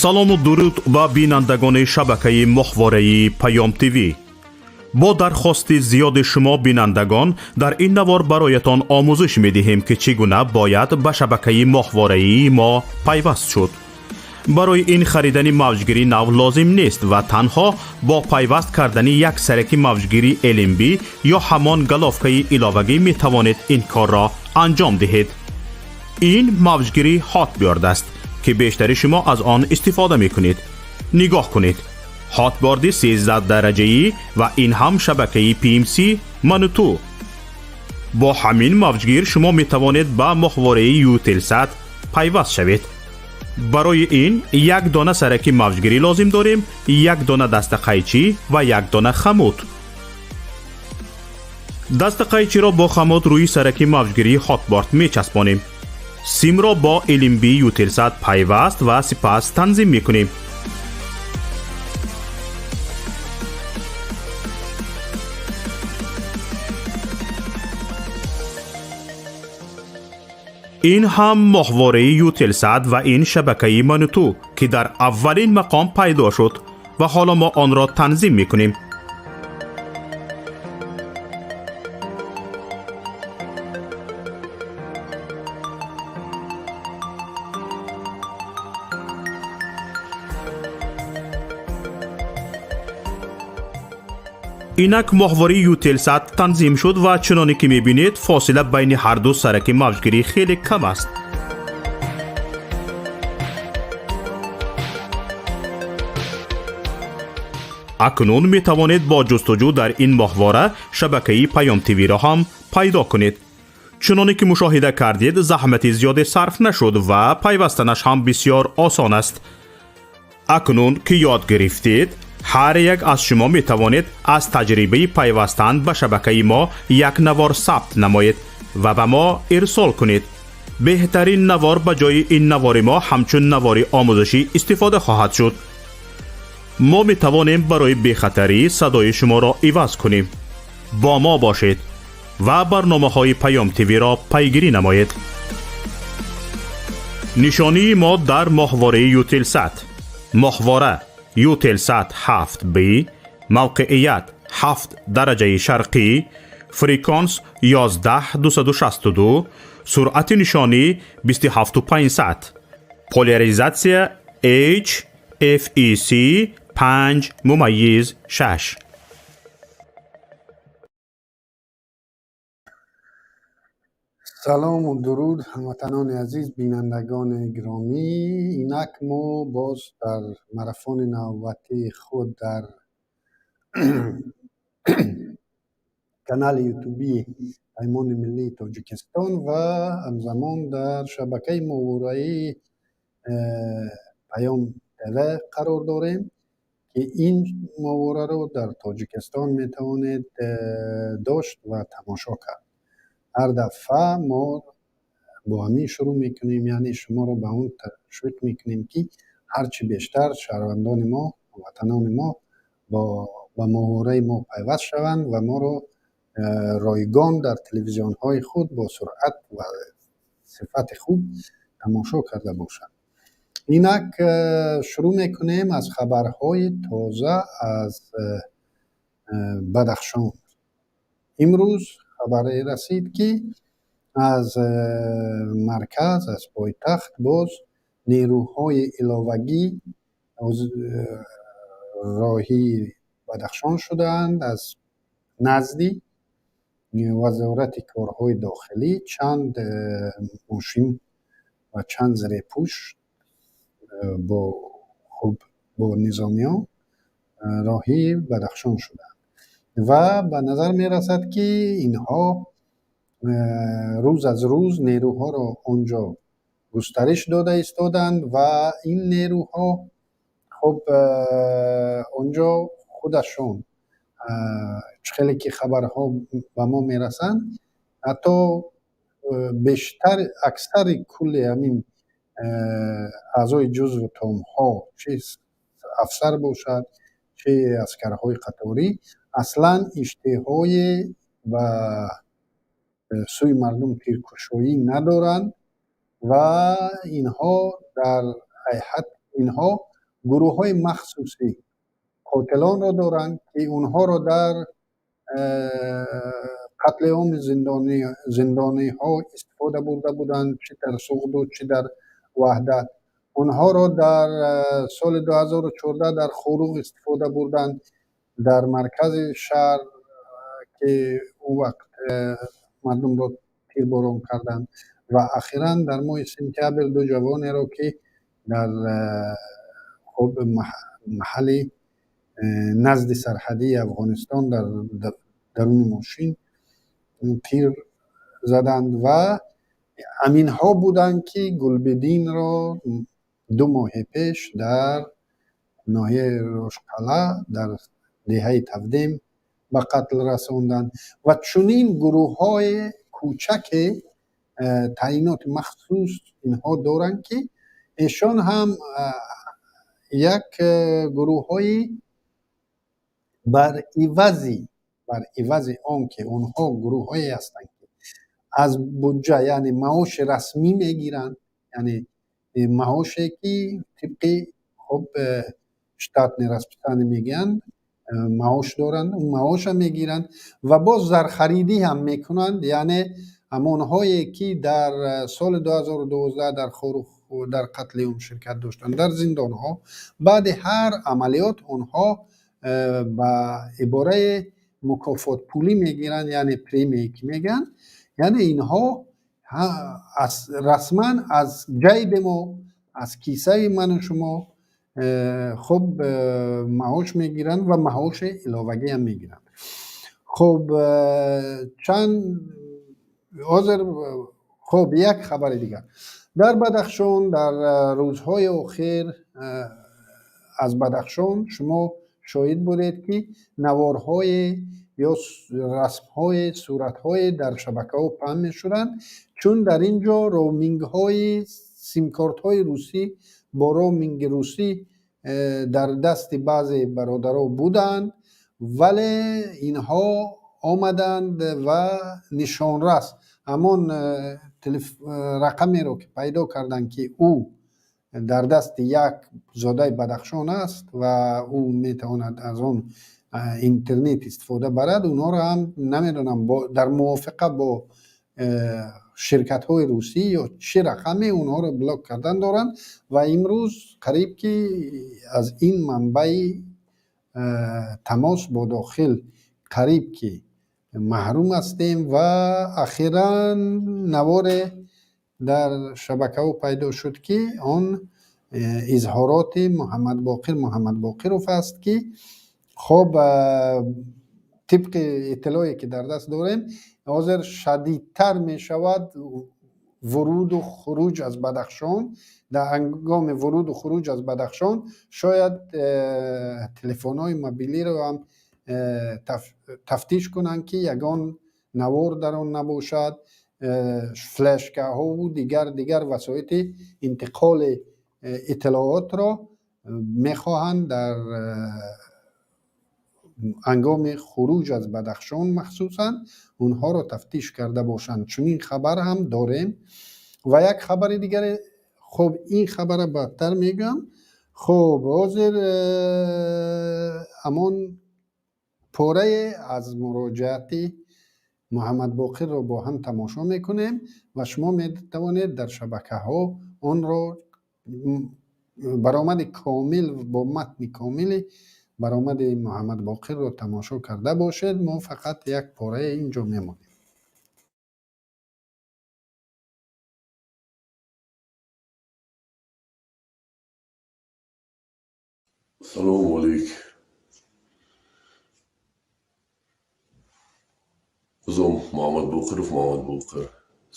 Салому дуруд ба бинандагони шабакаи моҳвораи Паём ТВ. Бо дархости зиёди шумо бинандагон, дар ин навор бароятон омӯзиш медиҳем, ки чӣ гуна бояд ба шабакаи моҳвораии мо пайваст шуд. Барои ин харидани мавҷгири нав лозим нест ва танҳо бо пайваст кардани як сараки мавҷгири LNB ё ҳамон головкаи иловагӣ метавонед ин корро анҷом диҳед. Ин мавҷгири Hotbird аст, ки бештари шумо аз он истифода мекунед. Нигоҳ кунед, Hotbird 13 дараҷаӣ ва ин ҳам шабакаи PMC Мануту. Бо ҳамин мавҷгир шумо метавонед ба моҳвораи Eutelsat пайваст шавед. Барои ин як дона сараки мавҷгирӣ лозим дорем, як дона дастақайчӣ ва як дона хамут. Дастақайчиро бо хамут рӯи сараки мавҷгирии Hotbird мечаспонем, симро бо LNB Eutelsat пайваст ва сипас танзим мекунем. Ин ҳам моҳвораи Eutelsat ва ин шабакаи Мануту, ки дар аввалин мақом пайдо шуд, ва ҳоло мо онро танзим мекунем. Инак моҳвораи Eutelsat танзим шуд ва чуноне ки мебинед, фосила байни ҳарду сараки мавҷгирӣ хеле кам аст. Акнун метавонед бо ҷустуҷӯ дар ин моҳвора шабакаи Паём ТВ-ро ҳам пайдо кунед. Чуноне ки мушоҳида кардед, заҳмати зиёде сарф нашуд ва пайвастанаш ҳам бисёр осон аст. Акнун ки ёд гирифтед, ҳар як аз шумо метавонед аз таҷрибаи пайвастан ба шабакаи мо як навор сабт намоед ва ба мо ирсол кунед. Беҳтарин навор ба ҷои ин навори мо ҳамчун навори омӯзишӣ истифода хоҳад шуд. Мо метавонем барои бехатарӣ садои шуморо иваз кунем. Бо мо бошед ва барномаҳои Паём ТВ-ро пайгирӣ намоед. Нишонии мо дар моҳвораи Eutelsat: моҳвора Eutelsat 7B, мавқеият 7 дараҷаи шарқӣ, фреквенс 11262, суръати нишонӣ 27500, поляризатсия H FEC 5.6. Салому дуруд, ҳамватанони азиз, бинандагони гиромӣ. Инак мо боз дар марафони навбатии худ дар канали ютубии Паймони миллии Тоҷикистон ва ҳамзамон дар шабакаи моҳвораии Паём ТВ қарор дорем, ки ин моҳвораро дар Тоҷикистон метавонед дошт ва тамошо кард. Ҳар дафъа мо бо ҳамин шурӯъ мекунем, яъне шуморо ба он ташвиқ мекунем, ки ҳарчи бештар шаҳрвандони мо, ҳамватанони мо ба моҳвораи мо пайваст шаванд ва моро ройгон дар телевизионҳои худ бо суръат ва сифати хуб тамошо карда бошанд. Инак шурӯъ мекунем аз хабарҳои тоза аз Бадахшон. Имрӯз хабаре расид, ки аз марказ, аз пойтахт боз нерӯҳои иловагӣ роҳии Бадахшон шудаанд. Аз назди Вазорати корҳои дохилӣ чанд мошин ва чанд зирепӯш бо хуб бо низомиён роҳии Бадахшон шуданд ва ба назар мерасад, ки инҳо рӯз аз рӯз нерӯҳоро он ҷо густариш дода истоданд ва ин нерӯҳо хуб он ҷо худашон, чӣ хеле ки хабарҳо ба мо мерасанд, ҳатто бештар, аксари кулли ҳамин аъзои ҷузву томҳо, чи афсар бошад, чи аскарҳои қаторӣ, аслан иштиҳое ба сӯи мардум тиркушоӣ надоранд ва инҳо дар ҳайҳат инҳо Гурӯҳҳои махсуси қотилонро доранд, ки онҳоро дар қатли оми зиндониҳо истифода бурда буданд, чӣ дар Суғду, чӣ дар Ваҳдат. Онҳоро дар соли 2014 дар Хоруғ истифода бурданд, дар маркази шаҳр, ки он вақт мардумро тирборон карданд. Ва ахиран дар моҳи сентябр ду ҷавонеро, ки дар хуб маҳалли назди сарҳадии Афғонистон дар даруни мошин тир заданд. Ва ҳаминҳо буданд, ки Гулбидинро 2 моҳи пеш дар ноҳияи Рошқалъа дар деҳаи Тавдем ба қатл расонданд. Ва чунин гурӯҳҳои кӯчаке таъиноти махсус инҳо доранд, ки эшон ҳам як гурӯҳҳои бар ивази он ки онҳо гурӯҳҳое ҳастанд, ки аз буҷа, яъне маоши расмӣ мегиранд, яъне маоше ки тибқи хуб штатное расписание мегӯянд, маош доранд, он маоша мегиранд ва боз зархаридӣ ҳам мекунанд. Яъне ҳамонҳое ки дар соли 2012 дар Хоруғ дар қатли ом ширкат доштанд, дар зиндонҳо баъди ҳар амалиёт онҳо ба ибораи мукофотпулӣ мегиранд, яъне премия ки мегӯянд. Яъне инҳо расман аз ҷайби мо, аз кисаи ману шумо хуб маош мегиранд ва маоши иловагӣ ҳам мегиранд. Хуб, чанд ҳозир хуб як хабари дигар. Дар Бадахшон дар рӯзҳои охир аз Бадахшон шумо шоҳид будед, ки наворҳое ё расмҳое, суратҳое дар шабакаҳо паҳн мешуданд, чун дар ин ҷо роумингҳои симкортҳои русӣ бо роуминги русӣ дар дасти баъзе бародаро буданд, вале инҳо омаданд ва нишонрас ҳамон рақамеро ки пайдо карданд, ки ӯ дар дасти як зодаи Бадахшон аст ва ӯ метавонад аз он интернет истифода барад, онҳоро ҳам намедонам дар мувофиқа бо ширкатҳои русӣ ё чӣ рақаме онҳоро блок кардан доранд. Ва имрӯз қариб ки аз ин манбаи тамос бо дохил қариб ки маҳрум ҳастем. Ва ахиран наворе дар шабакаҳо пайдо шуд, ки он изҳороти Муҳаммадбоқир Муҳаммадбоқиров аст, ки хоб тибқи иттилое ки дар даст дорем, ҳозир шадидтар мешавад вуруду хуруҷ аз Бадахшон. Дар ҳангоми вуруду хуруҷ аз Бадахшон шояд телефонҳои мобилиро ҳам тафтиш кунанд, ки ягон навор дар он набошад, флешкаҳову дигар васоити интиқоли иттилоотро мехоҳанд дар ҳангоми хуруҷ аз Бадахшон махсусан онҳоро тафтиш карда бошанд. Чунин хабар ҳам дорем. Ва як хабари дигаре, хуб ин хабара баъдтар мегӯям. Хуб, ҳозир ҳамон порае аз муроҷиати Муҳаммадбоқирро бо ҳам тамошо мекунем ва шумо метавонед дар шабакаҳо онро баромади комил бо матни комили баромади Муҳаммадбоқирро тамошо карда бошед. Мо фақат як пораи ин ҷо мемонем. Салому алейк. Узом Муҳаммадбоқиров Муҳаммадбоқир,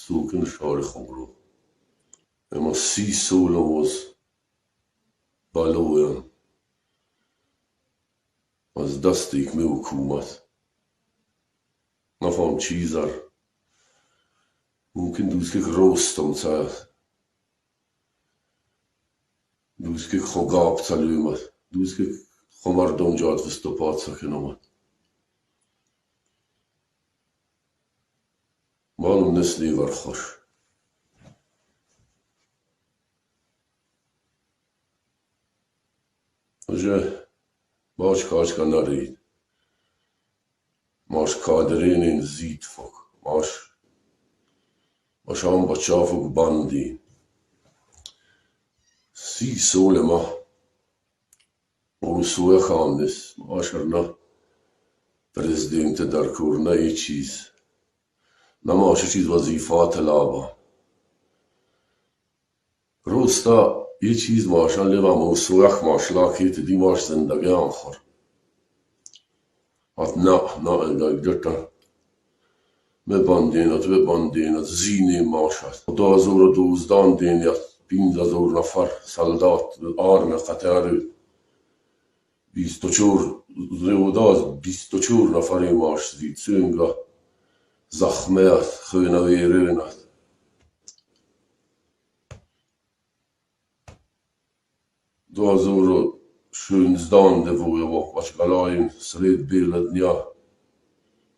сокини шаҳри Хоруғ. Ама 30 сол боз балоям аз дасти ҳикми ҳукумат. Нафаҳм чизар. Мумкин дӯстки ростам сад. Дӯстки хогап цалюмат. Дӯстки хомардом ҷоат выступаться киномад. Манам нест вархош. Уже Bácska narít. Más kaderin zidfok. Más Mashan bachafuk bandi. Si solema. Usuekhanis. Masharna. Presidente darkur na چیز. نماش چیز وظیفات لابا. روستا یه چیز ماشان لبا موسوخ ماشلا که دی ماش زندگی آخر. Att na na görta. Me bandinat, me bandinat, zini mashat. 2012 dinjat, 5000 nafar, soldat, arme قطار 24 زوداز 24 نفری ماش زید سونگا زخمات خونه ویرونات. 2016 devojo vačgalajin sred bele dnja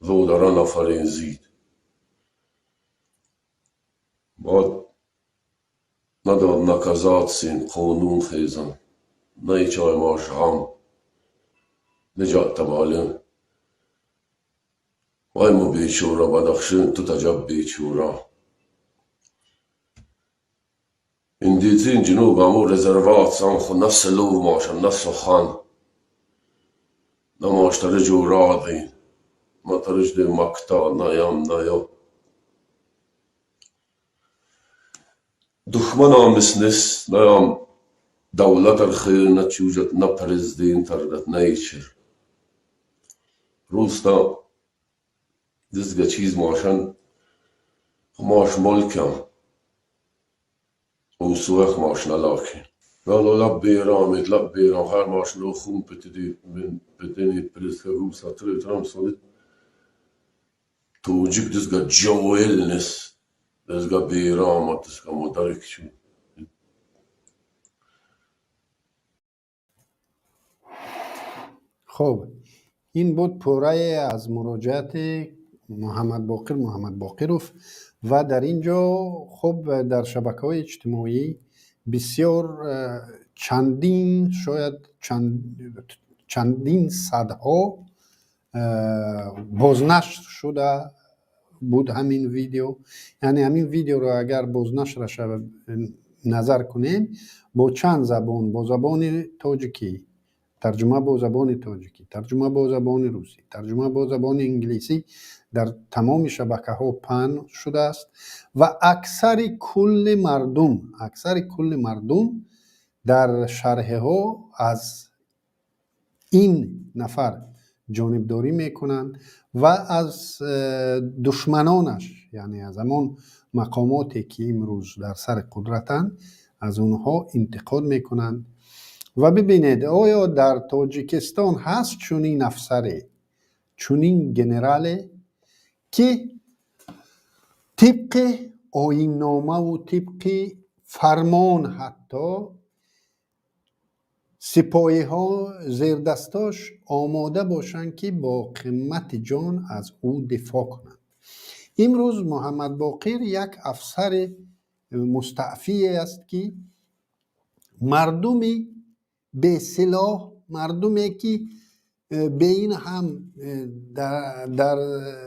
vodara nafarin zid. بعد نداد نکازات سین قانون خیزن نه چای ماش غم نجات تبالن وای مو بیچورا بدخشن تو تجب بیچورا اندیتین جنوب امو رزروات سان خو نفس لو ماشن نفس خان نماش ترجو راضي ما ترجد مقطع نايام نايو دخمنا مسنس نايام دولة الخير نتشوجت نا برزدين تردت نايشر روستا دزگا چیز ماشن ماش ملکم وسوخ ماش نلاكي قالوا لبي رامي لبي رام خير ماش لو خون بتدي من بتني بريسكا روسا تري ترام توجيك دزگا جويلنس دزگا بيرام دزگا مدرك شو. خب این بود پوره از مراجعت محمد باقر محمد باقروف و در اینجا خب در شبکه‌های اجتماعی بسیار چندین شاید چندین صدها بازنشر شده بود همین ویدیو. یعنی همین ویدیو رو اگر بازنشرش نظر کنیم با چند زبان، با زبان تاجیکی ترجمه، با زبان تاجیکی ترجمه، با زبان روسی ترجمه، با زبان انگلیسی در تمام شبکه ها پهن شده است و اکثر کل مردم در شرح ها از این نفر جانبداری میکنند و از دشمنانش، یعنی از همان مقاماتی که امروز در سر قدرتند، از اونها انتقاد میکنند. و ببینید آیا در تاجیکستان هست چنین افسری، چنین گنرالی که طبق آیین‌نامه و طبق فرمان حتی سپاهی ها زیردستاش آماده باشند که با قیمت جان از او دفاع کنند؟ امروز محمد باقر یک افسر مستعفی است که مردمی به سلاح، مردمی که به این هم در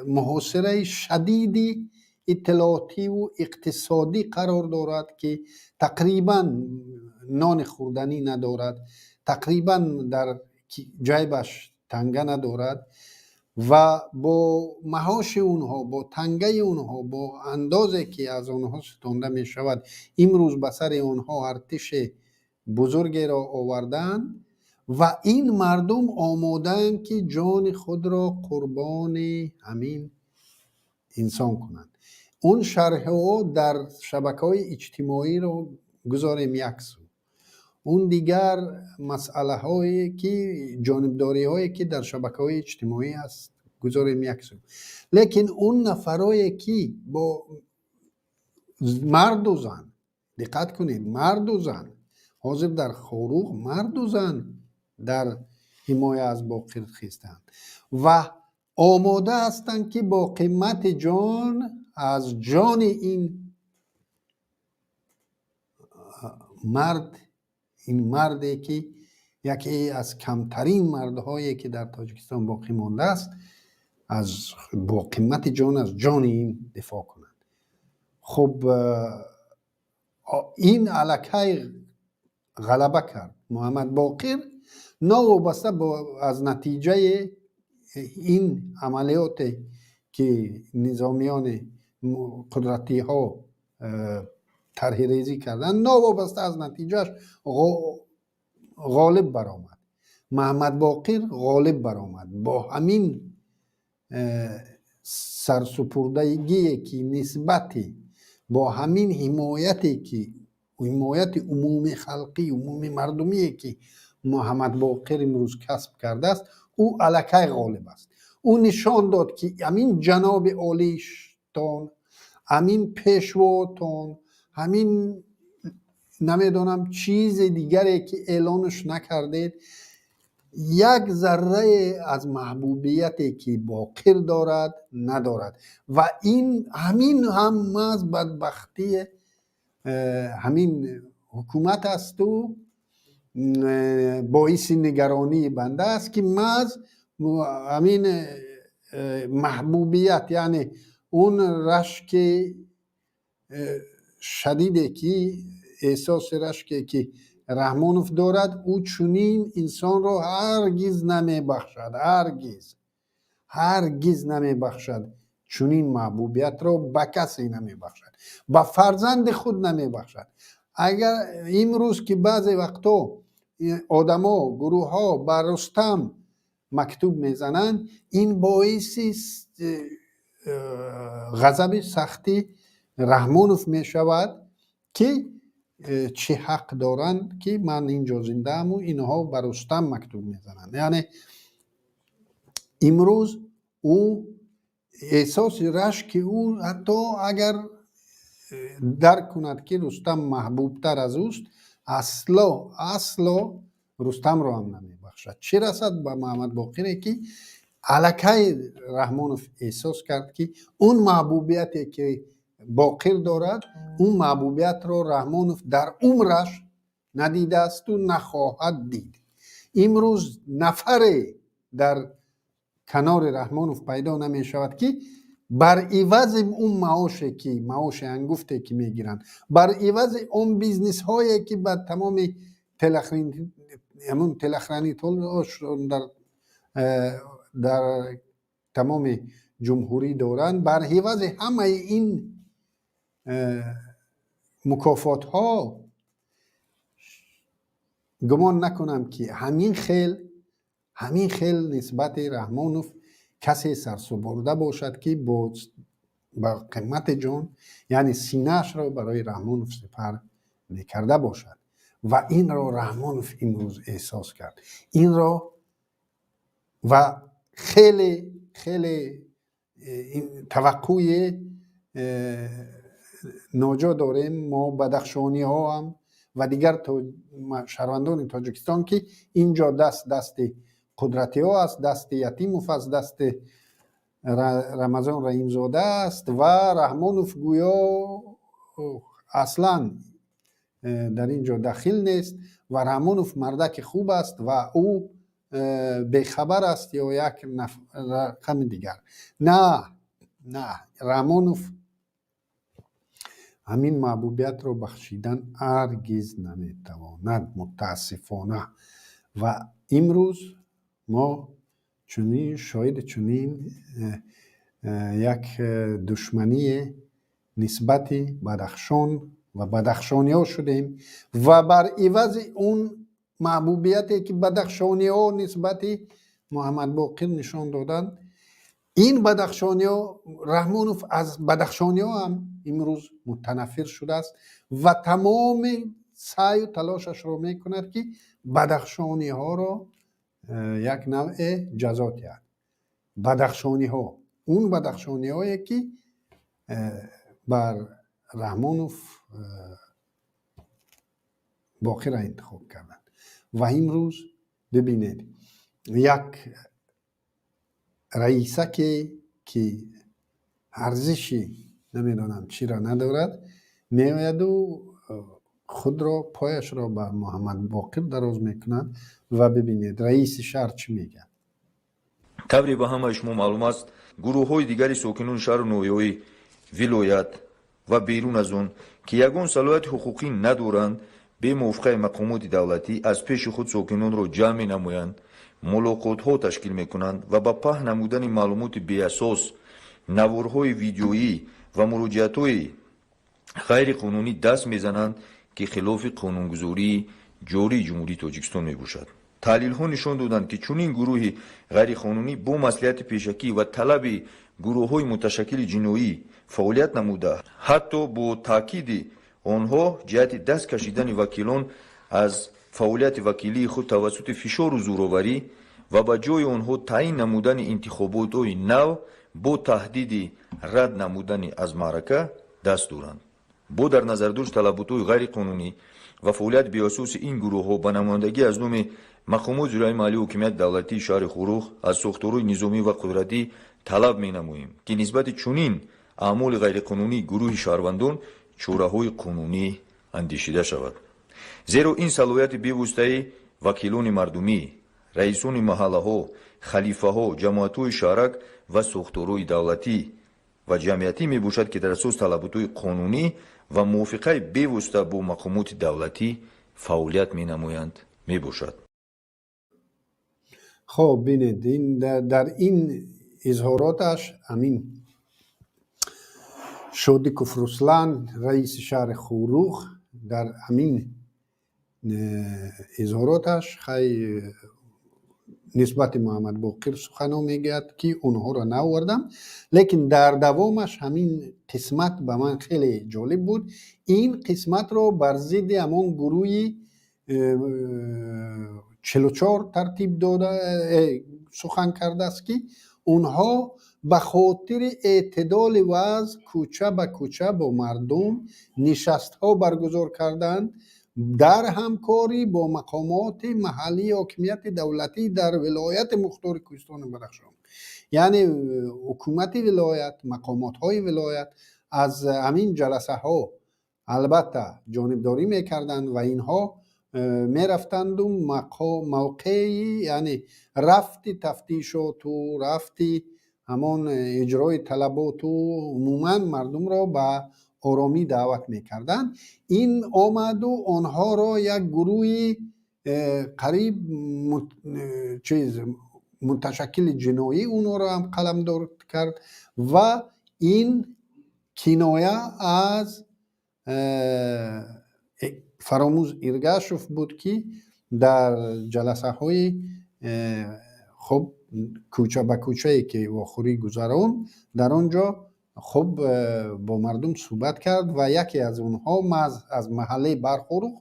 محاصره شدیدی اطلاعاتی و اقتصادی قرار دارد که تقریبا نان خوردنی ندارد، تقریبا در جیبش تنگه ندارد و با معاش اونها، با تنگه اونها، با اندازه که از آنها ستانده می شود، امروز به سر آنها ارتش بزرگی را آوردند و این مردم آماده‌اند که جان خود را قربان همین انسان کنند. اون شرح ها در شبکه های اجتماعی رو گذاریم یک سو، اون دیگر مسئله هایی که جانبداری هایی که در شبکه های اجتماعی است گذاریم یک سو، لیکن اون نفرایی که با مرد و زن، دقت کنید، مرد و زن، حاضر در خاروغ مرد و زن در حمایه از باقر خیستند و آماده هستند که با قیمت جان از جان این مرد، این مردی که Яке аз камтарин мардҳое, ки дар Тоҷикистон боқӣ мондааст, аз бо қимати ҷон аз ҷони ин дифоъ кунад. Хуб, ин аллакай ғалаба кард. Муҳаммад Боқир новобаста аз натиҷаи ин амалиёте, ки низомиёни қудратиҳо тарҳрезӣ карданд, новобаста аз натиҷааш ғолиб баромад. Муҳаммад Боқир ғолиб баромад бо ҳамин сарсупурдагие, ки нисбати бо ҳамин ҳимояте, ки ҳимояти умуми халқӣ, умуми мардумие, ки Муҳаммад Боқир имрӯз касб кардааст, ӯ аллакай ғолиб аст. Ӯ нишон дод, ки ҳамин ҷаноби олиштон, ҳамин пешвотон, ҳамин намедонам чизи дигаре, ки эълонаш накардед, як заррае аз маҳбубияте, ки Боқир дорад, надорад. Ва ин ҳамин ҳам маҳз бадбахтии ҳамин ҳукумат асту боиси нигаронии банда аст, ки маҳз ҳамин маҳбубият, яъне он рашки шадиде, ки эҳсоси рашке, ки Раҳмонов дорад, ӯ чунин инсонро ҳаргиз намебахшад, ҳаргиз, ҳаргиз намебахшад. Чунин маҳбубиятро ба касе намебахшад, ба фарзанди худ намебахшад. Агар имрӯз, ки баъзе вақтҳо одамо, гурӯҳҳо ба Рустам мактуб мезананд, ин боиси ғазаби сахти Раҳмонов мешавад, ки чӣ ҳақ доранд, ки ман инҷо зиндааму инҳо ба Рустам мактуб мезананд? Яъне имрӯз ӯ эҳсоси рашки ӯ, ҳатто агар дарк кунад, ки Рустам маҳбубтар аз ӯст, асло, асло Рустамро ҳам намебахшад, чӣ расад ба Муҳаммад Боқире, ки аллакай Раҳмонов эҳсос кард, ки он маҳбубияте, ки Боқир дорад, он маҳбубиятро Раҳмонов дар умраш надидаасту нахоҳад дид. Имрӯз нафаре дар канори Раҳмонов пайдо намешавад, ки бар ивази он маоше, ки маоши ангуфте, ки мегиранд, бар ивази он бизнесҳое, ки ба тамоми ҳамун телохранителошон дар тамоми ҷумҳурӣ доранд, бар ивази ҳамаи ин мукофотҳо, гумон накунам, ки ҳамин хел нисбати Раҳмонов касе сарсупурда бошад, ки ба қимати ҷон, яъне синаашро барои Раҳмонов сипар мекарда бошад. Ва инро Раҳмонов имрӯз эҳсос кард инро ва хеле хеле таваққӯи ноҷо дорем мо, бадахшониҳо ҳам ва дигар шаҳрвандони Тоҷикистон, ки инҷо даст дасти қудратиҳо аст, дасти Ятимов аст, дасти Рамазон Раҳимзода аст ва Раҳмонов гӯё аслан дар ин ҷо дахил нест ва Раҳмонов мардаки хуб аст ва ӯ бехабар аст ё як рақами дигар. На, на, Раҳмонов ҳамин маҳбубиятро бахшидан ҳаргиз наметавонад, мутаассифона. Ва имрӯз мо чунин шоҳиди чунин як душмание нисбати Бадахшон ва бадахшониҳо шудем ва бар ивази он маҳбубияте, ки бадахшониҳо нисбати Муҳаммадбоқир нишон доданд, ин бадахшониҳо, Раҳмонов аз бадахшониҳо ҳам имрӯз мутанаффир шудааст ва тамоми саъю талошашро мекунад, ки бадахшониҳоро як навъе ҷазо диҳад. Бадахшониҳо, он бадахшониҳое, ки бар Раҳмонов Боқирро интихоб карданд. Ва имрӯз бибинед, як раисаке, ки арзиши намедонам чиро надорад, меояду Худро, пояшро ба Муҳаммад Боқир дароз мекунад ва бибинед, раиси шаҳр чӣ мегӯяд. Тавре ба ҳамаи шумо маълум аст, гурӯҳҳои дигари сокинони шаҳру ноҳияҳои вилоят ва берун аз он, ки ягон салоҳияти ҳуқуқӣ надоранд, бемувофиқаи мақомоти давлатӣ аз пеши худ сокинонро ҷамъ менамоянд, мулоқотҳо ташкил мекунанд ва ба паҳн намудани маълумоти беасос, наворҳои видеоӣ ва муроҷиатҳои ғайриқонунӣ даст мезананд, ки хилофи қонунгузории ҷории Ҷумҳурии Тоҷикистон мебошад. Таҳлилҳо нишон доданд, ки чунин гурӯҳи ғайриқонунӣ бо маслиҳати пешакӣ ва талаби гурӯҳҳои муташаккили ҷиноӣ фаъолият намуда, ҳатто бо таъкиди онҳо ҷиҳати даст кашидани вакилон аз фаъолияти вакилии худ тавассути фишору зӯроварӣ ва ба ҷои онҳо таъин намудани интихоботҳои нав бо таҳдиди рад намудани аз маърака даст доранд. Бо дар назардошт талаботҳои ғайриқонунӣ ва фаъолияти беасоси ин гурӯҳҳо, ба намояндагӣ аз номи мақомоти иҷроияи маҳаллии ҳокимияти давлатии шаҳри Хоруғ аз сохторҳои низомӣ ва қудратӣ талаб менамоем, ки нисбати чунин аъмоли ғайриқонунии гурӯҳи шаҳрвандон чораҳои қонунӣ андешида шавад, зеро ин салоҳияти бевоситаи вакилони мардумӣ, раисони маҳаллаҳо, халифаҳо, ҷамоатҳои шаҳрак ва сохторҳои давлатӣ ва ҷамъиятӣ мебошад, ки дар асоси талаботҳои қонунӣ ва мувофиқаи бевосита бо мақомоти давлатӣ фаъолият менамоянд, мебошад. Хоб, бинед, ин дар ин изҳороташ ҳамин Шодиков Руслан, раиси шаҳри Хоруғ, дар ҳамин изҳороташ хай нисбати Муҳаммад Боқир сухано мегӯяд, ки онҳоро наовардам, лекин дар давомаш ҳамин қисмат ба ман хеле ҷолиб буд. Ин қисматро бар зидди ҳамон гурӯҳи 44 тартиб дода сухан кардааст, ки онҳо ба хотири эътидоли вазъ кӯча ба кӯча бо мардум нишастҳо баргузор карданд дар ҳамкорӣ бо мақомоти маҳаллии ҳокимияти давлатӣ дар вилояти мухтори Кӯҳистони Бадахшон. Яъне ҳукумати вилоят, мақомотҳои вилоят аз ҳамин ҷаласаҳо албатта ҷонибдорӣ мекарданд ва инҳо мерафтанду мавқеи, яъне рафти тафтишоту рафти ҳамон иҷрои талаботу умуман мардумро ба оромӣ даъват мекарданд. Ин омаду онҳоро як гурӯҳи қариб чиз муташаккили ҷиноӣ онҳоро ҳам қаламдор кард ва ин киноя аз Фаромӯз Иргашев буд, ки дар ҷаласаҳои хуб кӯча ба кӯчае ки вохӯрӣ гузаронд, дар он ҷо хуб бо мардум суҳбат кард ва яке аз онҳо маҳз аз маҳаллаи Бархоруғ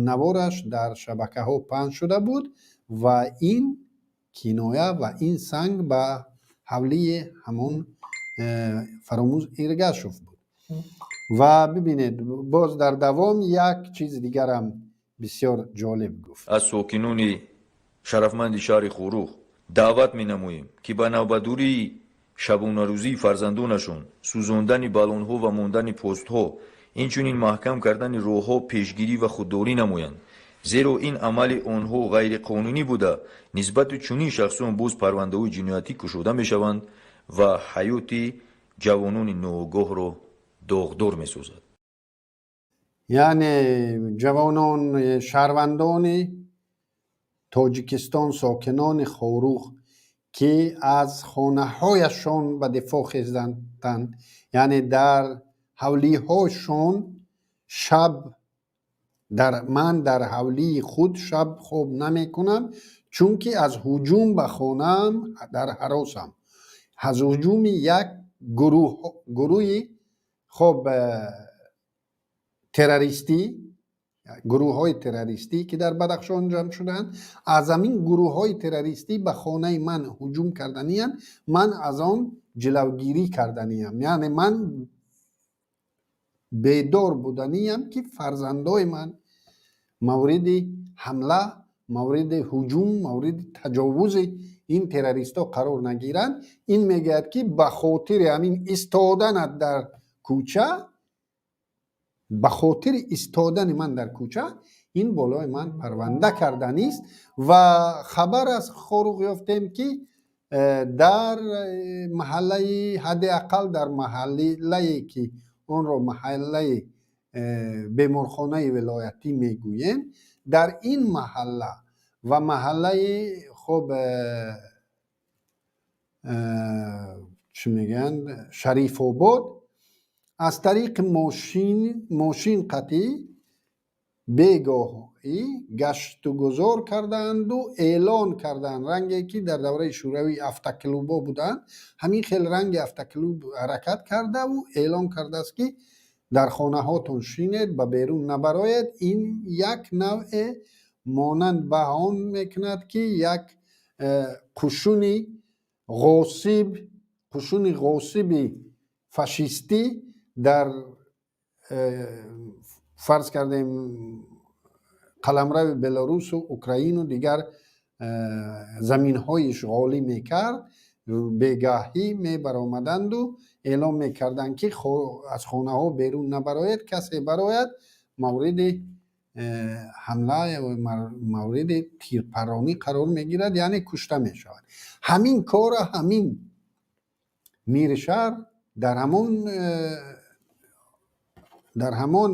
навораш дар шабакаҳо паҳн шуда буд ва ин киноя ва ин санг ба ҳавлии ҳамон Фаромӯз Иргашев буд. Ва бибинед, боз дар давом як чизи дигарам бисёр ҷолиб гуфт. Аз сокинони шарафманди шаҳри Хоруғ даъват менамоем, ки ба навбатдории шабонарӯзии фарзандонашон, сӯзондани баллонҳо ва мондани постҳо, инчунин маҳкам кардани роҳҳо пешгирӣ ва худдорӣ намоянд, зеро ин амали онҳо ғайриқонунӣ буда, нисбати чунин шахсон боз парвандаҳои ҷиноятӣ кушода мешаванд ва ҳаёти ҷавонони ноогоҳро доғдор месозад. Яъне ҷавонон, шаҳрвандони Тоҷикистон, сокинони Хоруғ, ки аз хонаҳояшон ба дифоъ хезанд, яъне дар ҳавлиҳошон шаб дар ман дар ҳавлии худ шаб хоб намекунам, чунки аз ҳуҷум ба хонаам дар ҳаросам, аз ҳуҷуми як гурӯҳи хоб террористӣ, гурӯҳҳои террористӣ, ки дар Бадахшон ҷамъ шудаанд, аз ҳамин гурӯҳҳои террористӣ ба хонаи ман ҳуҷум карданианд, ман аз он ҷилавгирӣ карданиам, яъне ман бедор буданиам, ки фарзандои ман мавриди ҳамла, мавриди ҳуҷум, мавриди таҷовузи ин террористҳо қарор нагиранд. Ин мегӯяд, ки ба хотири ҳамин истоданат дар кӯча Ба хотири истодани ман дар кӯча ин болои ман парванда карданист. Ва хабар аз Хоруғ ёфтем, ки дар маҳаллаи, ҳадди ақал дар маҳаллае, ки онро маҳаллаи беморхонаи вилоятӣ мегӯем, дар ин маҳалла ва маҳаллаи, хуб, чӣ мегӯянд, Шарифобод, аз тариқи мошин қатъӣ бегоҳӣ гаштугузор кардаанду эълон кардаанд. Ранге ки дар давраи Шӯравӣ автоклубҳо буданд, ҳамин хел ранги автоклуб ҳаракат кардаву эълон кардааст, ки дар хонаҳотон шинед, ба берун набароед. Ин як навъе монанд ба он мекунад, ки як қушуни ғосиби фашистӣ дар, фарз кардем, қаламрави Беларусу Украину дигар заминҳои ишғолӣ мекард, бегаҳӣ мебаромаданду эълон мекарданд, ки аз хонаҳо берун набароед, касе барояд, мавриди ҳамла, мавриди тирпаронӣ қарор мегирад, яъне кушта мешавад. Ҳамин кора ҳамин мири шаҳр дар ҳамон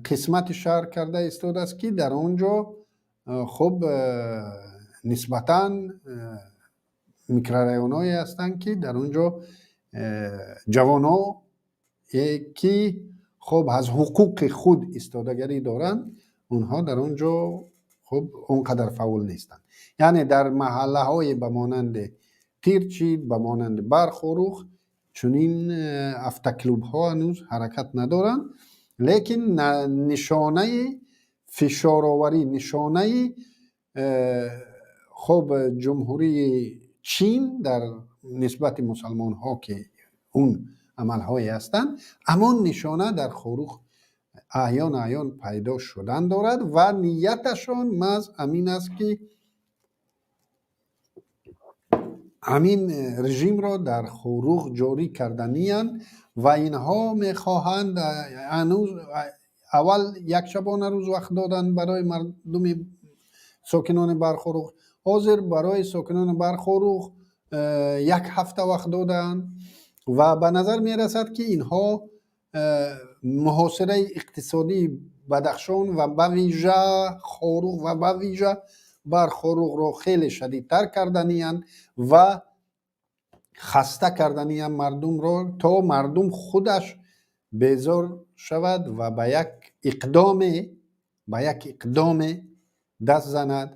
қисмати шаҳр карда истодааст, ки дар он ҷо, хуб, нисбатан микрорайонҳое ҳастанд, ки дар он ҷо ҷавонҳо, ки, хуб, аз ҳуқуқи худ истодагарӣ доранд, онҳо дар он ҷо, хуб, он қадар фаъол нестанд. Яъне дар маҳаллаҳое ба монанди Тирчид, ба монанди Бархорух чунин автоклубҳо ҳанӯз ҳаракат надоранд, лекин нишонаи фишороварӣ, нишонаи, хуб, Ҷумҳурии Чин дар нисбати мусалмонҳо, ки он амалҳое ҳастанд, ҳамон нишона дар Хоруғ аҳён аҳён пайдо шудан дорад. Ва нияташон маҳз ҳамин аст, ки ҳамин режимро дар Хоруғ ҷорӣ карданиянд. Ва инҳо мехоҳанд ҳанӯз аввал як шабона рӯз вақт доданд барои мардуми сокинони Бархоруғ, ҳозир барои сокинони Бархоруғ як ҳафта вақт додаанд. Ва ба назар мерасад, ки инҳо муҳосираи иқтисодии Бадахшон ва ба вижа Хоруғ ва ба вижа Бархоруғро хеле шадидтар карданиянд ва хаста карданиянд мардумро, то мардум худаш безор шавад ва ба як иқдоме даст занад.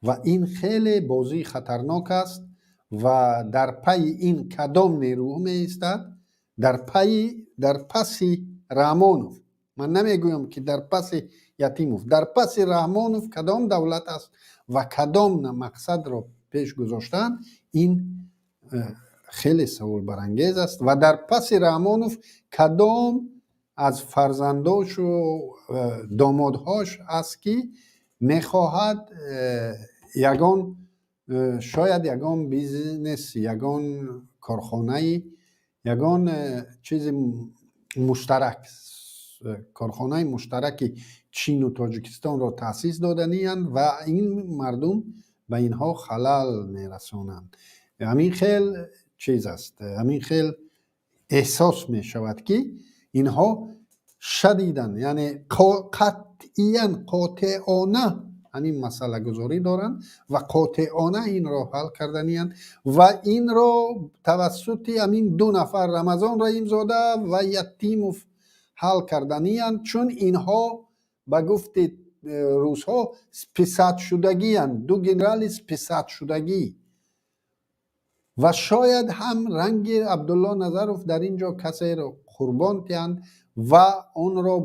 Ва ин хеле бозии хатарнок аст. Ва дар пайи ин кадом нерӯ меистад? Дар паси Раҳмонов, ман намегӯям, ки дар паси Ятимов, дар паси Раҳмонов кадом давлат аст ва кадом мақсадро пеш гузоштаанд, ин хеле саволбарангез аст. Ва дар паси Раҳмонов кадом аз фарзандошу домодҳош аст, ки мехоҳад ягон, шояд ягон бизнес, ягон корхонаи, ягон чизи муштарак, корхонаи муштараки Чину Тоҷикистонро таъсис доданиянд ва ин мардум ба инҳо халал мерасонанд. Ҳамин хел чиз аст, ҳамин хел эҳсос мешавад, ки инҳо шадидан, яъне қатъиян, қотеона ҳамин масъалагузорӣ доранд ва қотеона инро ҳал карданиянд. Ва инро тавассути ҳамин ду нафар, Рамазон Раҳимзода ва Ятимов, ҳал карданиянд, чун инҳо, ба гуфти русҳо, списать шудагианд, ду генерали списать шудагӣ. Ва шояд ҳам ранги Абдулло Назаров дар ин ҷо касеро қурбон диҳанд ва онро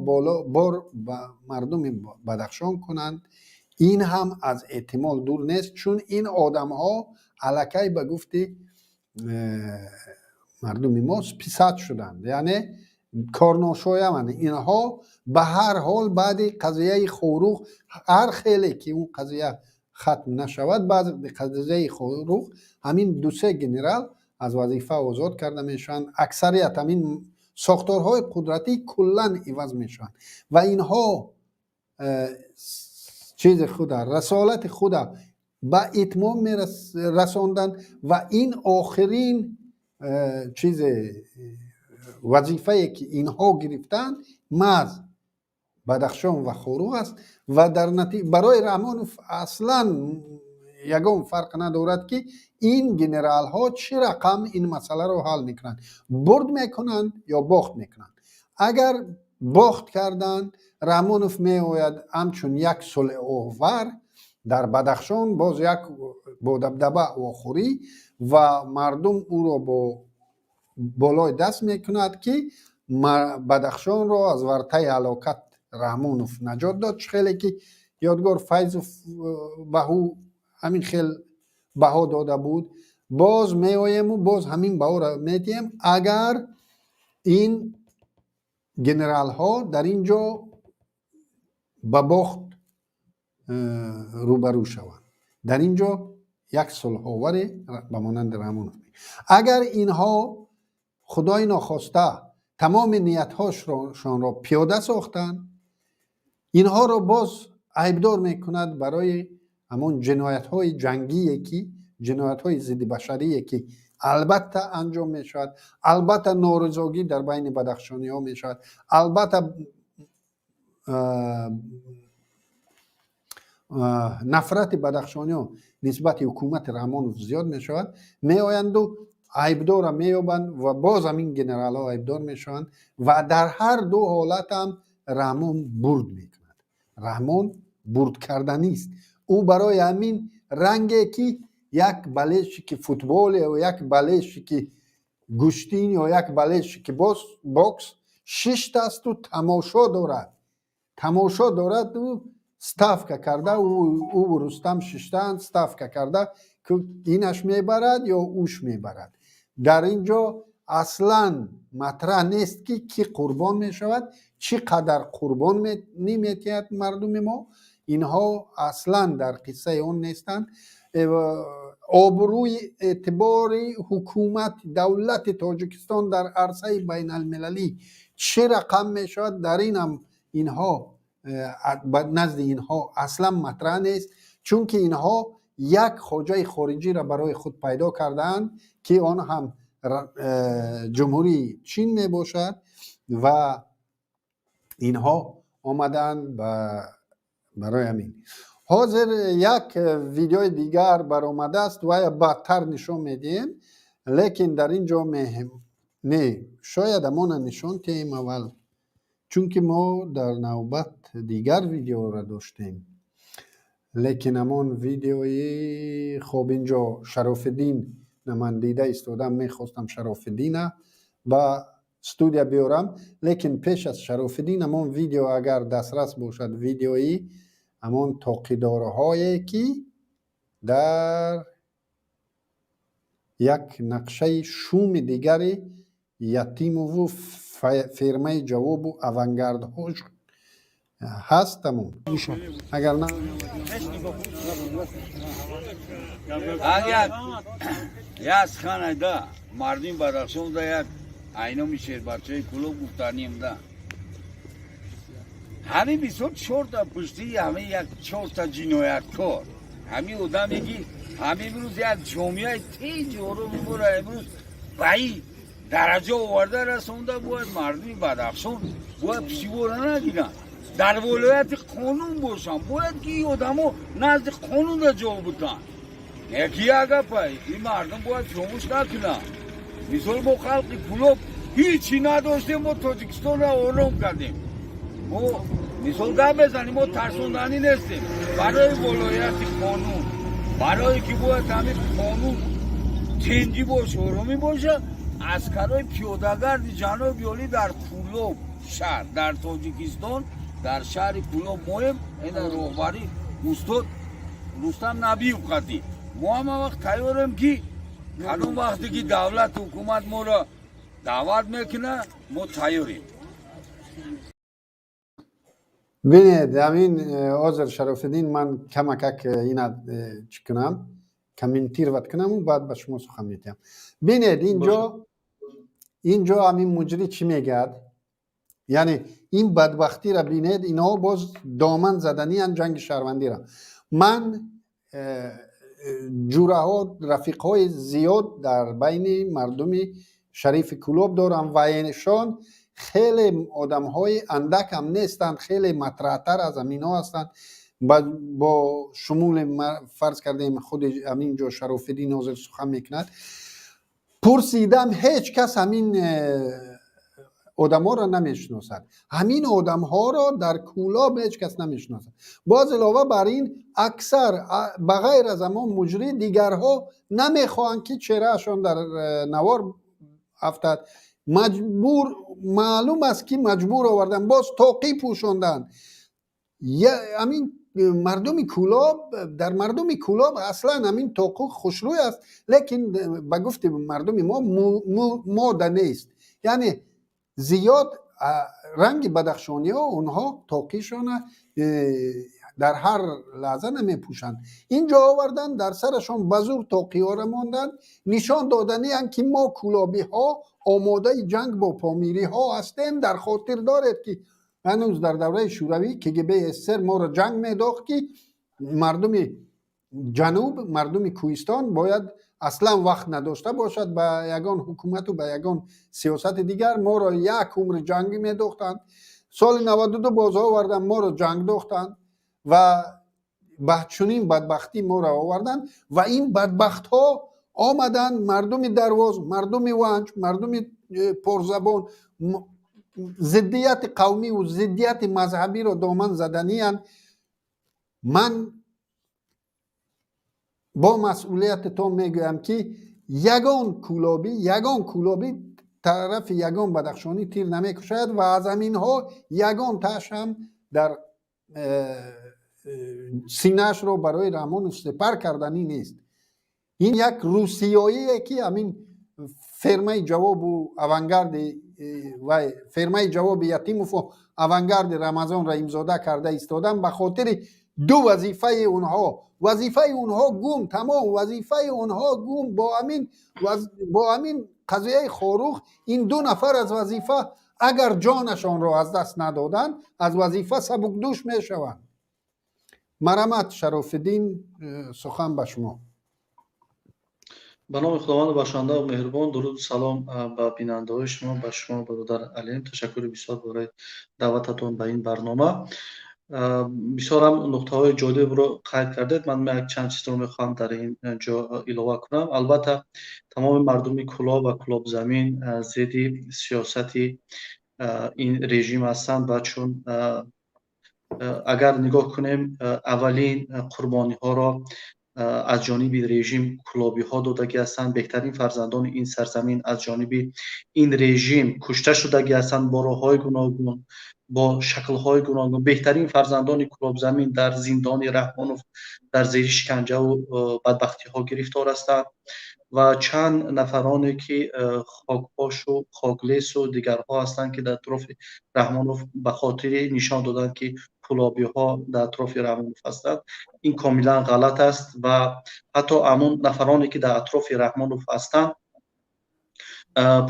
бор ба мардуми Бадахшон кунанд. Ин ҳам аз эҳтимол дур нест, чун ин одамҳо аллакай, ба гуфти мардуми мо, списать шуданд, яъне корношояманд. Инҳо ба ҳар ҳол баъди қазияи Хоруғ, ҳар хеле ки он қазия хатм нашавад, баъди қазияи Хоруғ ҳамин дусе генерал аз вазифа озод карда мешаванд, аксарият ҳамин. Сохторҳои қудратӣ куллан иваз мешаванд ва инҳо чизи худа, расолати худа ба итмом мерасонданд ва ин охирин чизе, вазифае, ки инҳо гирифтаанд, маҳз Бадахшон ва Хоруғ аст. Ва дар барои Раҳмонов аслан ягон фарқ надорад, ки ин генералҳо чӣ рақам ин масъаларо ҳал мекунанд, бурд мекунанд ё бохт мекунанд. Агар бохт карданд, Раҳмонов меояд, ҳамчун як сулҳовар дар Бадахшон боз як бо дабдаба вохӯрӣ ва мардум ӯро бо болои даст мекунад, ки Бадахшонро аз вартаи ҳалокат Раҳмонов наҷот дод. Чӣ хеле ки Ёдгор Файзов ба ӯ ҳамин хел баҳо дода буд, боз меоему боз ҳамин баҳоро медиҳем, агар ин генералҳо дар ин ҷо ба бохт рӯбарӯ шаванд. Дар ин ҷо як сулҳоваре ба монанди Раҳмонов. Агар инҳо, худои нохоста, тамоми ниятҳошонро пиёда сохтанд, инҳоро боз айбдор мекунад барои ҳамон ҷиноятҳои ҷангие, ки ҷиноятҳои зиддибашарие, ки албатта анҷом мешавад, албатта норизогӣ дар байни бадахшониҳо мешавад, албатта нафрати бадахшониҳо нисбати ҳукумати Раҳмонов зиёд мешавад. Меоянду айбдора меёбанд ва боз ҳамин генералҳо айбдор мешаванд ва дар ҳар ду ҳолат ҳам Раҳмон бурд мекунад. Раҳмон бурд карданист. Ӯ барои ҳамин ранге, ки як болельщики футбол ё як болельщики гӯштин ё як болельщики бокс шиштасту тамошо дорад, тамошо дорад, ӯ ставка карда, ӯ Рустам шиштаанд, ставка карда, инаш мебарад ё ӯш мебарад. Дар ин ҷо аслан матраҳ нест, ки кӣ қурбон мешавад, чӣ қадар қурбон метиҳад мардуми мо. Инҳо аслан дар қиссаи он нестанд. Обрӯи эътибори ҳукумат, давлати Тоҷикистон дар арсаи байналмилалӣ чӣ рақам мешавад, дар инам инҳо назди инҳо аслан матраҳ нест, чунки инҳо як хоҷаи хориҷиро барои худ пайдо кардаанд, ки он ҳам Ҷумҳурии Чин мебошад ва инҳо омадаанд. Барои ҳамин ҳозир як видеои дигар баромадааст ва баъдтар нишон медиҳем, лекин дар ин ҷо не, шояд ҳамона нишон диҳем аввал, чунки мо дар навбат дигар видеоро доштем, лекин ҳамон видеои хоб инҷо Шарофиддин ман дида истодам, мехостам Шарофиддина ба студия биёрам, лекин пеш аз Шарофиддин ҳамон видео агар дастрас бошад, видеои ҳамон тоқидорҳое, ки дар як нақшаи шуми дигари Ятимову фирмаи Ҷавобу авангардҳо ҳаст, тамом, агар на. Агар як суханайда мардуми Бадахшонда, як айноми шербачаи Кулоб гуфтанем да, ҳамин бисёр чорта пуштии ҳамин як чорта ҷинояткор, ҳамин одаме, ки ҳамин имрӯз як ҷомеаи тинҷи ороми моро имрӯз ба ин дараҷа оварда расонда, бояд мардуми Бадахшон бояд пуштибора нагиранд, дар волояти қонун бошанд. Бояд ки ин одамо назди қонунда ҷавоб бутанд. Яки як гапай, ин мардум бояд фиромӯш накунанд. Мисол, мо халқи Кулоб ҳичи надоштем, мо Тоҷикистонро ором кардем. Мо мисол гап мезанем, мо тарсонданӣ нестем. Барои волояти қонун, барое ки бояд ҳамин қонун тинҷӣ боша, оромӣ боша, аскарои пиёдагарди ҷаноби олӣ дар Кулоб шаҳр, дар Тоҷикистон, дар шаҳри Кулоб моем. Ина роҳбарӣ устод Рустам Набиев қатӣ мо ҳама вақт тайёрем, ки кадом вақте ки давлат, ҳукумат моро даъват мекунад, мо тайёрем. Бинед, ҳамин ҳозир Шарофиддин, ман камакак ина чӣ кунам, комментировать кунаму баъд ба шумо сухан медиҳам. Бинед, ин ҷо. Инҷо ҳамин муҷрӣ чӣ мегӯяд? Яъне ин бадбахтиро бинед, инҳо боз доман заданиянд ҷанги шаҳрвандиро. Ман ҷураҳо, рафиқҳои зиёд дар байни мардуми шарифи Кӯлоб дорам ва эшон хеле одамҳои андак ҳам нестанд, хеле матраҳтар аз ҳаминҳо ҳастанд, бо шумули, фарз кардем, худи ҳамин ҷо Шарофиддин ҳозир сухан мекунад. Пурсидам, ҳеҷ кас ҳамин одамҳоро намешиносад. Ҳамин одамҳоро дар Кӯлоб ҳеҷ кас намешиносад. Боз илова бар ин, аксар, ба ғайр аз ҳамон муҷрӣ, дигарҳо намехоҳанд, ки чеҳраашон дар навор афтад. Маҷбур, маълум аст, ки маҷбур овардан, боз тоқӣ пӯшонданд. Ҳамин мардуми Кӯлоб, дар мардуми Кӯлоб аслан ҳамин тоқу хушрӯй аст, лекин ба гуфти мардуми мо мода нест, яъне зиёд ранги бадахшониҳо онҳо тоқишона дар ҳар лаҳза намепӯшанд. Инҷо овардан, дар сарашон ба зур тоқиҳоро монданд, нишон доданианд, ки мо кӯлобиҳо омодаи ҷанг бо помириҳо ҳастем. Дар хотир доред, ки ҳанӯз дар давраи Шӯравӣ КГБ СССР моро ҷанг медохт, ки мардуми ҷануб, мардуми кӯҳистон бояд аслан вақт надошта бошад ба ягон ҳукумату ба ягон сиёсати дигар. Моро як умр ҷанг медохтанд. Соли 92 боз овардан, моро ҷанг дохтанд ва ба чунин бадбахтӣ моро оварданд. Ва ин бадбахтҳо омаданд, мардуми Дарвоз, мардуми Ванҷ, мардуми порзабон зиддияти қавмиву зиддияти мазҳабиро доман заданиянд. Ман бо масъулияти то мегӯям, ки ягон кӯлобӣ, ягон кӯлобӣ тарафи ягон бадахшонӣ тир намекушад ва аз ҳаминҳо ягон таш ҳам дар синаашро барои Раҳмонов сепар карданӣ нест. Ин як русиёие, ки ҳамин фермаи ҷавобу Авангарди вай, фермаи ҷавоби Ятимову Авангарди Рамазонро имзода карда истодан ба хотири ду вазифаи онҳо. Вазифаи онҳо гум, тамом вазифаи онҳо гум. Бо ҳамин қазияи Хоруғ ин ду нафар аз вазифа, агар ҷонашонро аз даст надоданд, аз вазифа сабукдӯш мешаванд. Марҳамат, Шарофиддин, сухан ба шумо. Ба номи Худованди бахшандаву меҳрубон. Дуруду салом ба бинандаҳои шумо, ба шумо, бародар Алим. Ташаккури бисёр барои даъвататон ба ин барнома. Бисёрам нуқтаҳои ҷолибро қайд кардед. Ман як чанд чизро мехоҳам дар ин ҷо илова кунам. Албатта, тамоми мардуми Кӯлоб ва Кӯлобзамин зидди сиёсати ин режим ҳастанд ва чун агар нигоҳ кунем, аввалин қурбониҳоро аз ҷониби режим кӯлобиҳо додагӣ ҳастанд. Беҳтарин фарзандони ин сарзамин аз ҷониби ин режим кушта шудагӣ ҳастанд бо роҳҳои гуногун, бо шаклҳои гуногун. Беҳтарин фарзандони Кӯлобзамин дар зиндони Раҳмонов дар зери шиканҷаву бадбахтиҳо гирифтор ҳастанд ва чанд нафароне, ки хокпошу хоклесу дигарҳо ҳастанд, ки дар атрофи Раҳмонов ба хотири нишон доданд, ки кӯлобиҳо дар атрофи Раҳмонов ҳастанд, ин комилан ғалат аст. Ва ҳатто ҳамон нафароне, ки дар атрофи Раҳмонов ҳастанд,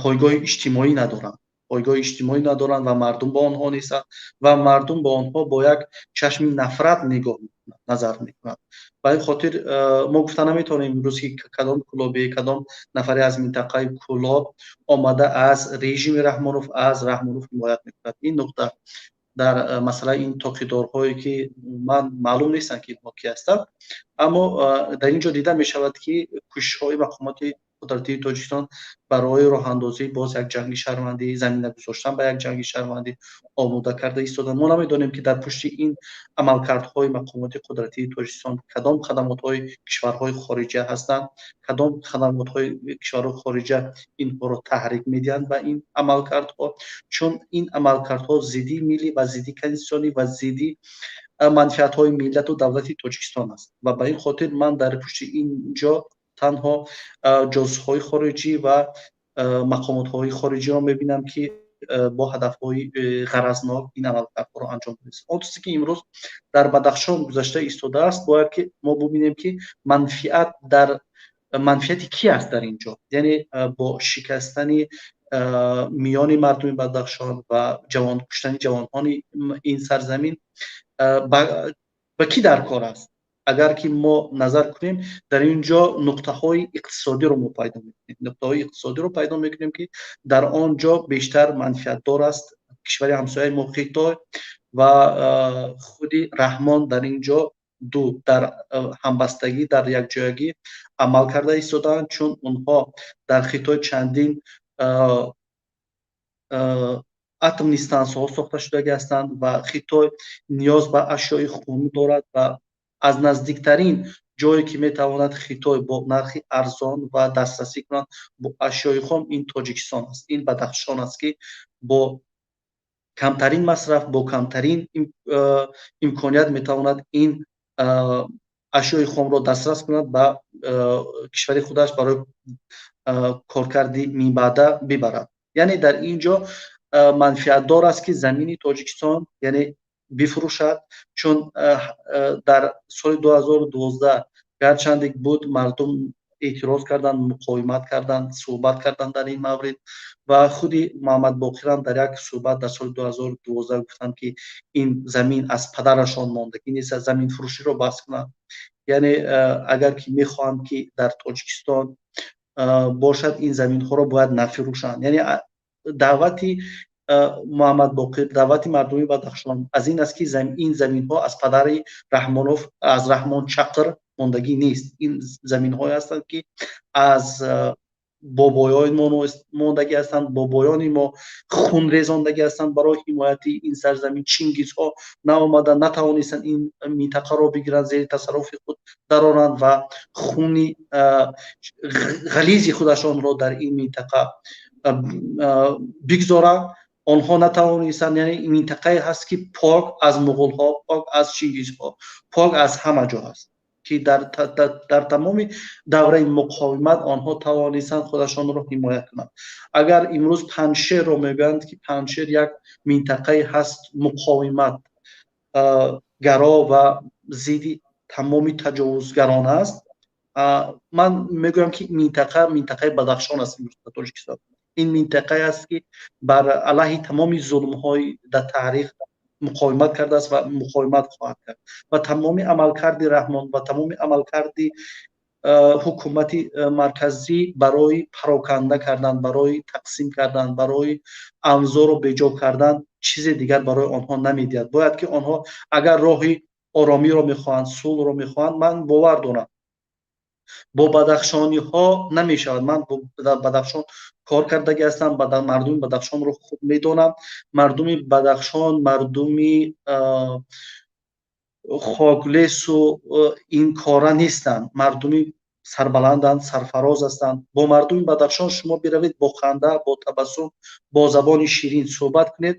пойгоҳи иҷтимоӣ надоранд, пойгоҳи иҷтимоӣ надоранд ва мардум бо онҳо нестанд ва мардум бо онҳо бо як чашми нафрат нигоҳ мекунад, назар мекунад. Ба ин хотир мо гуфта наметавонем имрӯз, ки кадом кӯлобе, кадом нафаре аз минтақаи Кӯлоб омада аз режими Раҳмонов, аз Раҳмонов ҳимоят мекунад. Ин нуқта. Дар масъалаи ин тоқидорҳое, ки ман маълум нестанд, ки инҳо ки ҳастанд, аммо дар ин ҷо дида мешавад, ки кӯшишҳои мақомоти қудратии Тоҷикистон барои роҳандозии боз як ҷанги шаҳрвандӣ, замина гузоштан ба як ҷанги шаҳрвандӣ омода карда истоданд. Мо намедонем, ки дар пушти ин амалкардҳои мақомоти қудратии Тоҷикистон кадом хадамотҳои кишварҳои хориҷа ҳастанд, кадом хадамотҳои кишварҳои хориҷа инҳоро таҳрик медиҳанд ба ин амалкардҳо, чун ин амалкардҳо зидди миллӣ ва зидди конститутсионӣ ва зидди манфиатҳои миллату давлати Тоҷикистон аст. Ва ба ин хотир ман дар пушти ин ҷо танҳо ҷосусҳои хориҷӣ ва мақомотҳои хориҷиро мебинам, ки бо ҳадафҳои ғаразнок ин амалкардҳоро анҷом додааст. Он чизе, ки имрӯз дар Бадахшон гузашта истодааст, бояд ки мо бубинем, ки манфиат дар манфиати ки аст дар ин ҷо, яъне бо шикастани Миёни мардуми Бадахшон ва куштани ҷавонҳои ин сарзамин ба кӣ дар кор аст? Агар ки мо назар кунем, дар ин ҷо нуқтаҳои иқтисодиро мо пайдо мекунем, нуқтаҳои иқтисодиро пайдо мекунем, ки дар он ҷо бештар манфиатдор аст кишвари ҳамсояи мо Хитой ва худи Раҳмон. Дар ин ҷо ду дар ҳамбастагӣ, дар якҷоягӣ амал карда истодаанд, чун онҳо дар Хитой чандин атомный стансияҳо сохта шудагӣ ҳастанд ва Хитой ниёз ба ашёи хом дорад ва аз наздиктарин ҷое, ки метавонад Хитой бо нархи арзон ва дастрасӣ кунад бо ашёи хом, ин Тоҷикистон аст, ин Бадахшон аст, ки бо камтарин масраф, бо камтарин имконият метавонад ин ашёи хомро дастрас кунад, ба кишвари худаш барои коркарди минбаъда бибарад. Яъне дар ин ҷо манфиатдор аст, ки замини Тоҷикистон, яъне, бифурӯшад, чун дар соли 2012 гарчанде буд, мардум эътироз карданд, муқовимат карданд, суҳбат карданд дар ин маврид ва худи Муҳаммадбоқирам дар як суҳбат дар соли 2012 гуфтанд, ки ин замин аз падарашон мондагӣ нест, заминфурӯширо бас кунанд. Яъне агар ки мехоҳанд, ки дар Тоҷикистон бошад, ин заминҳоро бояд нафурӯшанд. Яъне даъвати Муҳаммадбоқир, даъвати мардуми Бадахшон аз ин аст, ки ин заминҳо аз падари Раҳмонов, аз Раҳмон Чақр мондагӣ нест. Ин заминҳое ҳастанд, ки аз бобоёни мо мондагӣ ҳастанд. Бобоёни мо хунрезондагӣ ҳастанд барои ҳимояти ин сарзамин. Чингизҳо наомада натавонистанд ин минтақаро бигиранд, зери тасарруфи худ дароранд ва хуни ғализи худашонро дар ин минтақа бигзоранд. Онҳо натавонистанд. Яъне минтақае ҳаст, ки пок аз муғулҳо, пок аз чингизҳо, пок аз ҳама ҷо ҳаст, ки дар тамоми давраи муқовимат онҳо тавонистанд худашонро ҳимоят кунанд. Агар имрӯз Панҷшерро мегӯянд, ки Панҷшер як минтақае ҳаст муқовимат гаро ва зидди тамоми таҷовузгарон аст, ман мегӯям, ки минтақа минтақаи Бадахшон аст имрӯз дар Тоҷикистон. Ин минтақае аст, ки бар алайҳи тамоми зулмҳои дар таърих муқовимат кардааст ва муқовимат хоҳад кард. Ва тамоми амалкарди Раҳмон ва тамоми амалкарди ҳукумати марказӣ барои пароканда кардан, барои тақсим кардан, барои авзоро беҷо кардан чизе дигар барои онҳо намедиҳад. Бояд ки онҳо агар роҳи оромиро мехоҳанд, сулҳро мехоҳанд, ман бовар дорам, бо бадахшониҳо намешавад. Ман дар Бадахшон кор кардагӣ ҳастам, мардуми Бадахшонро хуб медонам. Мардуми Бадахшон мардуми хоклесу ин кора нестанд, мардуми сарбаланданд, сарфароз ҳастанд. Бо мардуми Бадахшон шумо биравед, бо ханда, бо табассум, бо забони ширин суҳбат кунед,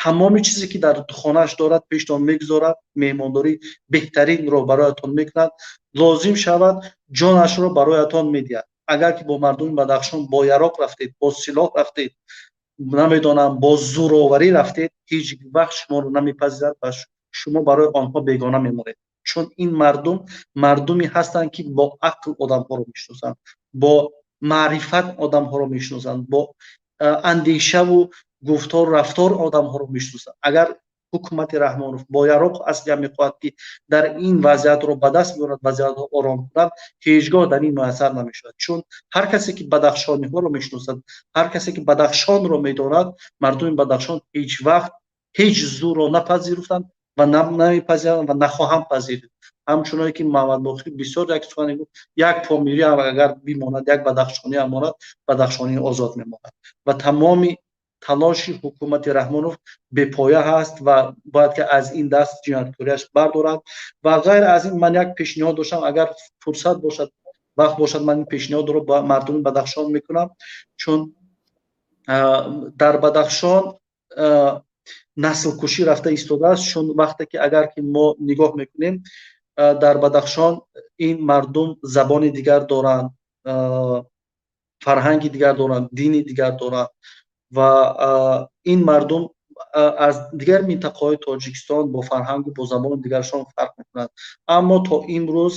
тамоми чизе, ки дар хонааш дорад, пештон мегузорад, меҳмондорӣ беҳтаринро бароятон мекунад, лозим шавад, ҷонашро бароятон медиҳад. Агар ки бо мардуми Бадахшон бо яроқ рафтед, бо силоҳ рафтед, намедонам, бо зӯроварӣ рафтед, ҳеҷ вақт шуморо намепазирад ва шумо барои онҳо бегона мемонед, чун ин мардум мардуме ҳастанд, ки бо ақл одамҳоро мешиносанд, бо маърифат одамҳоро мешиносанд, бо андешаву гуфтору рафтор одамҳоро мешиносанд. Агар ҳукумати Раҳмонов бо яроқ аслиам мехоҳад, ки дар ин вазъиятро ба даст биёрад, вазъиятро ором кунад, ҳеҷгоҳ дар ин муяссар намешавад, чун ҳар касе, ки бадахшониҳоро мешиносад, ҳар касе, ки Бадахшонро медонад, мардуми Бадахшон ҳеҷ вақт ҳеҷ зӯрро напазируфтанд ва намепазиранд ва нахоҳанд пазирид. Ҳамчуное ки Муҳаммадбоқир бисёр як сухане гуфт: як помирӣ ҳам агар бимонад, як бадахшонӣ ҳам монад, бадахшонӣ озод мемонад. Ва тамоми талоши ҳукумати Раҳмонов бепоя ҳаст ва бояд ки аз ин даст ҷинояткориаш бардорад. Ва ғайр аз ин ман як пешниҳод доштам, агар фурсат бошад, вақт бошад, ман ин пешниҳодро ба мардуми Бадахшон мекунам, чун дар Бадахшон наслкушӣ рафта истодааст. Чун вақте ки агар ки мо нигоҳ мекунем, дар Бадахшон ин мардум забони дигар доранд, фарҳанги дигар доранд, дини дигар доранд ва ин мардум аз дигар минтақаҳои Тоҷикистон бо фарҳангу бо забони дигарашон фарқ мекунанд. Аммо то имрӯз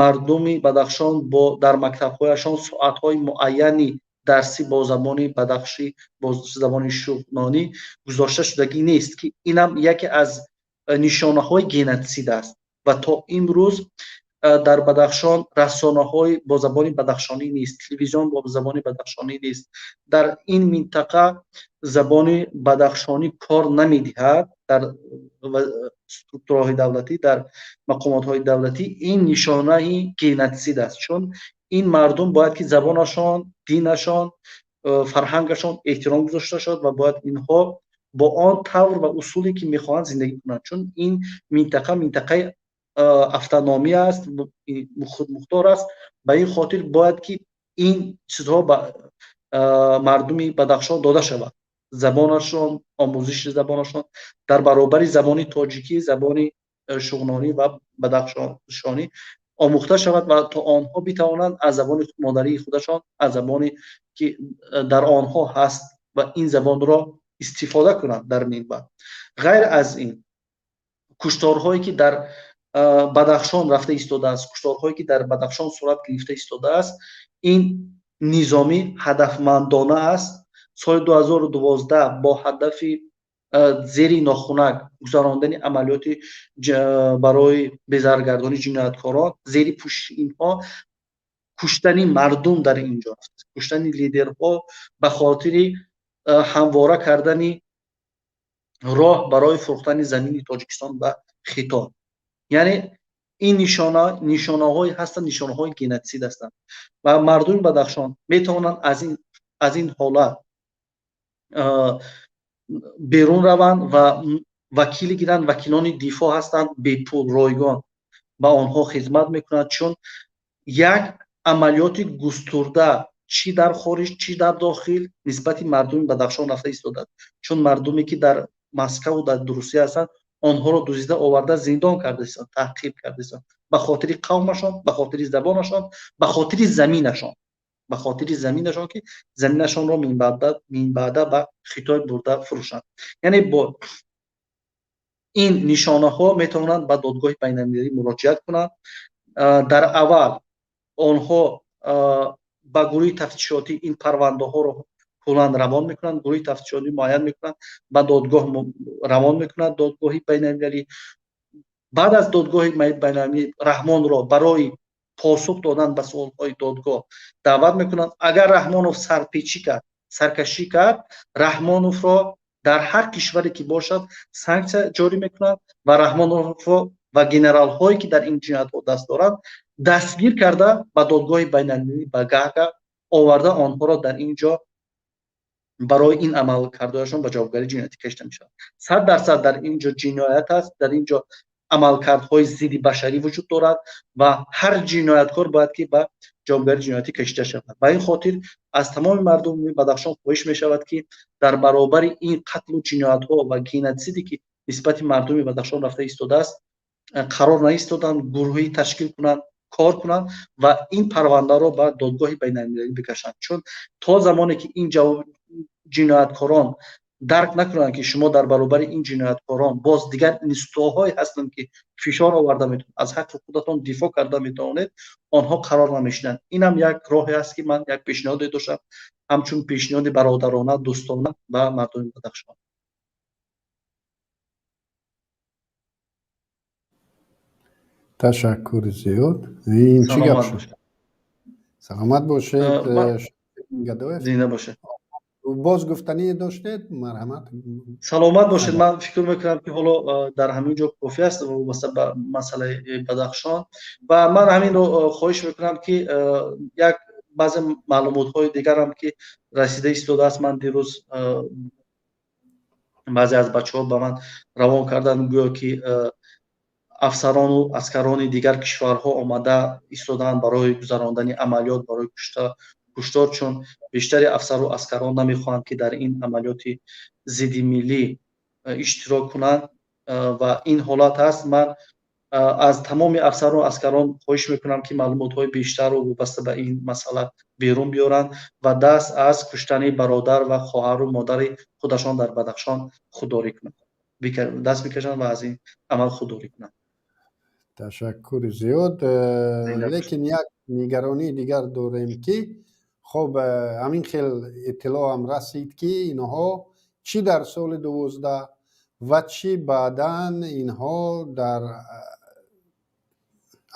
мардуми Бадахшон бо дар мактабҳояшон соатҳои муайяни дарсӣ бо забони бадахшӣ, бо забони шуғнонӣ гузошта шудагӣ нест, ки инам яке аз нишонаҳои геноцид аст. Ва то имрӯз дар Бадахшон расонаҳои бо забони бадахшонӣ нест, телевизион бо забони бадахшонӣ нест. Дар ин минтақа забони бадахшонӣ кор намедиҳад дар структураҳои давлатӣ, дар мақомотҳои давлатӣ. Ин нишонаи геноцид аст, чун ин мардум бояд ки забонашон, динашон, фарҳангашон эҳтиром гузошта шавад ва бояд инҳо бо он тавр ва усуле ки мехоҳанд зиндагӣ кунанд, чун ин минтақа минтақаи автономӣ аст, худмухтор аст. Ба ин хотир бояд ки ин чизҳо ба мардуми Бадахшон дода шавад: забонашон, омӯзиши забонашон дар баробари забони тоҷикӣ, забони шуғнонӣ ва бадахшонӣ омӯхта шавад ва то онҳо битавонанд аз забони модарии худашон, аз забоне ки дар онҳо ҳаст ва ин забонро истифода кунанд дар минбар. Ғайр аз ин, кушторҳое ки дар Бадахшон рафта истодааст, кушторҳое ки дар Бадахшон сурат гирифта истодааст, ин низомӣ ҳадафмандона аст. Соли 2012 бо ҳадафи зери нохунак гузарондани амалиёти барои безараргардонии ҷинояткорон, зери пӯшиши инҳо куштани мардум дар ин ҷо рафт, куштани лидерҳо ба хотири ҳамвора кардани роҳ барои фурӯхтани замини Тоҷикистон ба Хитой. Яъне ин нишонаҳое ҳастанд, нишонаҳои геноцид ҳастанд ва мардуми Бадахшон метавонанд аз ин ҳолат берун раванд ва вакиле гиранд. Вакилони дифоъ ҳастанд, бепул, ройгон ба онҳо хизмат мекунанд, чун як амалиёти густурда чӣ дар хориҷ, чӣ дар дохил нисбати мардуми Бадахшон рафта истодааст, чун мардуме ки дар Москаву дар Русия ҳастанд, онҳоро дуздида оварда зиндон карда истоданд, таъқиб карда истоданд ба хотири қавмашон, ба хотири забонашон, ба хотири заминашон, ба хотири заминашон, ки заминашонро минбаъда ба Хитой бурда фурӯшанд. Яъне бо ин нишонаҳо метавонанд ба додгоҳи байналмилалӣ муроҷиат кунанд. Дар аввал онҳо ба гурӯҳи тафтишотӣ ин парвандаҳоро куллан равон мекунанд, гурӯҳи тафтишотӣ муайян мекунанд, ба додгоҳ равон мекунанд, додгоҳи байналмилалӣ. Баъд аз додгоҳи байналмилалӣ Раҳмонро барои посух додан ба суолҳои додгоҳ даъват мекунанд. Агар Раҳмонов сарпечӣ кард, саркашӣ кард, Раҳмоновро дар ҳар кишваре ки бошад санксия ҷорӣ мекунанд ва Раҳмоновро ва генералҳое ки дар ин ҷиноятҳо даст доранд дастгир карда ба додгоҳи байналмилалӣ, ба Гаага оварда, онҳоро дар ин ҷо барои ин амалкардҳояшон ба ҷавобгарии ҷиноятӣ кашида мешавад. 100% дар ин ҷо ҷиноят аст, дар ин ҷо амалкардҳои зидди башарӣ вуҷуд дорад ва ҳар ҷинояткор бояд ки ба ҷавобгарии ҷиноятӣ кашида шавад. Ба ин хотир аз тамоми мардуми Бадахшон хоҳиш мешавад, ки дар баробари ин қатлу ҷиноятҳо ва геноциде ки нисбати мардуми Бадахшон рафта истодааст, қарор наистоданд, гурӯҳӣ ташкил кунанд, кор кунанд ва ин парвандаро ба додгоҳи байналмилалӣ бикашанд, чун то замоне ки ин ҷинояткорон дарк накунанд, ки шумо дар баробари ин ҷинояткорон боз дигар институҳое ҳастанд, ки фишор оварда метавонад, аз ҳаққи худатон дифоъ карда метавонед, онҳо қарор намешинанд. Инам як роҳе аст, ки ман як пешниҳоде доштам, ҳамчун пешниҳоди бародарона, дӯстона ба мардуми Бадахшон. Ташаккур зиёд. Ин чӣ гап шуд? Саломат бошед. Зинда бошед. Боз гуфтанӣ доштед? Марҳамат. Саломат бошед. Ман фикр мекунам, ки ҳоло дар ҳамин ҷо кофӣ аст вобаста ба масъалаи Бадахшон ва ман ҳаминро хоҳиш мекунам, ки як баъзе маълумотҳои дигарам ки расида истодааст, ман дирӯз баъзе аз бачаҳо ба ман равон карданд, гӯё ки афсарону аскарони дигар кишварҳо омада истодаанд барои гузарондани амалиёт барои куштор, чун бештари афсару аскарон намехоҳанд, ки дар ин амалиёти зидди миллӣ иштирок кунанд ва ин ҳолат ҳаст. Ман аз тамоми афсару аскарон хоҳиш мекунам, ки маълумотҳои бештарро вобаста ба ин масъала берун биёранд ва даст аз куштани бародар ва хоҳару модари худашон дар Бадахшон худдорӣ кунанд, даст бикашанд ва аз ин амал худдорӣ кунанд. Ташаккури зиёд. Лекин як нигаронии дигар дорем, ки Хоб, ҳамин хел иттилоъам расид, ки инҳо чӣ дар соли 12 ва чӣ баъдан инҳо дар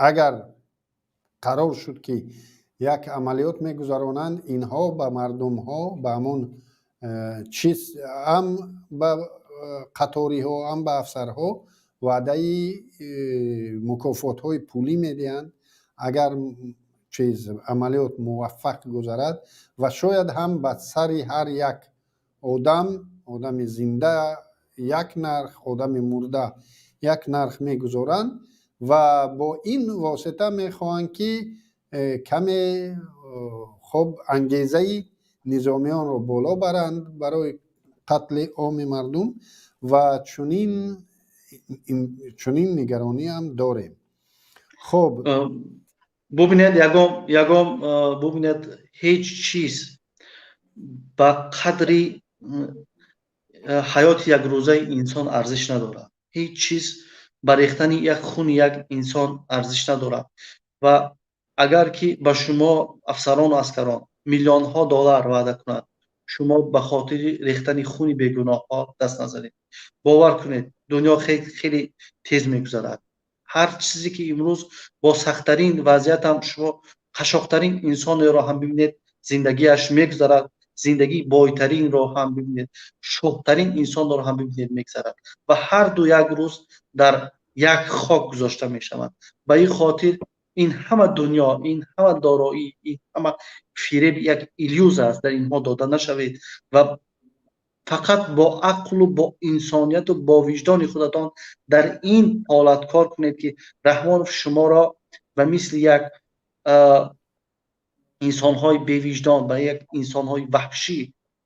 агар қарор шуд, ки як амалиёт мегузаронанд, инҳо ба мардумҳо, ба ҳамон чиз, ҳам ба қаториҳо, ҳам ба афсарҳо ваъдаи мукофотҳои пулӣ медиҳанд, агар чиз амалиёт муваффақ гузарад, ва шояд ҳам ба сари ҳар як одам, одами зинда як нарх, одами мурда як нарх мегузоранд ва бо ин восита мехоҳанд, ки каме хоб ангезаи низомиёнро боло баранд барои қатли оми мардум. Ва чунин нигарониам дорем. Хоб. Бубинед, ягон, бубинед, ҳеҷ чиз ба қадри ҳаёти якрӯзаи инсон арзиш надорад. Ҳеҷ чиз ба рехтани як хуни як инсон арзиш надорад. Ва агар ки ба шумо афсарону аскарон миллионҳо доллар ваъда кунад, шумо ба хотири рехтани хуни бегуноҳҳо даст назанед. Бовар кунед, дунё хеле тез мегузарад. Ҳар чизе ки имрӯз бо сахттарин вазъиятам шумо қашшоқтарин инсонеро ҳам бибинед, зиндагиаш мегузарад. Зиндагии бойтаринро ҳам бибинед, шоҳтарин инсонро ҳам бибинед, мегузарад ва ҳарду як рӯз дар як хок гузошта мешаванд. Ба ин хотир ин ҳама дунё, ин ҳама дороӣ, ин ҳама фиреб як иллюзия аст. Дар инҳо дода нашавед ва фақат бо ақлу бо инсонияту бо виҷдони худатон дар ин ҳолат кор кунед, ки Раҳмонов шуморо ба мисли як инсонҳои бевиҷдон, ба як инсонҳои ваҳшӣ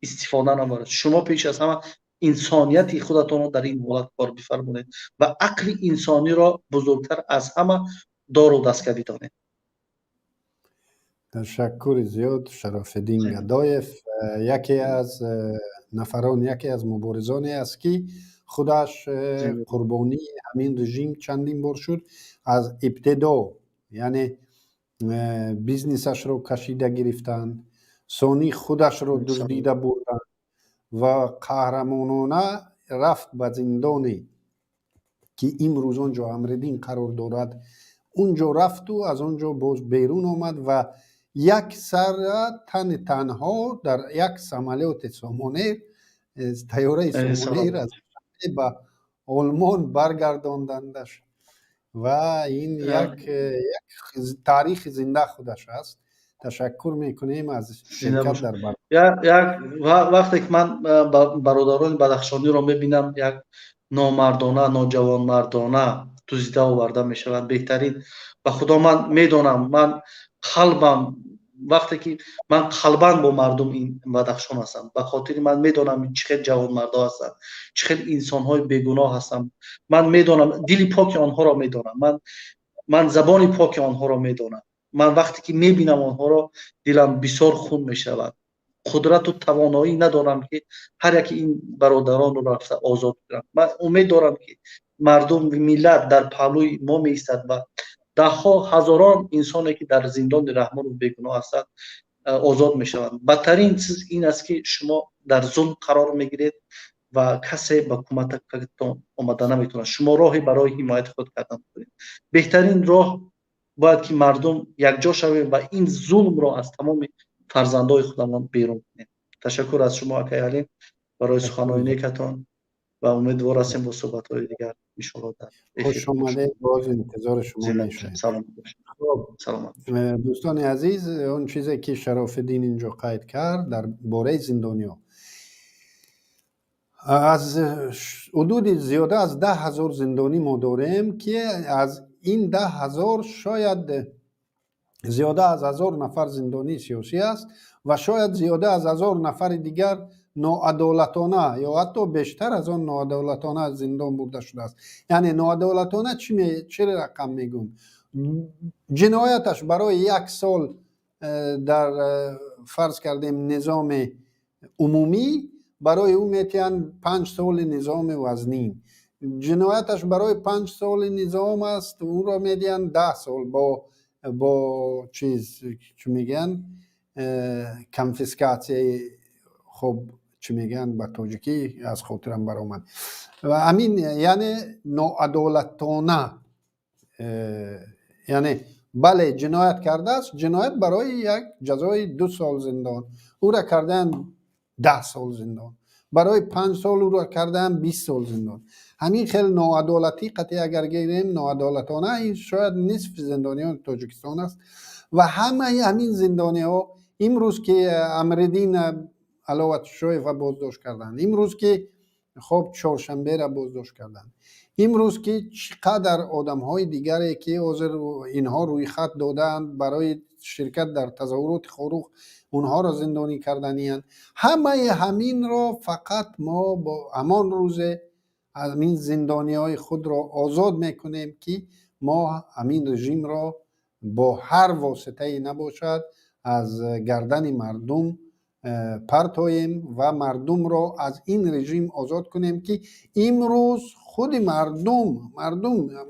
истифода набарад. Шумо пеш аз ҳама инсонияти худатонро дар ин ҳолат кор бифармонед ва ақли инсониро бузургтар аз ҳама дору дастга бидонед. Ташаккури зиёд. Шарофиддин Гадоев яке аз нафарон, яке аз муборизоне аст, ки худаш қурбонии ҳамин режим чандин бор шуд. Аз ибтидо, яъне бизнесашро кашида гирифтанд, сонӣ худашро дуздида бурданд ва қаҳрамонона рафт ба зиндоне, ки имрӯз он ҷо Амриддин қарор дорад. Унҷо рафту аз он ҷо боз берун омад ва як сара тани танҳо дар як самолёти Сомонер, тайёраи Сомонер, аз ба Олмон баргардондандаш. Ва ин як таърихи зинда худаш аст. Ташаккур мекунем аз ширкат дар Як вақте ки ман бародарони бадахшониро мебинам, як номардона, ноҷавонмардона дуздида оварда мешаванд, беҳтарин, ба Худо, ман медонам, ман қалбам, вақте ки ман қалбан бо мардум ин Бадахшон ҳастам, ба хотири ман медонам, чӣ хел ҷавонмардо ҳастанд, чӣ хел инсонҳои бегуноҳ ҳастанд. Ман медонам, дили поки онҳоро медонам, ман забони поки онҳоро медонам. Ман вақте ки мебинам онҳоро, дилам бисёр хун мешавад. Қудрату тавоноӣ надорам, ки ҳар яки ин бародаронро рафта озод кунам. Ман умед дорам, ки мардум, миллат дар паҳлӯи мо меистад ва даҳҳо ҳазорон инсоне, ки дар зиндони Раҳмонов бегуноҳ ҳастанд, озод мешаванд. Бадтарин чиз ин аст, ки шумо дар зулм қарор мегиред ва касе ба кӯмакатон омада наметавонад. Шумо роҳе барои ҳимояти худ кардан кунед. Беҳтарин роҳ бояд, ки мардум якҷо шавем ва ин зулмро аз тамоми фарзандои худамон берун кунем. Ташаккур аз шумо, акай Алим, барои суханҳои некатон ва умедвор ҳастем бо суҳбатҳои дигар, иншоалло, дар Хуш омадед, боз интизори шумо мешавем. Саломат. Дӯстони азиз, он чизе, ки Шарофиддин инҷо қайд кард дар бораи зиндониҳо, аз ҳудуди зиёда аз 10 000 зиндонӣ мо дорем, ки аз ин 10 000 шояд зиёда аз 1000 нафар зиндонии сиёсӣ аст ва шояд зиёда аз 1000 нафари дигар ноадолатона ё ҳатто бештар аз он ноадолатона аз зиндон бурда шудааст. Яъне ноадолатона чӣ рақам мегӯм? Ҷинояташ барои як сол дар фарз кардем низоми умумӣ, барои ӯ метиҳанд 5 соли низоми вазнин. Ҷинояташ барои 5 соли низом аст, ӯро медиҳанд 10 сол бо чиз, чӣ мегӯянд. Конфискатсияи, хуб, чӣ мегӯянд ба тоҷикӣ, аз хотирам баромад. Ва ҳамин, яъне ноадолатона, яъне бале, ҷиноят кардааст, ҷиноят барои як ҷазои 2 сол зиндон ӯра кардаанд 10 сол зиндон, барои 5 сол ӯро кардаанд 20 сол зиндон. Ҳамин хел ноадолатӣ қатъи агар гирем, ноадолатона, ин шояд нисфи зиндониёни Тоҷикистон аст. Ва ҳамаи ҳамин зиндониҳо имрӯз ки Амриддин Аловатшоева боздошт карданд, имрӯз ки, хоб, Чоршанбера боздошт карданд, имрӯз ки чӣ қадар одамҳои дигаре ки ҳозир инҳо рӯйхат додаанд барои ширкат дар тазоҳуроти Хоруғ, онҳоро зиндонӣ карданиянд. Ҳамаи ҳаминро фақат мо бо ҳамон рӯзе ҳамин зиндониҳои худро озод мекунем, ки мо ҳамин режимро бо ҳар воситае набошад аз гардани мардум партоем ва мардумро аз ин режим озод кунем, ки имрӯз худи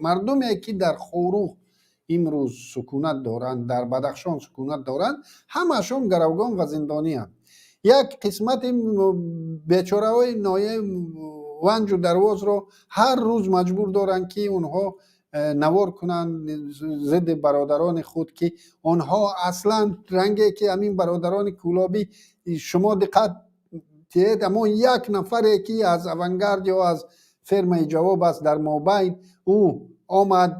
мардуме ки дар Хоруғ имрӯз сукунат доранд, дар Бадахшон сукунат доранд, ҳамашон гаравгон ва зиндонианд. Як қисмати бечораҳои ноҳияи Ванҷу Дарвозро ҳар рӯз маҷбур доранд, ки онҳо навор кунанд зидди бародарони худ, ки онҳо аслан ранге ки ҳамин бародарони кӯлобӣ, шумо диққат диҳед, аммо як нафаре ки аз Авангард ё аз фермаи Ҷавоб аст, дар мобайн ӯ омад,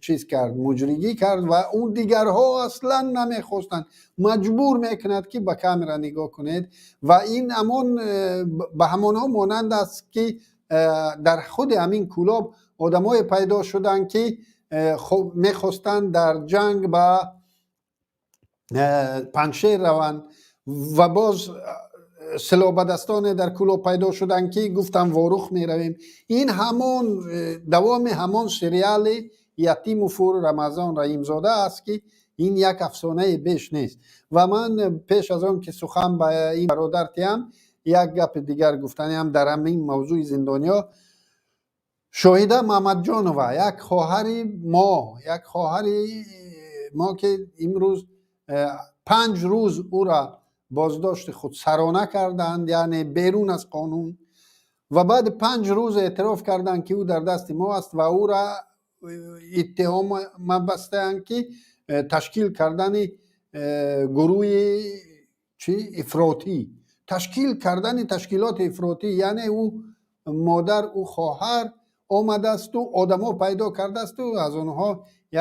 чиз кард, муҷригӣ кард ва ӯ дигарҳо аслан намехостанд. Маҷбур мекунад, ки ба камера нигоҳ кунед. Ва ин ҳамон ба ҳамонҳо монанд аст, ки дар худи ҳамин Кӯлоб одамое пайдо шуданд, ки мехостанд дар ҷанг ба Панҷшер раванд. Ва боз силоҳбадастоне дар Кӯлоб пайдо шуданд, ки гуфтанд, Ворух меравем. Ин ҳамон давоми ҳамон сериали Ятимову Рамазон Раҳимзода аст, ки ин як афсонаи беш нест. Ва ман пеш аз он ки сухан ба ин бародар диҳам, як гапи дигар гуфтаниам дар ҳамин мавзӯи зиндониҳо. Шоҳида Маҳмадҷонова, як хоҳари мо, ки имрӯз 5 рӯз ӯра боздошти худсарона карданд, яъне берун аз қонун, ва баъди 5 рӯз эътироф карданд, ки ӯ дар дасти мо аст ва ӯра иттиҳом бастаанд, ки ташкил кардани гурӯҳи чи ифротӣ, ташкил кардани ташкилоти ифротӣ. Яъне ӯ модар, ӯ хоҳар омадасту одамо пайдо кардаасту аз онҳо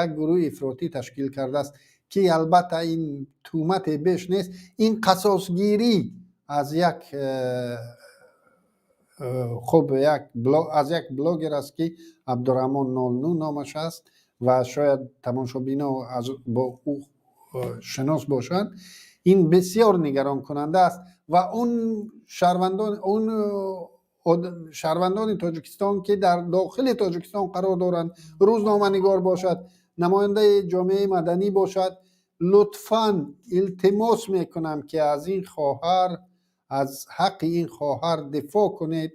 як гурӯҳи ифротӣ ташкил кардааст, ки албатта ин тӯҳмате беш нест, ин қасосгирӣ аз як хуб, аз як блогер аст, ки Абдураҳмон 09 номаш аст ва шояд тамошобино бо ӯ шинос бошанд. Ин бисёр нигаронкунанда аст. Ва он шаҳрвандони Тоҷикистон, ки дар дохили Тоҷикистон қарор доранд, рӯзноманигор бошад, намояндаи ҷомеаи маданӣ бошад, лутфан илтимос мекунам, ки аз ин хоҳар, аз ҳаққи ин хоҳар дифоъ кунед,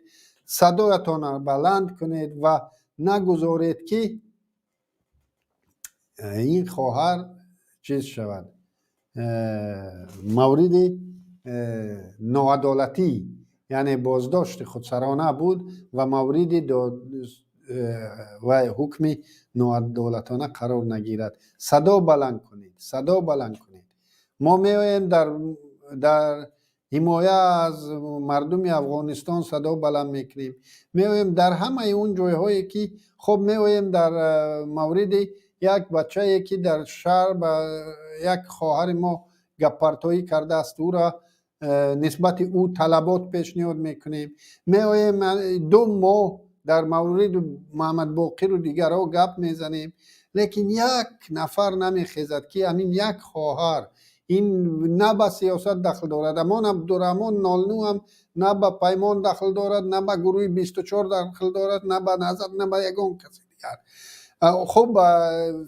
садоятонро баланд кунед ва нагузоред, ки ин хоҳар чиз шавад, мавриди ноадолатӣ, яъне боздошти худсарона буд ва мавриди ҳукми ноадолатона қарор нагирад. Садо баланд кунед, садо баланд кунед. Мо меоем, дар ҳимоя аз мардуми Афғонистон садо баланд мекунем, меоем дар ҳамаи он ҷойҳое ки, хоб, меоем дар мавриди як бачае, ки дар шаҳр ба як хоҳари мо гаппартоӣ кардааст, ӯра нисбати ӯ талабот пешниҳод мекунем. Меоем, 2 моҳ дар мавриди Маҳмадбоқиру дигарҳо гап мезанем, лекин як нафар намехезад, ки ҳамин як хоҳар, ин на ба сиёсат дахл дорад, амон Абдураҳмон 09 ҳам на ба Паймон дахл дорад, на ба гурӯҳи 24 дахл дорад, на ба Назар, на ба ягон каси дигар. Хуб,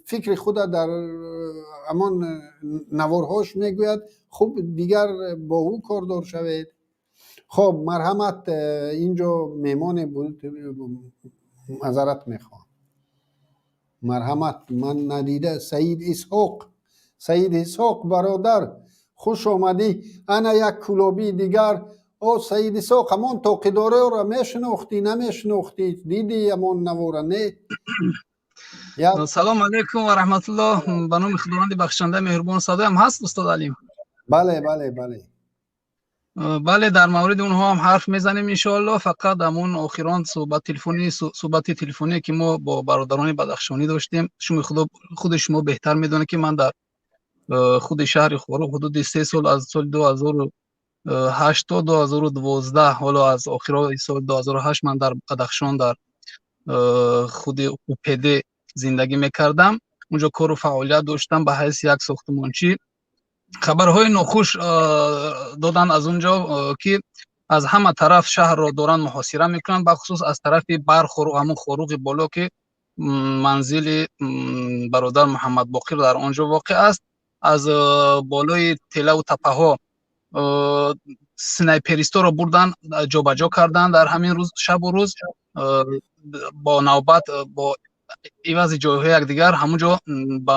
фикри худа дар ҳамон наворҳош мегӯяд. Хуб, дигар бо ӯ кордор шавед. Хоб, марҳамат, инҷо меҳмоне буд, маъзарат мехоҳам. Марҳамат, ман надида. Саид Исҳоқ, Саид Исҳоқ бародар, Хуш омадӣ. Ана як кӯлобии дигар. О, Саид Исоқ, ҳамон тоқидореро мешинохтӣ, намешинохтӣ? Дидӣ ҳамон навора, не? Салом алейкум ва раҳматуллоҳ. Ба номи Худованди бахшанда меҳрубон. Садоям ҳаст, устод Алим? Бале. Бале, дар мавриди онҳо ҳам ҳарф мезанем, иншоаллоҳ. Фақат ҳамон охирон суҳбат телефонӣ, суҳбати телефоние, ки мо бо бародарони бадахшонӣ доштем, шумо худи шумо беҳтар медонед, ки ман дар худи шаҳри Хоруғ ҳудуди 3 сол, аз соли 2008 то 2012, ҳоло аз охирои соли 2008 ман дар Бадахшон, дар худи УПД зиндагӣ мекардам, унҷо кору фаъолият доштам ба ҳайси як сохтмончӣ. Хабарҳои нохуш доданд аз он ҷо, ки аз ҳама тараф шаҳрро доранд муҳосира мекунанд, бахусус аз тарафи Бархоруғ, ҳамон Хоруғи боло, ки манзили бародар Муҳаммадбоқир дар он ҷо воқеъ аст. Аз болои телаву таппаҳо снайперисторо бурдан, ҷобаҷо карданд. Дар ҳамин рӯз, шабу рӯз бо навбат, бо ивази ҷойҳои якдигар, ҳамун ҷо ба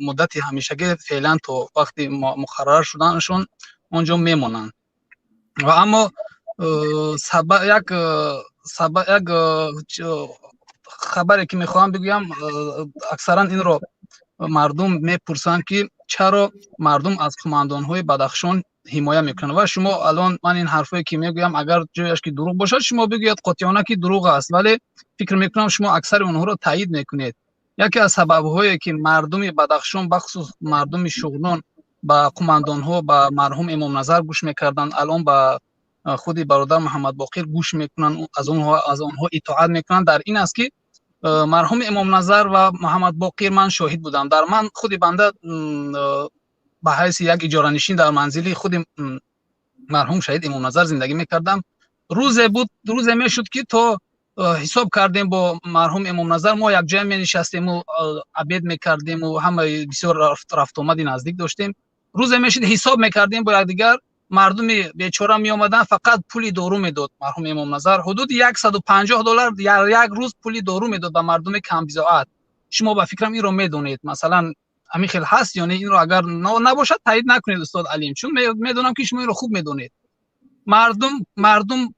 муддати ҳамешагӣ, феълан то вақти муқаррар шуданашон он ҷо мемонанд. Ва аммо як хабаре, ки мехоҳам бигӯям, аксаран инро мардум мепурсанд, ки чаро мардум аз қумандонҳои Бадахшон ҳимоя мекунанд. Ва шумо алон ман ин ҳарфое, ки мегӯям, агар ҷояш ки дурӯғ бошад, шумо бигӯяд қотеона, ки дурӯғ аст, вале фикр мекунам, шумо аксари онҳоро таъид мекунед. Яке аз сабабҳое, ки мардуми Бадахшон, бахусус мардуми Шуғнон, ба қумандонҳо, ба марҳум Эмомназар гӯш мекарданд, алон ба худи бародар Муҳаммадбоқир гӯш мекунанд, аз онҳо итоат мекунанд, дар ин аст, ки марҳум Эмомназар ва Муҳаммадбоқир, ман шоҳид будам, дар ман худи банда ба ҳайси як иҷоранишин дар манзили худи марҳум шаҳид Эмомназар зиндагӣ мекардам. Рӯзе буд, рӯзе мешуд, ки то ҳисоб кардем, бо марҳум Эмомназар мо якҷоя менишастему обед мекардему ҳамаи бисёр рафтуомади наздик доштем. Рӯзе мешуд, ҳисоб мекардем бо якдигар, мардуми бечора меомаданд, фақат пули дору медод марҳум Эмомназар, ҳудуди 150 доллар як рӯз пули дору медод ба мардуми камбизоат. Шумо ба фикрам инро медонед, масалан, ҳамин хел ҳаст ё не? Инро агар набошад, таъид накунед, устод Алим, чун медонам, ки шумо инро хуб медонед. Мардум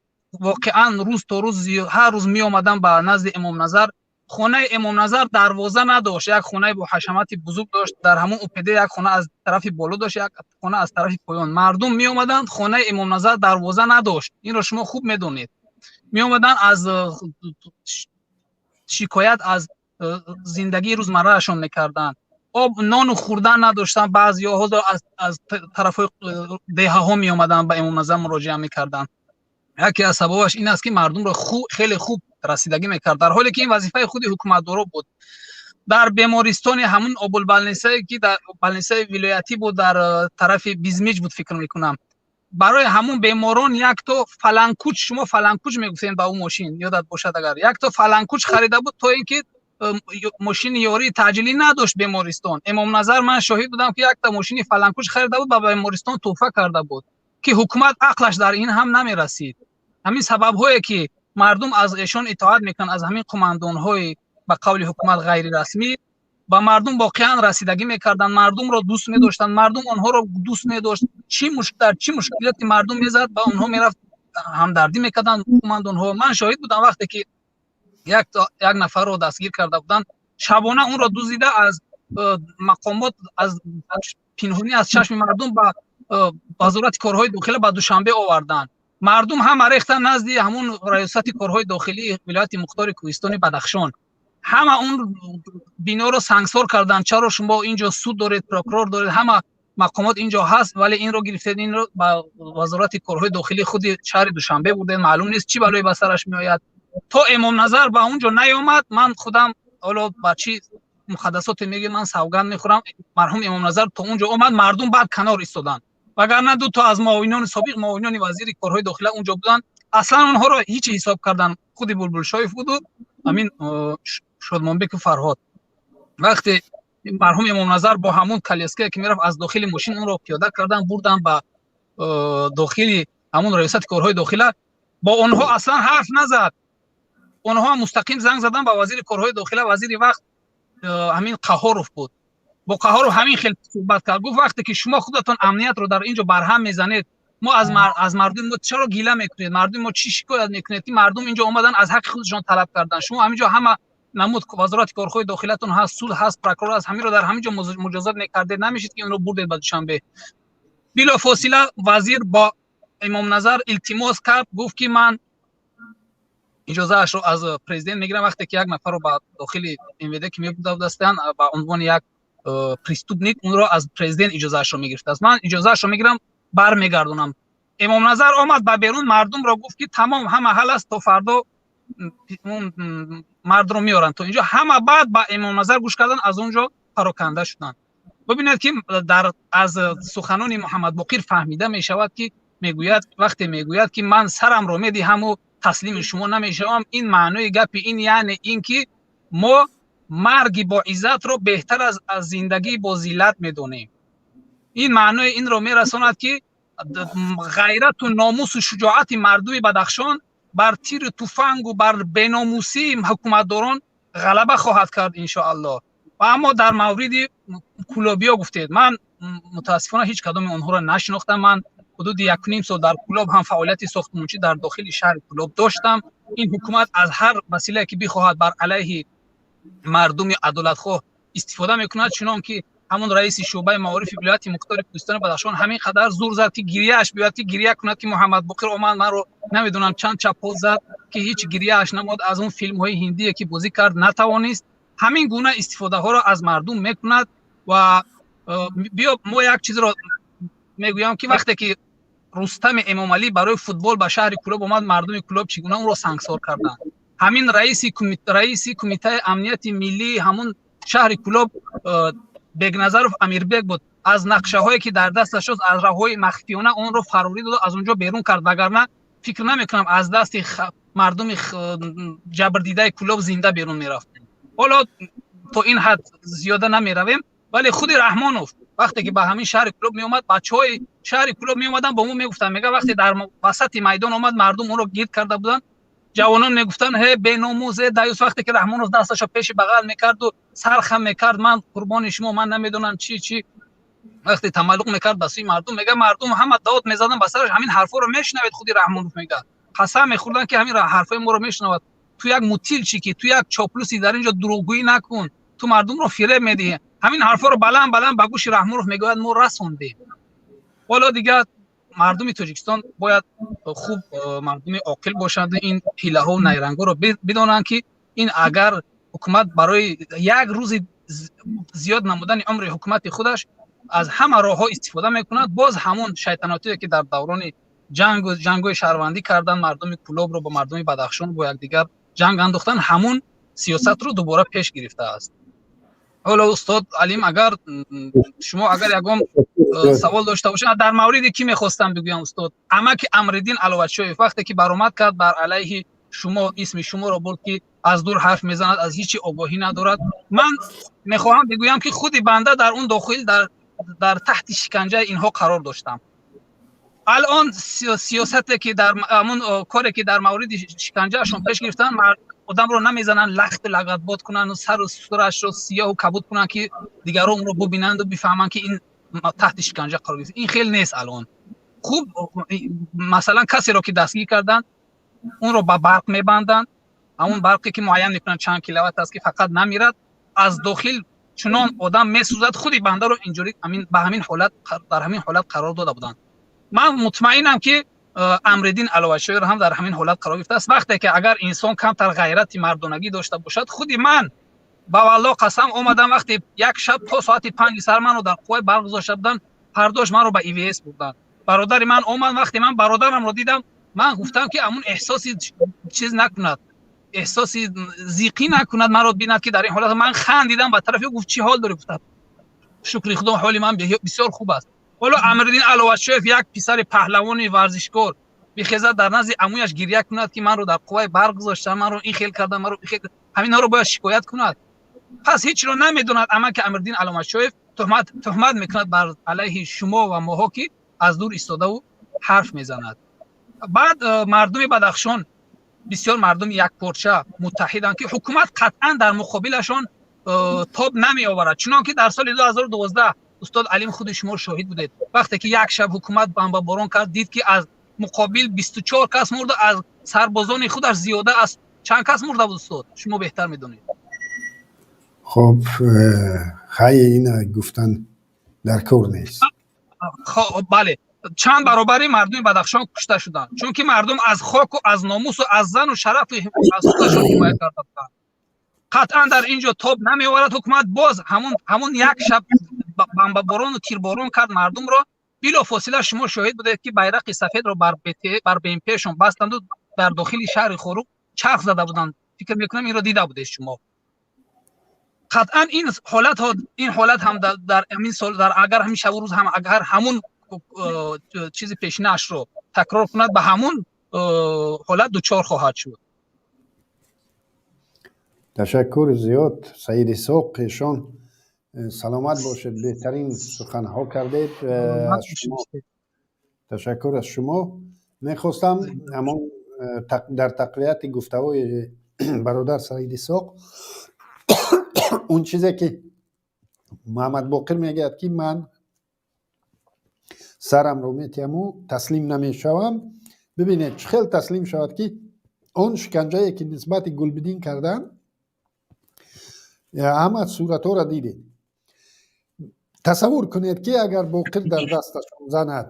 воқеан рӯз то рӯз, ҳар рӯз меомаданд ба назди Эмомназар. Хонаи Эмомназар дарвоза надошт, як хонаи бо ҳашамати бузург дошт дар ҳамон УПД. Як хона аз тарафи боло дошт, як хона аз тарафи поён. Мардум меомаданд, хонаи Эмомназар дарвоза надошт, инро шумо хуб медонед. Меомаданд, аз шикоят аз зиндагии рӯзмарраашон мекарданд. Об, нону хӯрдан надоштанд баъзеҳо, ҳозир аз тарафҳои деҳаҳо меомаданд, ба Эмомназар муроҷиа мекарданд. Яке аз сабабаш ин аст, ки мардумро хеле хуб расидагӣ мекард, дар ҳоле ки ин вазифаи худи ҳукуматдоро буд. Дар бемористони ҳамун облбольницае, ки дар больницаи вилоятӣ буд, дар тарафи Бизмиҷ буд, фикр мекунам, барои ҳамун беморон якто фаланкуч, шумо фаланкуч мегуфтем ба ӯ мошин, ёдат бошад агар, якто фаланкуч харида буд, то ин ки мошини ёрии таъҷилӣ надошт бемористон. Эмомназар, ман шоҳид будам, ки якта мошини фаланкуч харида буд, ба бемористон тӯҳфа карда буд, ки ҳукумат ақлаш дар ин ҳам намерасид. Ҳамин сабабҳое, ки мардум аз эшон итоат мекунанд, аз ҳамин қумандонҳои ба қавли ҳукумат ғайрирасмӣ, ба мардум воқеан расидагӣ мекарданд, мардумро дӯст медоштанд, мардум онҳоро дӯст медошт. Чӣ дар чӣ мушкилоти мардум мезад, ба онҳо мерафт, ҳамдардӣ мекарданд қумандонҳо. Ман шоҳид будам, вақте ки як нафарро дастгир карда буданд, шабона онро дузида аз мақомот, аз пинҳонӣ, аз чашми мардум ба Вазорати корҳои дохила ба Душанбе оварданд. Мардум ҳама рехтан назди ҳамун раёсати корҳои дохилии вилояти мухтори кӯҳистони Бадахшон, ҳама он биноро сангсор карданд. Чаро шумо инҷо суд доред, прокурор доред, ҳама мақомот инҷо ҳаст, вале инро гирифтед, инро ба Вазорати корҳои дохилии худи шаҳри Душанбе бурдед? Маълум нест, чӣ балое ба сараш меояд. То Эмомназар ба он ҷо наёмад, ман худам ҳоло ба чӣ муқаддасоте мегӯям, ман савганд мехӯрам, марҳум Эмомназар то он ҷо омад, мардум баъд канор истоданд. Вагарна ду то аз муовинони собиқ, муовинони вазири корҳои дохила он ҷо буданд, аслан онҳоро ҳеҷ ҳисоб кардан. Худи Булбулшоев буду ҳамин Шодмонбеку Фарҳод. Вақте марҳум Эмомназар бо ҳамун коляскае, ки мерафт, аз дохили мошин онро пиёда кардан, бурдан ба дохили ҳамун раёсати корҳои дохила, бо онҳо аслан ҳарф назад. Онҳо мустақим занг задан ба вазири корҳои дохила. Вазири вақт ҳамин Қаҳоров буд. Бо Қаҳоров ҳамин хел суҳбат кард, гуфт: вақте ки шумо худатон амниятро дар ин ҷо барҳам мезанед, мо аз мардуми мо чаро гила мекунед? Мардуми мо чӣ шикоят мекунед, ки мардум инҷо омадан, аз ҳаққи худашон талаб кардан? Шумо ҳамин ҷо ҳама намуд вазорати корҳои дохилатон ҳаст, суд ҳаст, прокурор ҳаст, ҳаминро дар ҳамин ҷо муҷозот мекардед, намешид ки инро бурдед ба Душанбе. Билофосила вазир бо Имомназар илтимос кард, гуфт ки ман иҷозаашро аз президент мегирам. Вақте ки як нафарро ба дохили МВД ки мебудастанд ба унвони як преступник, онро аз президент иҷозаашро мегирифтааст. Ман иҷозаашро мегирам, бармегардонам. Имомназар омад ба берун, мардумро гуфт ки тамом, ҳама ҳал аст, то фардо мардро меоранд то инҷо. Ҳама баъд ба Имомназар гӯш кардан, аз он ҷо пароканда шуданд. Бибинед ки дар аз суханони Муҳаммадбоқир фаҳмида мешавад, ки мегӯяд, вақте мегӯяд ки ман сарамро медиҳаму таслими шумо намешавам, ин маънои гапи ин, яъне ин ки мо марги бо иззатро беҳтар аз зиндагӣ бо зиллат медонем. Ин маънои инро мерасонад, ки ғайрату номусу шуҷоати мардуми Бадахшон бар тиру туфангу бар беномусии ҳукуматдорон ғалаба хоҳад кард, иншоаллоҳ. Ва аммо дар мавриди кулобиё гуфтед, ман мутаассифона ҳеҷ кадоми онҳоро нашинохтам. Ман ҳудуди 1,5 сол дар Кулоб ҳам фаъолияти сохтмончӣ дар дохили шаҳри Кулоб доштам. Ин ҳукумат аз ҳар василае ки бихоҳад, бар алайҳи мардуми адолатхоҳ истифода мекунад, чунон ки ҳамон раиси шӯъбаи маорифи вилояти мухтори Кӯҳистони Бадахшон ҳамин қадар зур зад, ки гирияаш биёяд, ки гирия кунад, ки Муҳаммадбоқир омад, маро намедонам чанд чапол зад, ки ҳеҷ гирияаш намод. Аз он филмҳои ҳиндие ки бозӣ кард, натавонист. Ҳамин гуна истифодаҳоро аз мардум мекунад. Ва биё, мо як чизро мегӯям, ки вақте ки Рустами Эмомалӣ барои футбол ба шаҳри Кулоб омад, мардуми Кулоб чӣ гуна ӯро сангсор карданд. Ҳамин раиси кумитаи амнияти миллии ҳамун шаҳри Кулоб Бегназаров Амирбек буд. Аз нақшаҳое ки дар дасташ шуд, аз роҳҳои махфиёна онро фарорӣ дод, аз он ҷо берун кард, вагарна фикр намекунам аз дасти мардуми ҷабрдидаи Кулоб зинда берун мерафт. Ҳоло то ин ҳад зиёда намеравем, вале худи Раҳмонов вақте ки ба ҳамин шаҳри Кулоб меомад, бачаҳои шаҳри Кулоб меомаданд, бо мо мегуфтанд, мега, вақте дар васати майдон омад, мардум ӯро гирд карда буданд, ҷавонон мегуфтанд: «Ҳе, беномус, э даюс». Вақте ки Раҳмонов дасташо пеши бағал мекарду сархам мекард, ман қурбони шумо, ман намедонам чӣ чӣ, вақте тамаллуқ мекард ба сӯи мардум, мега, мардум ҳама дод мезаданд ба сараш. Ҳамин ҳарфҳоро мешунавед, худи Раҳмонов мега, қасам мехӯрданд, ки ҳамин ҳарфҳои моро мешунавад: «Ту як мутилчики, ту як чоплуси, дар ин ҷо дурӯғгӯӣ накун, ту мардумро фиреб медиҳӣ». Ҳамин ҳарфҳоро баланд баланд ба гӯши Раҳмонов мегӯяд, мо расондем. Ҳоло дигар мардуми Тоҷикистон бояд хуб мардуми оқил бошанд, ин ҳилаҳову найрангҳоро бидонанд, ки ин агар ҳукумат барои як рӯзи зиёд намудани умри ҳукумати худаш аз ҳама роҳҳо истифода мекунад, боз ҳамон шайтанотие ки дар даврони ҷангу ҷангҳои шаҳрвандӣ кардан, мардуми Кулобро бо мардуми Бадахшон бо якдигар ҷанг андохтан, ҳамон сиёсатро дубора пеш гирифтааст. Ҳоло, устод Алим, агар шумо агар ягон савол дошта бошед дар мавриди кӣ мехостам бигӯям, устод, амаки Амриддин Аловатшоев вақте ки баромад кард, бар алайҳи шумо исми шуморо бурд, ки аз дур ҳарф мезанад, аз ҳичи огоҳӣ надорад. Ман мехоҳам бигӯям, ки худи банда дар он дохил дар таҳти шиканҷаи инҳо қарор доштам. Алон сиёсате ки дар ҳамун коре ки дар мавриди шиканҷаашон пеш гирифтанд, одамро намезананд, лахту лагатбод кунанд, сару сурашро сиёҳу кабуд кунанд, ки дигарон онро бубинанду бифаҳманд, ки ин таҳти шиканҷа қарор гирифт. Ин хел нест алон. Хуб, масалан, касеро ки дастгир карданд, онро ба барқ мебанданд, ҳамон барқе ки муайян мекунанд, чанд киловатт аст, ки фақат намирад. Аз дохил чунон одам месӯзад. Худи бандаро инҷури ба ҳамин ҳолат, дар ҳамин ҳолат қарор дода буданд. Ман мутмаинам, ки Амриддин Аловатшоир ҳам дар ҳамин ҳолат қарор гирифтааст. Вақте ки агар инсон камтар ғайрати мардонагӣ дошта бошад, худи ман ба валло қасам омадам, вақте як шаб то соати 5 сар маро дар қувваи барқ гузошта буданд, фардош маро ба ИВС бурданд. Бародари ман омад. Вақте ман бародарамро дидам, ман гуфтам, ки ҳамун эҳсоси чиз накунад, эҳсоси зиқӣ накунад, маро бинад, ки дар ин ҳолат. Ман хандидам ба тарафи ӯ, гуфт: «Чӣ ҳол дорӣ?» Гуфтам: «Шукри Худо, ҳоли ман бисёр хуб аст». Ҳоло Амриддин Аловатшоев, як писари паҳлавони варзишкор, бихезад, дар назди амӯяш гиря кунад, ки манро дар қувваи барқ гузоштан, манро ин хел кардан, маро ин хел, ҳаминҳоро бояд шикоят кунад. Пас ҳечро намедонад амаки Амриддин Аломатшоев, туҳмат мекунад бар алайҳи шумо ва моҳо, ки аз дур истодаву ҳарф мезанад. Баъд мардуми Бадахшон бисёр мардуми якпорча, муттаҳиданд, ки ҳукумат қатъан дар муқобилашон Тоб намеоварад, чунон ки дар соли 2012, устод Алим, худи шумо шоҳид будед, вақте ки як шаб ҳукумат бомбаборон кард, дид, ки аз муқобил 24 кас мурда, аз сарбозони худаш зиёда аз чанд кас мурда буд? Устод, шумо беҳтар медонед. Хоб, хай, ина гуфтан дар кор нест. Бале, чанд баробари мардуми Бадахшон кушта шуданд, чунки мардум аз хоку аз номусу аз зану шарафи аз худашон ҳимоя карда буданд. Қатъан дар ин ҷо тоб намеоварад. Ҳукумат боз ҳамун як шаб бомбаборону тирборон кард мардумро. Билофосила шумо шоҳид будед, ки байрақи сафедро бар БМПшон бастанду дар дохили шаҳри Хоруғ чарх зада буданд. Фикр мекунам, инро дида будед шумо. Қатъан ин ҳолат ҳам дар ҳамин сол, дар агар ҳамин шабу рӯз ҳам агар ҳамун чизи пешинаашро такрор кунад, ба ҳамун ҳолат дучор хоҳад шуд. Ташаккур зиёд, Саид Исоқ. Эшон саломат бошед, беҳтарин суханҳо кардед. Аз шумо ташаккур. Аз шумо мехостам ҳамон дар тақвияти гуфтаҳои бародар Саид Исоқ, он чизе ки Муҳаммадбоқир мегӯяд, ки ман сарамро метиҳаму таслим намешавам. Бибинед, чӣ хел таслим шавад, ки он шиканҷае, ки нисбати Гулбиддин карданд, ҳама суратҳоро дидед. Тасаввур кунед, ки агар Боқир дар дасташон занад,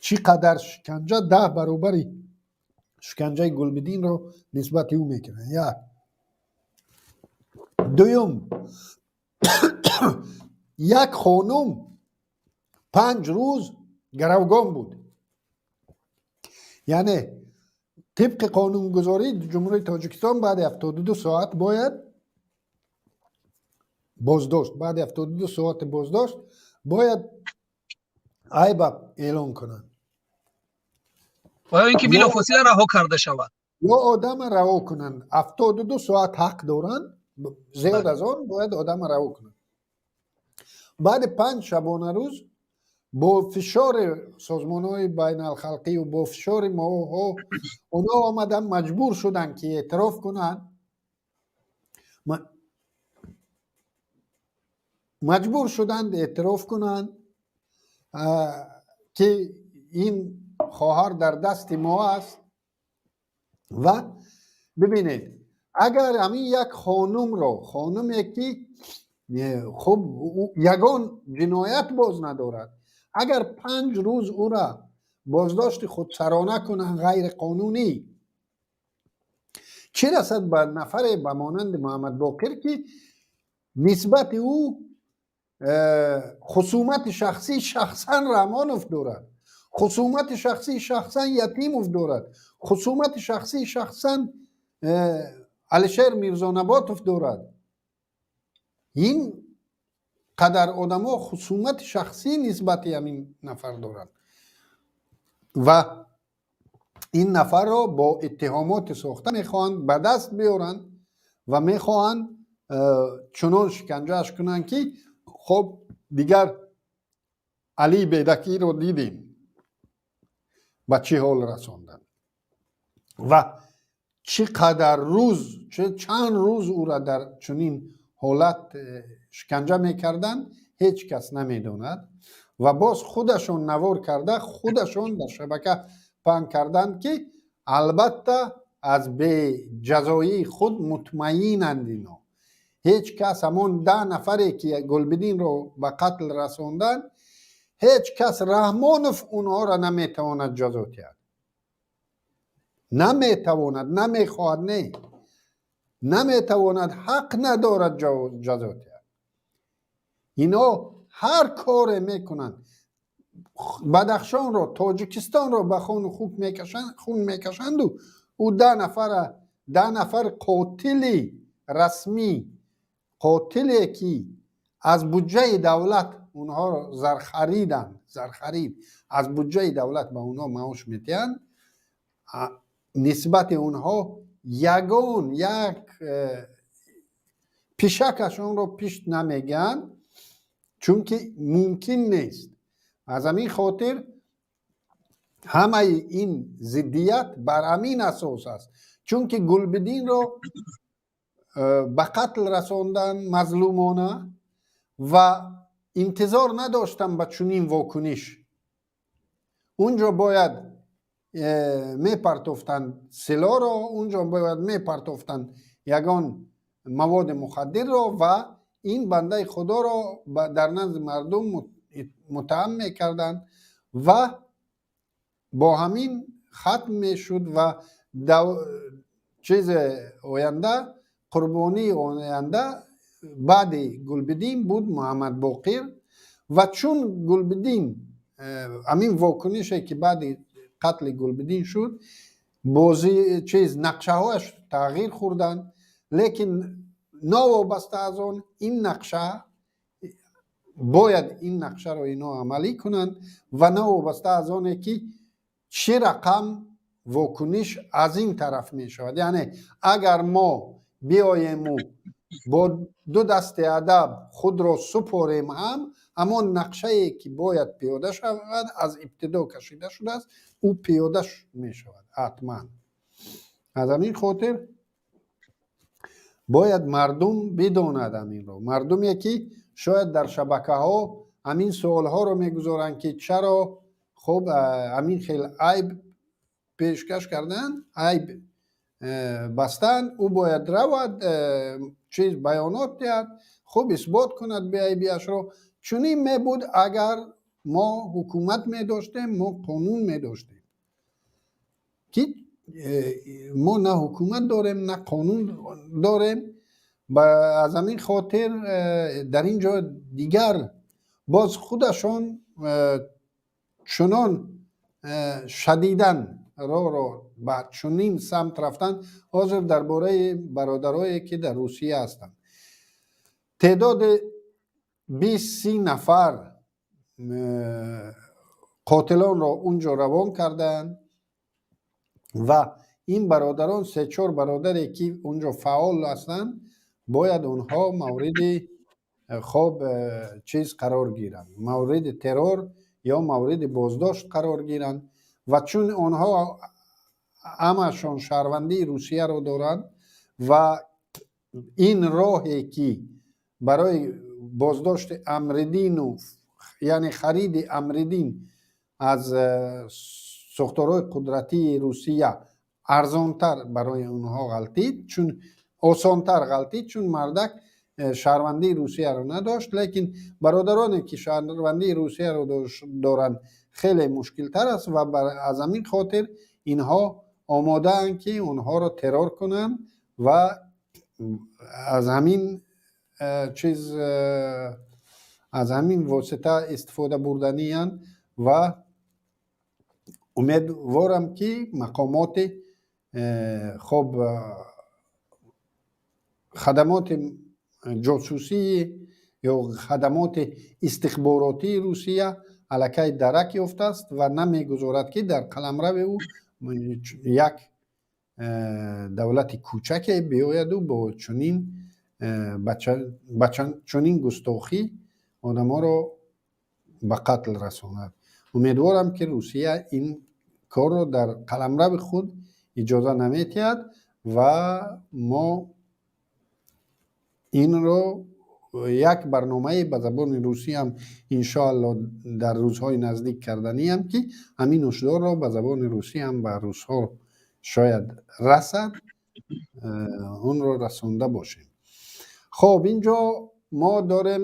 чӣ қадар шиканҷа, 10 баробари шиканҷаи Гулбиддинро нисбати ӯ мекунанд. Як. Дуюм, як хонум 5 рӯз гаравгон буд. Яъне тибқи қонунгузории Ҷумҳурии Тоҷикистон баъди 72 соат бояд боздошт, баъди 72 соати боздошт бояд айба эълон кунанд. Ва ё ин ки билофосила раҳо карда шавад. Ё одама раҳо кунанд. 72 соат ҳақ доранд, зиёд аз он бояд одама раҳо кунанд. Баъди 5 шабонарӯз бо фишори созмонҳои байналхалқию бо фишори моҳо онҳо омадан, маҷбур шуданд, ки эътироф кунанд, маҷбур шуданд эътироф кунанд, ки ин хоҳар дар дасти мо аст. Ва бибинед, агар ҳамин як хонумро, хонуме ки хуб ягон ҷиноят боз надорад, агар 5 рӯз ӯра боздошти худсарона кунанд, ғайриқонунӣ, чӣ расад ба нафаре ба монанди Муҳаммадбоқир, ки нисбати ӯ хусумати шахсӣ шахсан Раҳмонов дорад, хусумати шахсӣ шахсан Ятимов дорад, хусумати шахсӣ шахсан Алишер Мирзонаботов дорад. Ин қадар одамо хусумати шахсӣ нисбати ҳамин нафар доранд ва ин нафарро бо иттиҳомоти сохта мехоҳанд ба даст биёранд ва мехоҳанд чунон шиканҷааш кунанд, ки хоб, дигар Алии Бедакиро дидем, ба чӣ ҳол расонданд ва чӣ қадар рӯз, чанд рӯз ӯра дар чунин ҳолат шиканҷа мекарданд, ҳеҷ кас намедонад. Ва боз худашон навор карда, худашон дар шабака паҳн карданд, ки албатта аз беҷазоии худ мутмаинанд ино. Ҳеҷ кас, ҳамон 10 нафаре, ки Гулбиддинро ба қатл расонданд, ҳеҷ кас, Раҳмонов онҳоро наметавонад ҷазо диҳад. Наметавонад, намехоҳад, не, наметавонад, ҳақ надорад ҷазо диҳад. Ино ҳар коре мекунанд, Бадахшонро, Тоҷикистонро ба хону хун мекашанду ӯ 10 нафара, 10 нафар қотили расмӣ, қотиле, ки аз буҷаи давлат онҳоро зархариданд, зархарид, аз буҷаи давлат ба онҳо маош медиҳанд, нисбати онҳо ягон як пишакашонро пишт намегӯянд, чунки мумкин нест. Аз ҳамин хотир ҳамаи ин зиддият бар ҳамин асос аст, чунки Гулбиддинро Ба қатл расондан мазлумона ва интизор надоштам ба чунин вокуниш. Унҷо бояд мепартофтанд силоро, унҷо бояд мепартофтанд ягон маводи мухаддирро ва ин бандаи худоро дар назди мардум муттаҳам мекарданд ва бо ҳамин хатм мешуд ва чизи оянда, қурбонии оянда баъди Гулбиддин буд Муҳаммадбоқир. Ва чун Гулбиддин ҳамин вокунише, ки баъди қатли Гулбиддин шуд, бозӣ чиз нақшаҳояш тағйир хӯрданд, лекин новобаста аз он ин нақша бояд, ин нақшаро ино амалӣ кунанд ва новобаста аз оне, ки чӣ рақам вокуниш аз ин тараф мешавад. Яъне агар мо биоему бо ду дасти адаб худро супорем ҳам, ҳамон нақшае, ки бояд пиёда шавад, аз ибтидо кашида шудааст, ӯ пиёда мешавад ҳатман. Аз ҳамин хотир бояд мардум бидонад ҳаминро. Мардуме, ки шояд дар шабакаҳо ҳамин суолҳоро мегузоранд, ки чаро хуб ҳамин хел айб пешкаш карданд, айб бастанд, ӯ бояд равад, чиз баёнот диҳад, хуб исбот кунад беайбиашро. Чунин мебуд, агар мо ҳукумат медоштем, мо қонун медоштем, ки мо на ҳукумат дорем, на қонун дорем. Аз ҳамин хотир дар ин ҷо дигар боз худашон чунон шадидан роҳро ба чунин самт рафтанд. Ҳозир дар бораи бародарое, ки дар Русия ҳастанд, теъдоди 20-30 нафар қотилонро унҷо равон кардаанд ва ин бародарон, се-чор бародаре, ки унҷо фаъол ҳастанд, бояд онҳо мавриди хоб чиз қарор гиранд, мавриди террор ё мавриди боздошт қарор гиранд. Ва чун онҳо ҳамашон шаҳрвандии Русияро доранд ва ин роҳе, ки барои боздошти Амриддину, яъне хариди Амриддин аз сохторҳои қудратии Русия арзонтар барои онҳо ғалтид, чун осонтар ғалтид, чун мардак шаҳрвандии Русияро надошт. Лекин бародароне, ки шаҳрвандии Русияро доранд, хеле мушкилтар аст ва аз ҳамин хотир инҳо омодаанд, ки онҳоро террор кунанд ва аз ҳамин чиз, аз ҳамин восита истифода бурданиянд. Ва умедворам, ки мақомоти хоб хадамоти ҷосусӣ ё хадамоти истихборотии Русия аллакай дарак ёфтааст ва намегузорад, ки дар қаламрави ӯ як давлати кӯчаке биояду бо чунин ба чунин густохӣ одаморо ба қатл расонад. Умедворам, ки Русия ин корро дар қаламрави худ иҷоза наметиҳад ва мо инро як барномае ба забони русӣ ҳам иншоалло дар рӯзҳои наздик карданиам, ки ҳамин ҳушдорро ба забони русӣ ҳам ба русҳо шояд расад, онро расонда бошем. Хоб, инҷо мо дорем,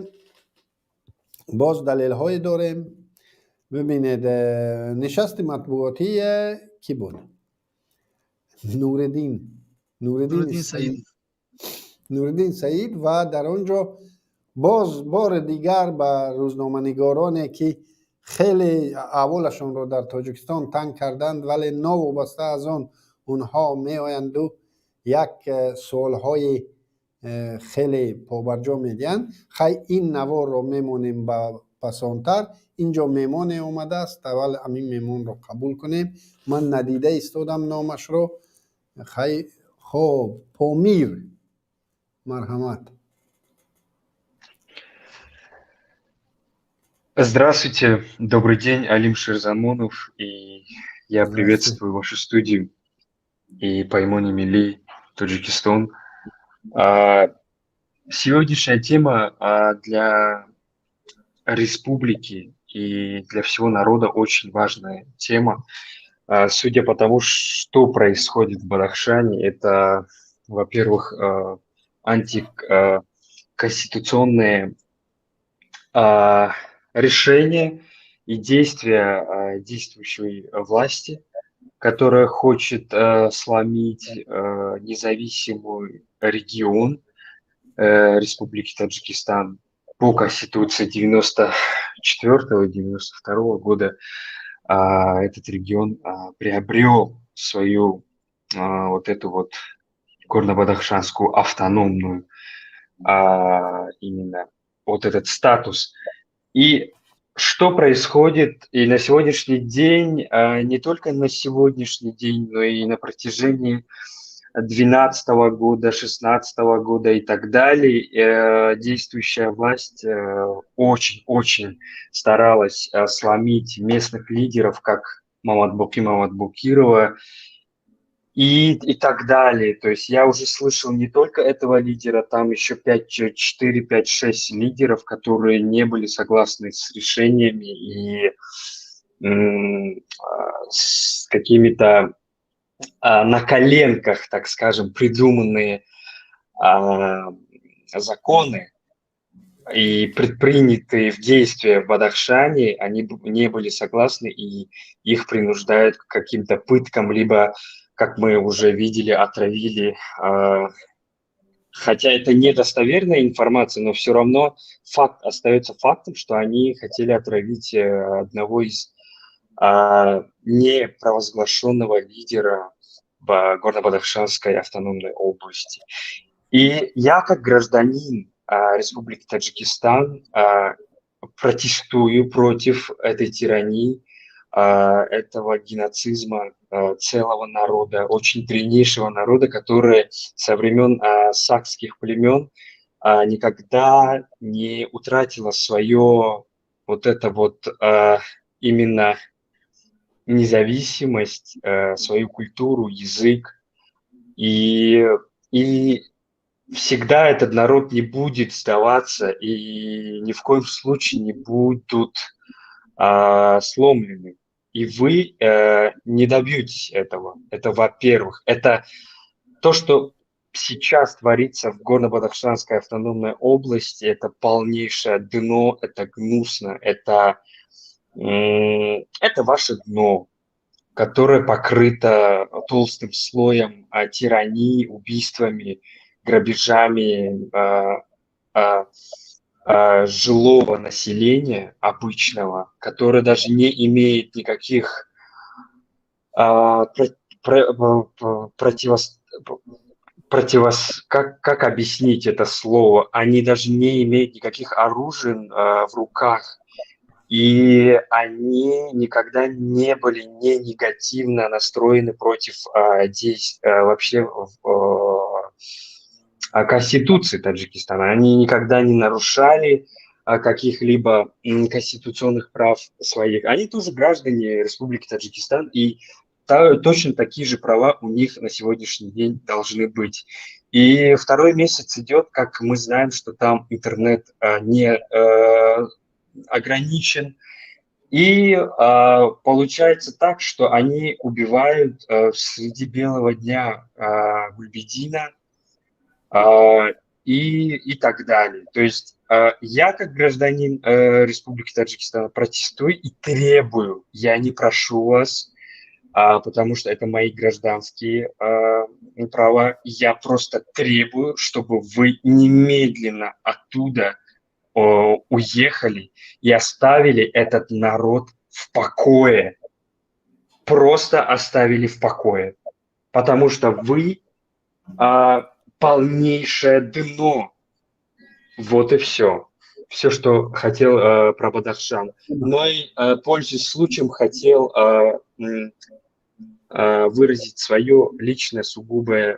боз далелҳое дорем. Бибинед, нишасти матбуотии кӣ буд? Нуриддин Нуриддин Саид. Ва дар он ҷо боз бори дигар ба рӯзноманигороне, ки хеле аҳволашонро дар Тоҷикистон танг карданд, вале новобаста аз он онҳо меоянду як суолҳои хеле побарҷо медиҳанд. Хай, ин наворро мемонем ба пасонтар. Инҷо меҳмоне омадааст, аввал ҳамин меҳмонро қабул кунем. Ман надида истодам номашро. Хай, хоб, Помир, марҳамат. Здравствуйте, добрый день, Алим Шерзамонов, и я приветствую вашу студию и Паймони Мили, Таджикистан. Сегодняшняя тема для республики и для всего народа очень важная тема. Судя по тому, что происходит в Бадахшане, это, во-первых, антиконституционные решения и действия действующей власти, которая хочет сломить независимый регион Республики Таджикистан по Конституции 94-92 года. Этот регион приобрел свою вот эту вот горно-бадахшанскую автономную именно вот этот статус. И что происходит и на сегодняшний день, не только на сегодняшний день, но и на протяжении 2012 года, 2016 года и так далее, действующая власть очень-очень старалась сломить местных лидеров, как Мамадбуки Мамадбукирова и так далее. То есть я уже слышал не только этого лидера, там еще 5, 4, 5, 6 лидеров, которые не были согласны с решениями и с какими-то на коленках, так скажем, придуманные законы и предпринятые в действия в Бадахшане, они не были согласны, и их принуждают к каким-то пыткам, либо, как мы уже видели, отравили. Хотя это недостоверная информация, но все равно факт остается фактом, что они хотели отравить одного из непровозглашенного лидера в Горно-Бадахшанской автономной области. И я, как гражданин Республики Таджикистан, протестую против этой тирании, этого геноцизма целого народа, очень древнейшего народа, который со времен сакских племен никогда не утратило свое вот это вот именно независимость, свою культуру, язык. И всегда этот народ не будет сдаваться и ни в коем случае не будут сломлены. И вы не добьетесь этого. Это, во-первых. Это то, что сейчас творится в Горно-Бадахшанской автономной области, это полнейшее дно, это гнусно, это ваше дно, которое покрыто толстым слоем тирании, убийствами, грабежами жилого населения обычного, которое даже не имеет никаких как объяснить это слово? Они даже не имеют никаких оружий в руках, и они никогда не были не негативно настроены против вообще Конституции Таджикистана. Они никогда не нарушали каких-либо конституционных прав своих. Они тоже граждане Республики Таджикистан, и точно такие же права у них на сегодняшний день должны быть. И второй месяц идет, как мы знаем, что там интернет не ограничен. И получается так, что они убивают среди белого дня Гульбедина и так далее. То есть я, как гражданин Республики Таджикистан, протестую и требую, я не прошу вас, потому что это мои гражданские права, я просто требую, чтобы вы немедленно оттуда уехали и оставили этот народ в покое. Просто оставили в покое. Потому что вы полнейшее дно. Вот и все. Все, что хотел про Бадахшан. Но и, пользуясь случаем, хотел выразить свое личное, сугубое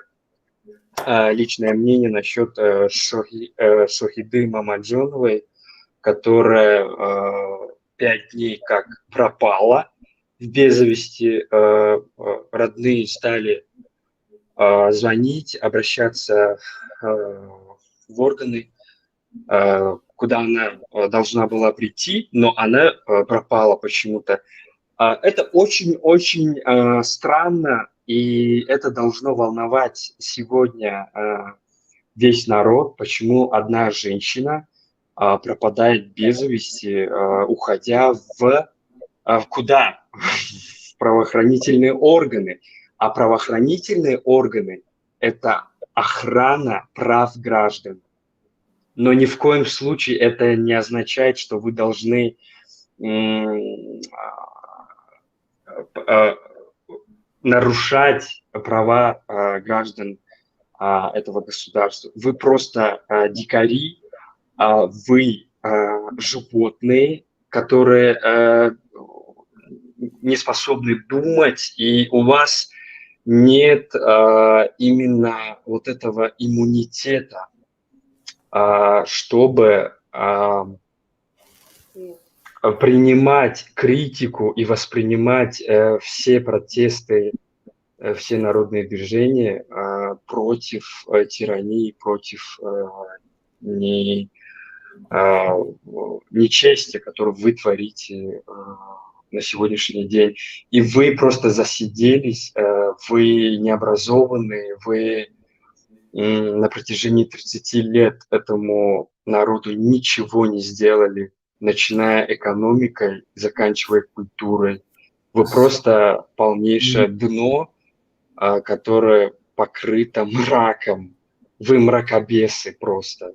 личное мнение насчет Шохиды Мамаджоновой, которая 5 дней как пропала в безвести. Родные стали Звонить, обращаться в органы, куда она должна была прийти, но она пропала почему-то. Это очень-очень странно, и это должно волновать сегодня весь народ, почему одна женщина пропадает без вести, уходя в куда? В правоохранительные органы. А правоохранительные органы – это охрана прав граждан. Но ни в коем случае это не означает, что вы должны нарушать права граждан этого государства. Вы просто дикари, вы животные, которые не способны думать, и у вас нет именно вот этого иммунитета, чтобы принимать критику и воспринимать все протесты, все народные движения против тирании, против нечестия, которую вы творите на сегодняшний день. И вы просто засиделись, вы необразованные, вы на протяжении 30 лет этому народу ничего не сделали, начиная экономикой, заканчивая культурой. Вы просто полнейшее дно, которое покрыто мраком. Вы мракобесы просто.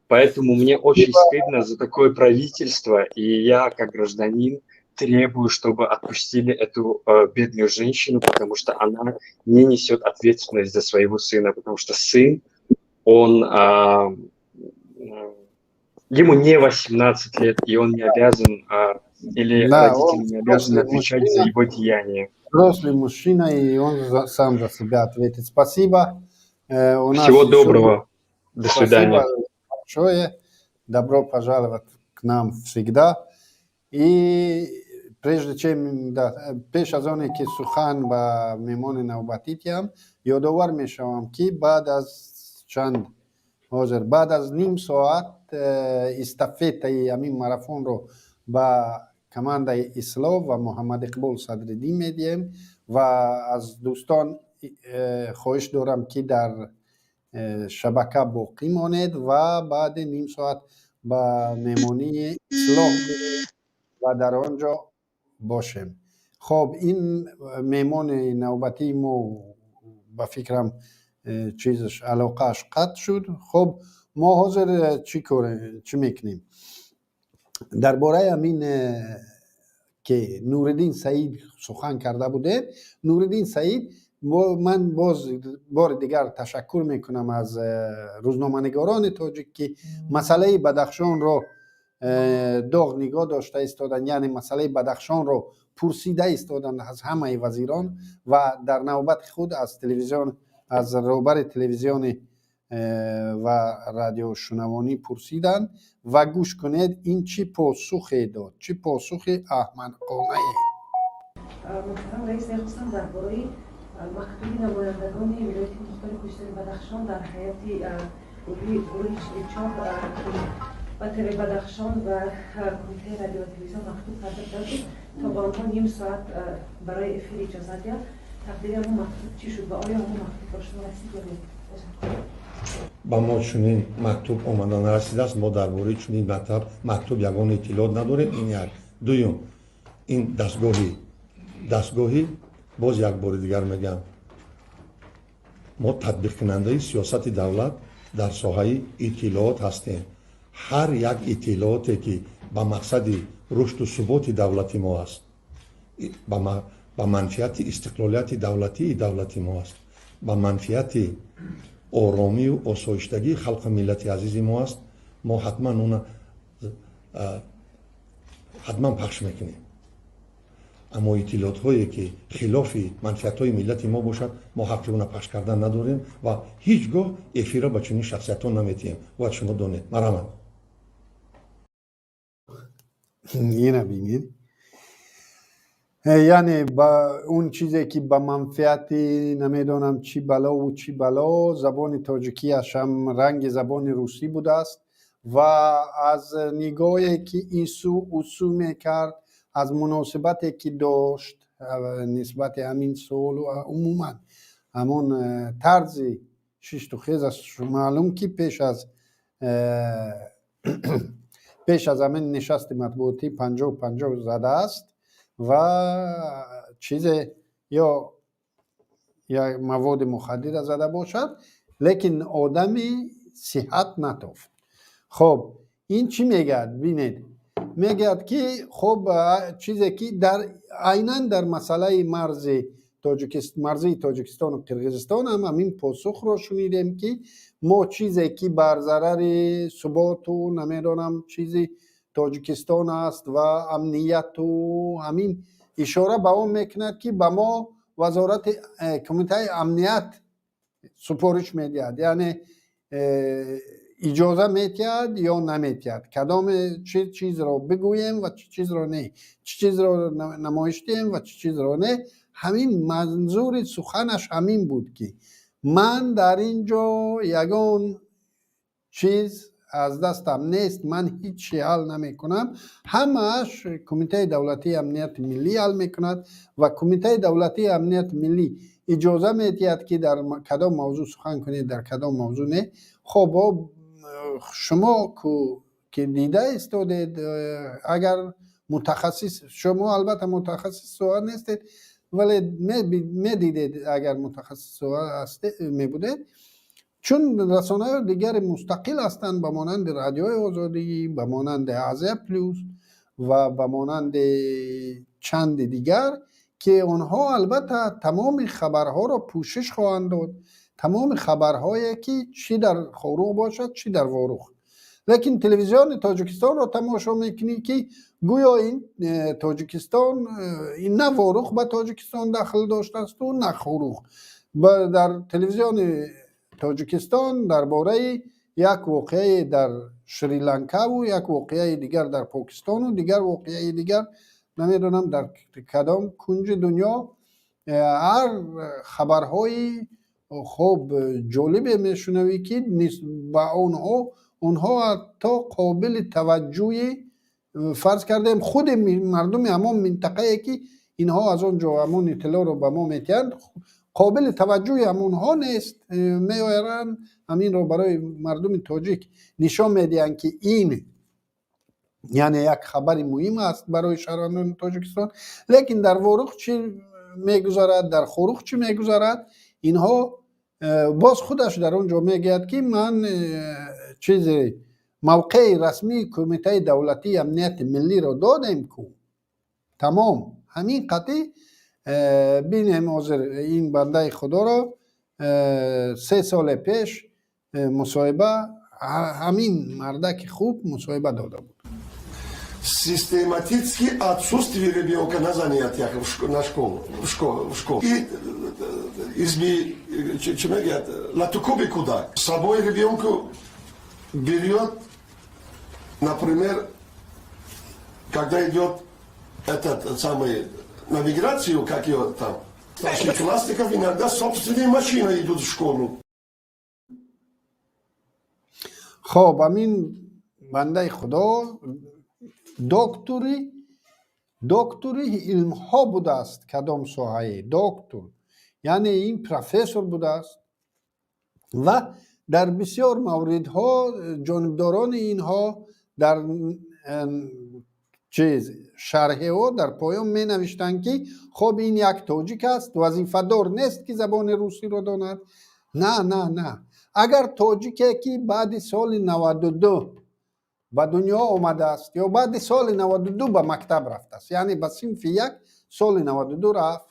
Поэтому мне очень стыдно за такое правительство, и я, как гражданин, требую, чтобы отпустили эту бедную женщину, потому что она не несет ответственность за своего сына, потому что сын, он, ему не 18 лет, и он не обязан, или Да, родители он не обязаны взрослый отвечать за мужчина. его деяния. Взрослый мужчина, и он сам за себя ответит. Спасибо. У нас Всего еще доброго. До свидания. Спасибо большое. Добро пожаловать к нам всегда. И прежде чем, да, пеш аз оне ки сухан ба меҳмони навбатӣ диҳам, ёдовар мешавам, ки баъд аз чанд ҳозир баъд аз ним соат эстафетаи ҳамин марафонро ба командаи Ислоҳ ва Муҳаммад Иқбол Садриддин медиҳем ва аз дӯстон хоҳиш дорам, ки дар шабака боқӣ монед ва баъди ним соат ба меҳмонии Ислоҳ бирем ва дар он ҷо бошем. Хоб, ин меҳмони навбатии мо, ба фикрам, чизаш, алоқааш қатъ шуд. Хоб, мо ҳозир чӣ кор чӣ мекунем? Дар бораи ҳамин ки Нуриддин Саид сухан карда будем, Нуриддин Саид, ман боз бори дигар ташаккур мекунам аз рӯзноманигорони тоҷик, ки масъалаи Бадахшонро доғ нигоҳ дошта истоданд, яъне масъалаи Бадахшонро пурсида истоданд аз ҳамаи вазирон ва дар навбати худ аз телевизион, аз роҳбари телевизиони ва радиошунавонӣ пурсиданд. Ва гӯш кунед, ин чӣ посухе дод, чӣ посухи аҳмақонае. Муҳтарам раис, мехостам дар бораи мактуби намояндагони вилояти мухтори кӯҳистони Бадахшон дар ҳайати гурӯҳи 44, ки ба ТВ Бадахшон ва Кумитаи радио телевизион мактуб карда буданд, ки то ба онҳо ним соат барои эфир иҷозат диҳад, тақдири ҳамон мактуб чӣ шуд ва оё ҳамон мактуб ба шумо расид ё не? Ба мо чунин мактуб омада нарасидааст. Мо дар бораи чунин мактуб ягон иттилоот надорем. Ин як. Дуюм, ин дастгоҳӣ, боз як бори дигар мегӯям, мо татбиқкунандаи сиёсати давлат дар соҳаи иттилоот ҳастем. Ҳар як иттилооте, ки ба мақсади рушду суботи давлати мо аст, ба манфиати истиқлолияти давлатии давлати мо аст, ба манфиати оромию осоиштагии халқу миллати азизи мо аст, мо ҳатман она ҳатман пахш мекунем. Аммо иттилоотҳое, ки хилофи манфиатҳои миллати мо бошад, мо ҳаққи она пахш кардан надорем ва ҳеҷ гоҳ эфирро ба чунин шахсиятҳо наметиҳем. Бояд шумо донед. Марҳамат. Ина бинед. Яъне ба он чизе ки ба манфиати намедонам чӣ балову чӣ бало, забони тоҷикиаш ҳам ранги забони русӣ будааст ва аз нигоҳе ки ин су ӯ су мекард, аз муносибате ки дошт нисбати ҳамин суолу умуман ҳамон тарзи шишту хезаш маълум, ки пеш аз ҳамин нишасти матбуотӣ 50-50 задааст ва чизе ё як маводи мухаддира зада бошад, лекин одами сиҳат натофт. Хоб, ин чӣ мегӯяд? Бинед, мегӯяд ки хоб, чизе ки дар айнан дар масъалаи марзи марзии Тоҷикистону Қирғизистон ҳам ҳамин посухро шунидем, ки мо чизе ки бар зарари суботу намедонам чизи Тоҷикистон аст ва амнияту ҳамин ишора ба он мекунад, ки ба мо вазорати кумитаи амният супориш медиҳад, яъне иҷоза метиҳад ё наметиҳад, кадоме чӣ чизро бигӯем ва чӣ чизро не, чӣ чизро намоиш диҳем ва чӣ чизро не. Ҳамин манзури суханаш ҳамин буд, ки ман дар ин ҷо ягон чиз аз дастам нест, ман ҳичи ҳал намекунам, ҳамааш Кумитаи давлатии амнияти миллӣ ҳал мекунад ва Кумитаи давлатии амнияти миллӣ иҷоза медиҳад, ки дар кадом мавзӯъ сухан кунед, дар кадом мавзӯъ не. Хоб, шумо ки дида истодед, агар мутахассис, шумо албатта мутахассис соҳа нестед, вале медидед, агар мутахассис соҳа мебудед, чун расонаҳои дигари мустақил ҳастанд, ба монанди Радиои Озодӣ, ба монанди Азия Плюс ва ба монанди чанди дигар, ки онҳо албатта тамоми хабарҳоро пӯшиш хоҳанд дод, тамоми хабарҳое ки чӣ дар Хоруғ бошад, чӣ дар Ворух. Лекин телевизиони Тоҷикистонро тамошо мекунӣ, ки гӯё ин Тоҷикистон, на Ворух ба Тоҷикистон дахл доштасту на Хоруғ. Дар телевизиони Тоҷикистон дар бораи як воқеае дар Шри-Ланкаву як воқеаи дигар дар Покистону дигар воқеаи дигар намедонам дар кадом кунҷи дунё ҳар хабарҳои хуб ҷолибе мешунавӣ, ки ба онҳо ҳатто қобили таваҷҷӯҳи, фарз кардем, худи мардуми ҳамон минтақае ки инҳо аз он ҷо ҳамон иттилоъро ба мо метиҳанд, қобили таваҷҷӯҳи ҳамонҳо нест. Меояранд, ҳаминро барои мардуми тоҷик нишон медиҳанд, ки ин яъне як хабари муҳим аст барои шаҳрвандони Тоҷикистон, лекин дар Ворух чӣ мегузарад, дар Хоруғ чӣ мегузарад, инҳо боз худаш дар он ҷо мегӯяд, ки ман чизе мавқеи расмии Кумитаи давлатии амнияти миллиро додем ку, тамом. Ҳамин қатъи бинем. Ҳозир ин бандаи худоро 3 соли пеш мусоҳиба, ҳамин мардаки хуб мусоҳиба дода буд. Систематически отсутствие ребенка на занятиях на школу, в школу. И изби, че мегӯяд, латукуби кӯдак. С собой ребенку берет, например, когда идет этот самый на миграцию, как ее там, старшеклассников иногда собственные машины идут в школу. Хоб, ҳамин бандаи худо доктори илмҳо будааст. Кадом соҳае доктор? Яъне ин профессор будааст ва дар бисёр мавридҳо ҷонибдорони инҳо дар чиз шарҳиҳо дар поён менавиштанд, ки хоб, ин як тоҷик аст, вазифадор нест, ки забони русиро донад. На, на, на, агар тоҷике ки баъди соли 92 ба дунё омадааст ё баъди соли 92 ба мактаб рафтааст, яъне ба синфи як соли 92 рафт,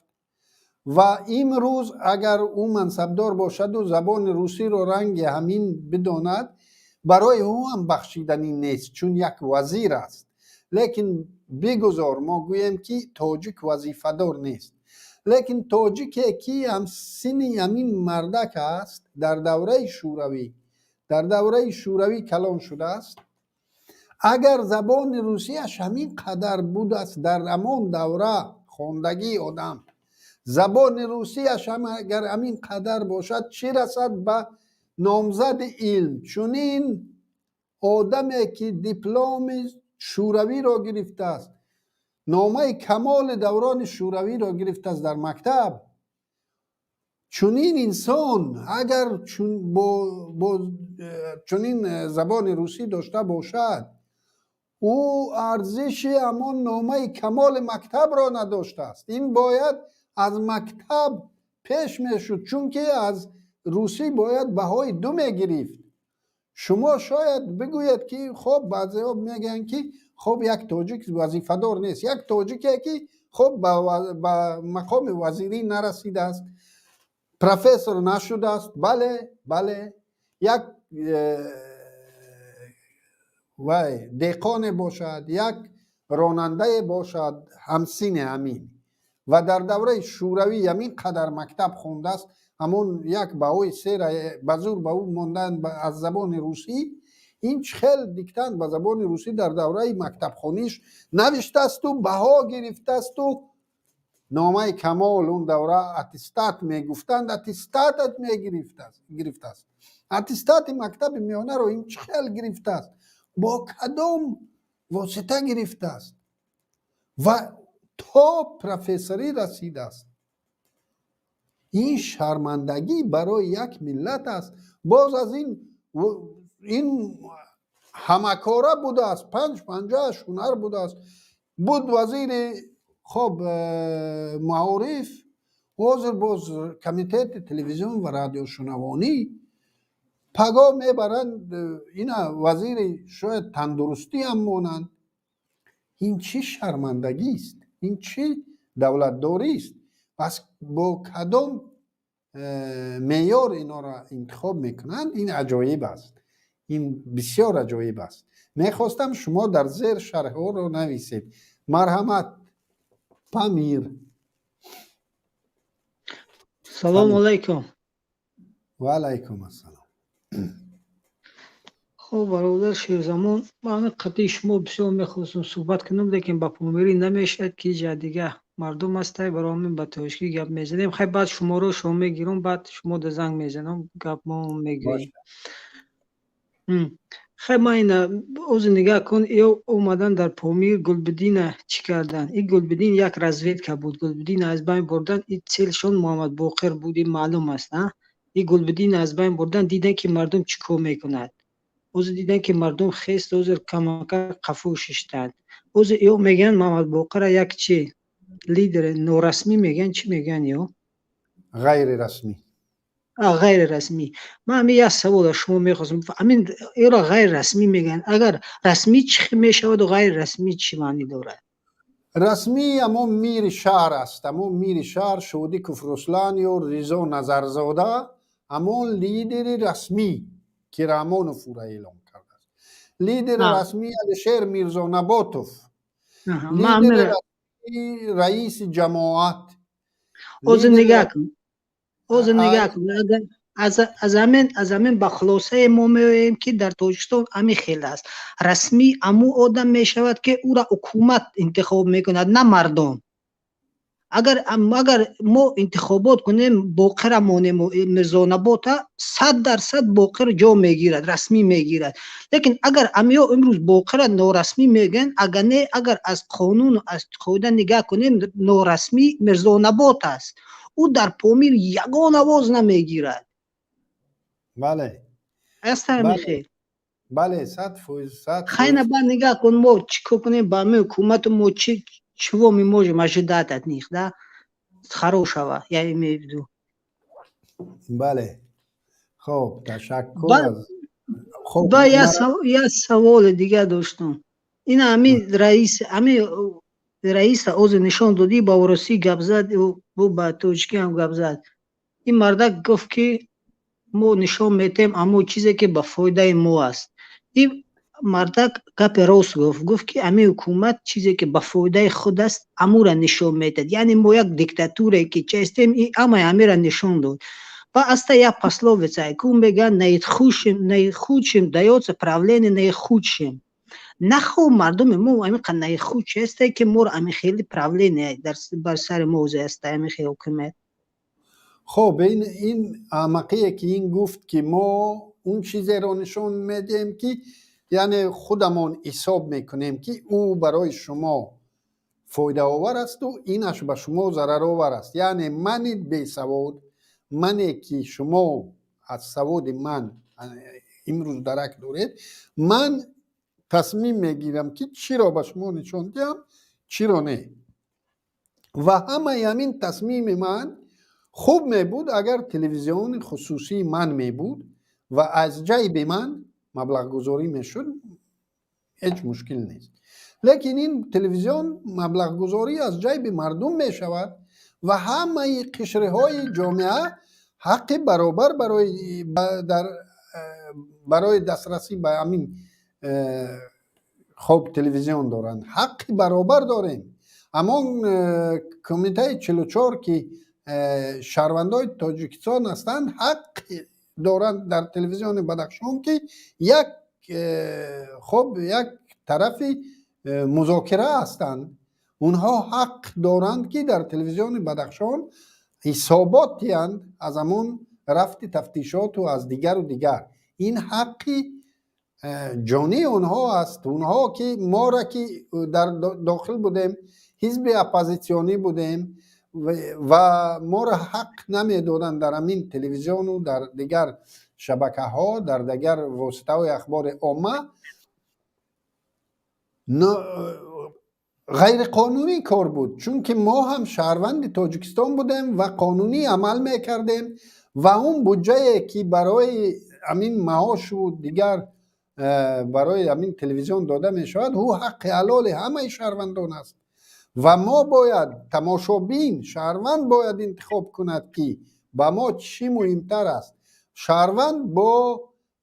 ва имрӯз агар ӯ мансабдор бошаду забони русиро ранги ҳамин бидонад, барои ӯ ҳам бахшиданӣ нест, чун як вазир аст. Лекин бигузор мо гӯем, ки тоҷик вазифадор нест, лекин тоҷике ки ҳамсини ҳамин мардак аст, дар давраи Шӯравӣ калон шудааст, агар забони русияш ҳамин қадар будааст дар ҳамон давра. Хондагии одам, забони русияш ҳам агар ҳамин қадар бошад, чӣ расад ба номзади илм? Чунин одаме, ки дипломи шӯравиро гирифтааст, номаи камоли даврони шӯравиро гирифтааст дар мактаб, чунин инсон агар бо чунин забони русӣ дошта бошад, ӯ арзиши ҳамон номаи камоли мактабро надоштааст. Ин бояд аз мактаб пеш мешуд, чунки аз русӣ бояд баҳои 2 мегирифт. Шумо шояд бигӯед, ки хоб, баъзеҳо мегӯянд, ки хоб, як тоҷик вазифадор нест, як тоҷике, ки хоб, ба мақоми вазирӣ нарасидааст, профессор нашудааст. Бале, бале, як вай деҳқоне бошад, як ронандае бошад, ҳамсини ҳамин ва дар давраи шӯравӣ ҳамин қадар мактаб хондааст, ҳамон як баҳои 3-ра ба зур ба ӯ монданд аз забони русӣ. Ин чӣ хел диктант ба забони русӣ дар давраи мактабхониш навиштаасту баҳо гирифтаасту номаи камол, он давра аттестат мегуфтанд, аттестатат мегирифтааст. Аттестати мактаби миёнаро ин чӣ хел гирифтааст, бо кадом восита гирифтааст ва то профессорӣ расидааст? Ин шармандагӣ барои як миллат аст. Боз аз ин ҳамакора будааст, панҷ панҷааш ҳунар будааст, буд вазири хоб маориф, ҳозир боз комитети телевизион ва радиошунавонӣ, пагоҳ мебаранд ина вазири шояд тандурустӣ ҳам монанд. Ин чӣ шармандагист? Ин чӣ давлатдорист? Пас бо кадом меъёр инҳоро интихоб мекунанд? Ин аҷоиб аст, ин бисёр аҷоиб аст. Мехостам, шумо дар зер шарҳҳоро нависед. Марҳамат, Памир. Салому алайкум. Ва алайкум ассалом. Хуб, бародар Шерзамон, ман қатъи шумо бисёр мехостам суҳбат кунам, лекин ба помирӣ намешавад, ки ҷа дига мардум ҳастай, барои ҳамин ба тоҷикӣ гап мезанем. Хай, баъд шуморо шумо мегирам, баъд шумо да занг мезанам, гап мо мегӯем. Хай, ман ина озу нигаҳ кун, ё омадан дар Помир Гулбиддина чӣ кардан? И Гулбиддин як разведка буд, Гулбиддина аз байн бурдан, и цель шон Муҳаммадбоқир буд, ин маълум аст. А и Гулбиддина аз байн бурдан, дидан, ки мардум чӣ кор мекунад. Озу дидан, ки мардум хест, озир камака қафо шиштанд. Озу ё мегӯянд Муҳаммадбоқира як чи лидери норасмӣ мегӯянд, чӣ мегӯянд ё? Ғайрирасмӣ. Ғайрирасмӣ. Ман ҳамин як савол аз шумо мехостам. Ҳамин эро ғайрирасмӣ мегӯянд, агар расмӣ чӣ мешаваду ғайрирасмӣ чӣ маънӣ дорад? Расмӣ ҳамон мири шаҳр аст, ҳамон мири шаҳр Шодиков Руслан ё Ризо Назарзода, ҳамон лидери расмӣ, ки Раҳмонов ӯра эълон кардааст. Лидери расмӣ Алишер Мирзонаботов, лидери расмӣ раиси ҷамоат. Озу нигаҳ кун, озу нигаҳ кун, аз ҳамин ба хулосае мо меоем, ки дар Тоҷикистон ҳамин хел аст: расмӣ ҳамун одам мешавад, ки ӯра ҳукумат интихоб мекунад, на мардум. Агар мо интихобот кунем, Боқира монем, Мирзонабота, 100% Боқир ҷо мегирад, расмӣ мегирад. Лекин агар амиё имрӯз Боқира норасмӣ мегӯянд, агар не, агар аз қонуну аз қоида нигаҳ кунем, норасмӣ Мирзонабота аст. Ӯ дар Помир ягон овоз намегирад. Бале. Аст ҳамин хел? Бале, 100%, 100%. Хайна, баъд нигаҳ кун, мо чӣ кор кунем ба ҳамин ҳукумату, мо чӣ, чего мы можем ожидать от них, да, хорошего, я имею в виду? Бале, хоб, ташаккур. Ба як саволи дигар доштам. Ина ҳамин раис, ҳамин раиса озу нишон додӣ, ба оросӣ гап зад, ба тоҷикӣ ҳам гап зад. Ин мардак гуфт, ки мо нишон метаҳем ҳамон чизе, ки ба фоидаи мо аст. Ин мардак гапи рост гуфт, гуфт, ки ҳамин ҳукумат чизе, ки ба фоидаи худ аст, ҳамура нишон медиҳад. Яъне мо як диктатурае, ки честем, ин ҳамаи ҳамира нишон дод. Ва аста як пословица ку мегӯянд: наихудшим даётся правление наихудшим. Нахо мардуми мо ами қанаи худ честе ки моро ами хели правление дар бар сари мо ҳаста ами хел ҳукумат. Хоб, ин аҳмақие ки ин гуфт, ки мо он чизеро нишон медиҳем, ки яъне худамон ҳисоб мекунем, ки ӯ барои шумо фоидаовар асту инаш ба шумо зараровар аст. Яъне мани бесавод, мане ки шумо аз саводи ман имрӯз дарак доред, ман тасмим мегирам, ки чиро ба шумо нишон диҳам, чиро не. Ва ҳамаи ҳамин тасмими ман хуб мебуд, агар телевизиони хусусии ман мебуд ва аз ҷайби ман маблағгузорӣ мешуд, ҳеҷ мушкил нест. Лекин ин телевизион маблағгузорӣ аз ҷайби мардум мешавад ва ҳамаи қишриҳои ҷомеа ҳаққи баробар барои дастрасӣ ба ҳамин хоб телевизион доранд. Ҳаққи баробар дорем. Ҳамон кумитаи 44, ки шаҳрвандои Тоҷикистон ҳастанд, ҳақ доранд дар телевизиони Бадахшон, ки як хоб як тарафи музокира ҳастанд. Онҳо ҳақ доранд, ки дар телевизиони Бадахшон ҳисобот диҳанд аз ҳамон рафти тафтишоту аз дигару дигар. Ин ҳаққи ҷонии онҳо аст. Онҳо ки мора ки дар дохил будем, ҳизби оппозитсионӣ будем ва моро ҳақ намедоданд дар ҳамин телевизиону дар дигар шабакаҳо, дар дигар воситаҳои ахбори омма, ғайриқонунӣ кор буд, чунки мо ҳам шаҳрванди Тоҷикистон будем ва қонунӣ амал мекардем. Ва он буҷае, ки барои ҳамин маошу дигар барои ҳамин телевизион дода мешавад, ӯ ҳаққи ҳалоли ҳамаи шаҳрвандон аст. Ва мо бояд, тамошобин, шаҳрванд бояд интихоб кунад, ки ба мо чӣ муҳимтар аст. Шаҳрванд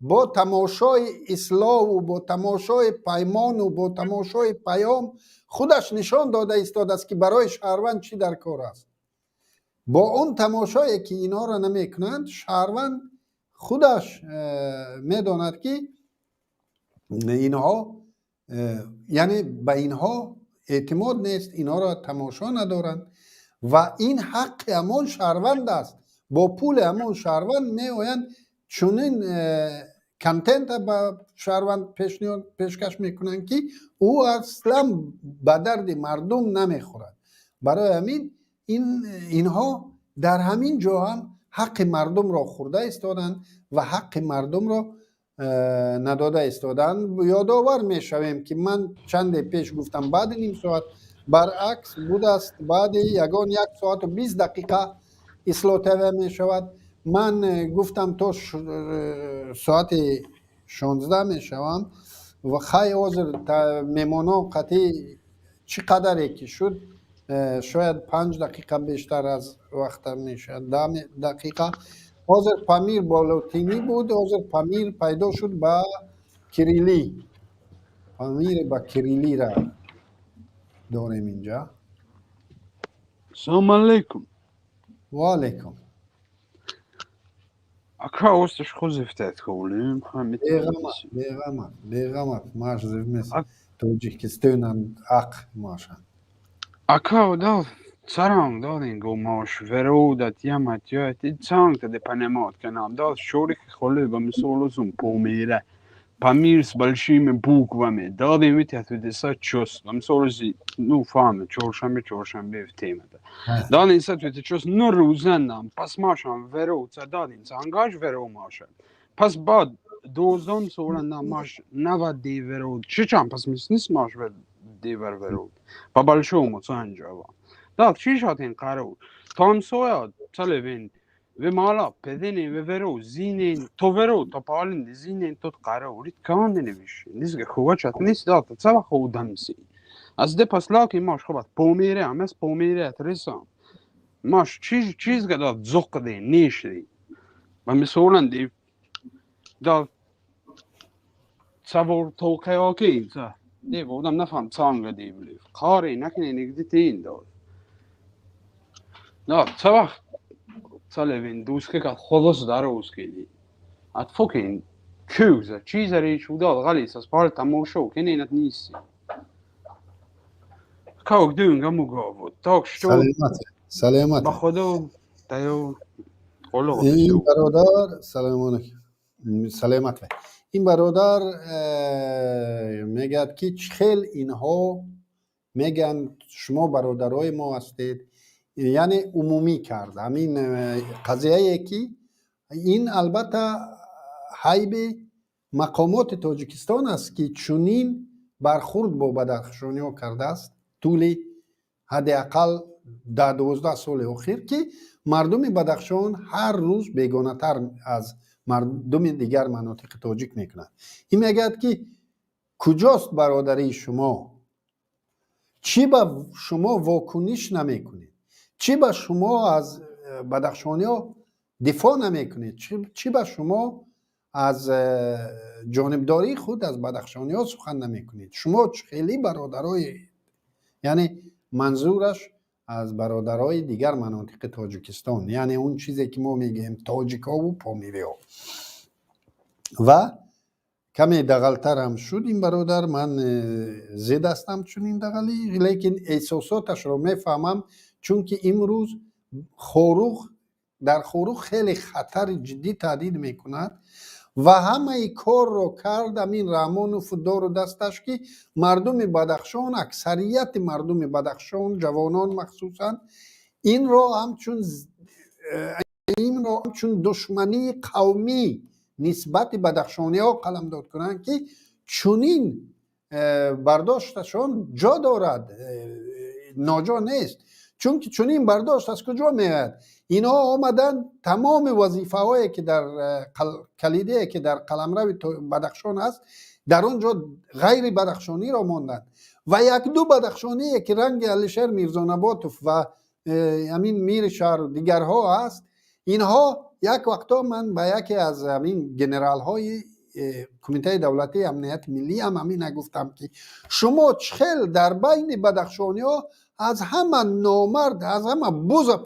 бо тамошои Ислоҳу бо тамошои Паймону бо тамошои Паём худаш нишон дода истодааст, ки барои шаҳрванд чӣ дар кор аст. Бо он тамошое, ки инҳоро намекунанд, шаҳрванд худаш медонад, ки инҳо яъне ба инҳо эътимод нест, инҳоро тамошо надоранд. Ва ин ҳаққи ҳамон шаҳрванд аст. Бо пули ҳамон шаҳрванд меоянд, чунин контента ба шаҳрванд пешкаш мекунанд, ки ӯ аслан ба дарди мардум намехӯрад. Барои ҳамин инҳо дар ҳамин ҷо ҳам ҳаққи мардумро хӯрда истоданд ва ҳаққи мардумро надода истоданд. Ёдовар мешавем, ки ман чанде пеш гуфтам, баъди ним соат, баръакс будааст, баъди ягон як соату 20 дақиқа Ислоҳ ТВ мешавад. Ман гуфтам, то соати 16 мешавам ва хай, ҳозир меҳмонон қатъи чӣ қадаре ки шуд, шояд 5 дақиқа бештар аз вақта мешавад, 10 дақиқа. Ҳозир Памир бо лотинӣ буд, ҳозир Памир пайдо шуд ба кирилӣ. Памир ба кирилиро дорем инҷа. Салом алейкум. Ва алейкум. Ака, осташ хузифтат хулим. Беғамат, беғамат, беғамат. Маш зивмес Тоҷикистонан ақ маша. Ака, да царанг дадин го маш веродат ямат ят цанг де панемат канам да шорик холе ба мисолозум помире. Памир с большими буквами. Дадим витят видеса чос. Там солози, ну фаме, чоршанбе, чоршанбе в темата. Дадим сат виде чос нурузенам, пас машам вероца дадим ангаж веро маша. Пас бад дозон сора на маш навади веро. Чичам пас миснис маш вер дивер веро. По большому цанджава. Да, чишатин кару. Там соя целевин. Ve mala pedeni ve vero zinin to vero to palin zinin tot qaro rit kandini vish nizge khuwachat nis da tsava khudamsi az de paslaki mash khobat pomire ames pomire trisa mash chiz chiz gada zoqdi nishri va misolandi da tsavor toqeaki tsa de bodam nafam tsanga divli qari nakni nigditin do da tsava цалевин дуске кат холос дароускили. Ат фокин Куза чизари шудал ғалис аз пар тамошо кененат ниси. Как дунга мугаву. Так что Саломат, саломат. Ба худо таё қоло. Ин бародар, салом алейкум. Саломат. Ин бародар мегӯяд, ки хел инҳо мегӯянд, шумо бародарои мо ҳастед, яъне умумӣ кард ҳамин қазияе, ки ин албатта ҳайби мақомоти Тоҷикистон аст, ки чунин бархурд бо бадахшониҳо кардааст тӯли ҳадди ақал 10-12 соли охир, ки мардуми Бадахшон ҳар рӯз бегонатар аз мардуми дигар манотиқи тоҷик мекунад. Ин мегӯяд, ки куҷост бародарии шумо? Чӣ ба шумо вокуниш намекунед? Чӣ ба шумо аз бадахшониҳо дифоъ намекунед? Чӣ ба шумо аз ҷонибдории худ аз бадахшониҳо сухан намекунед? Шумо хеле бародарои, яъне манзураш аз бародарои дигар манотиқи Тоҷикистон, яъне он чизе ки мо мегӯем тоҷикову помириҳо. Ва каме дағалтарам шуд ин бародар. Ман зид ҳастам чунин дағалӣ, лекин эҳсосоташро мефаҳмам, чунки имрӯз Хоруғ, дар Хоруғ хеле хатари ҷиддӣ таҳдид мекунад ва ҳамаи корро кард амин Раҳмонову дору дасташ, ки мардуми Бадахшон, аксарияти мардуми Бадахшон, ҷавонон махсусан, инро ҳамчун душмании қавмӣ нисбати бадахшониҳо қаламдод кунанд, ки чунин бардошташон ҷо дорад, ноҷо нест. Чунки чунин бардошт аз куҷо меояд? Инҳо омаданд, тамоми вазифаҳое ки дар калидие, ки дар қаламрави Бадахшон аст, дар он ҷо ғайри бадахшониро монданд ва якду бадахшоние, ки ранги Алишер Мирзонаботов ва ҳамин мири шаҳру дигарҳо аст. Инҳо як вақтҳо ман ба яке аз ҳамин генералҳои Кумитаи давлатии амнияти миллӣ ҳам ҳамина гуфтам, ки шумо хел дар байни бадахшониҳо аз ҳама номард, аз ҳама буза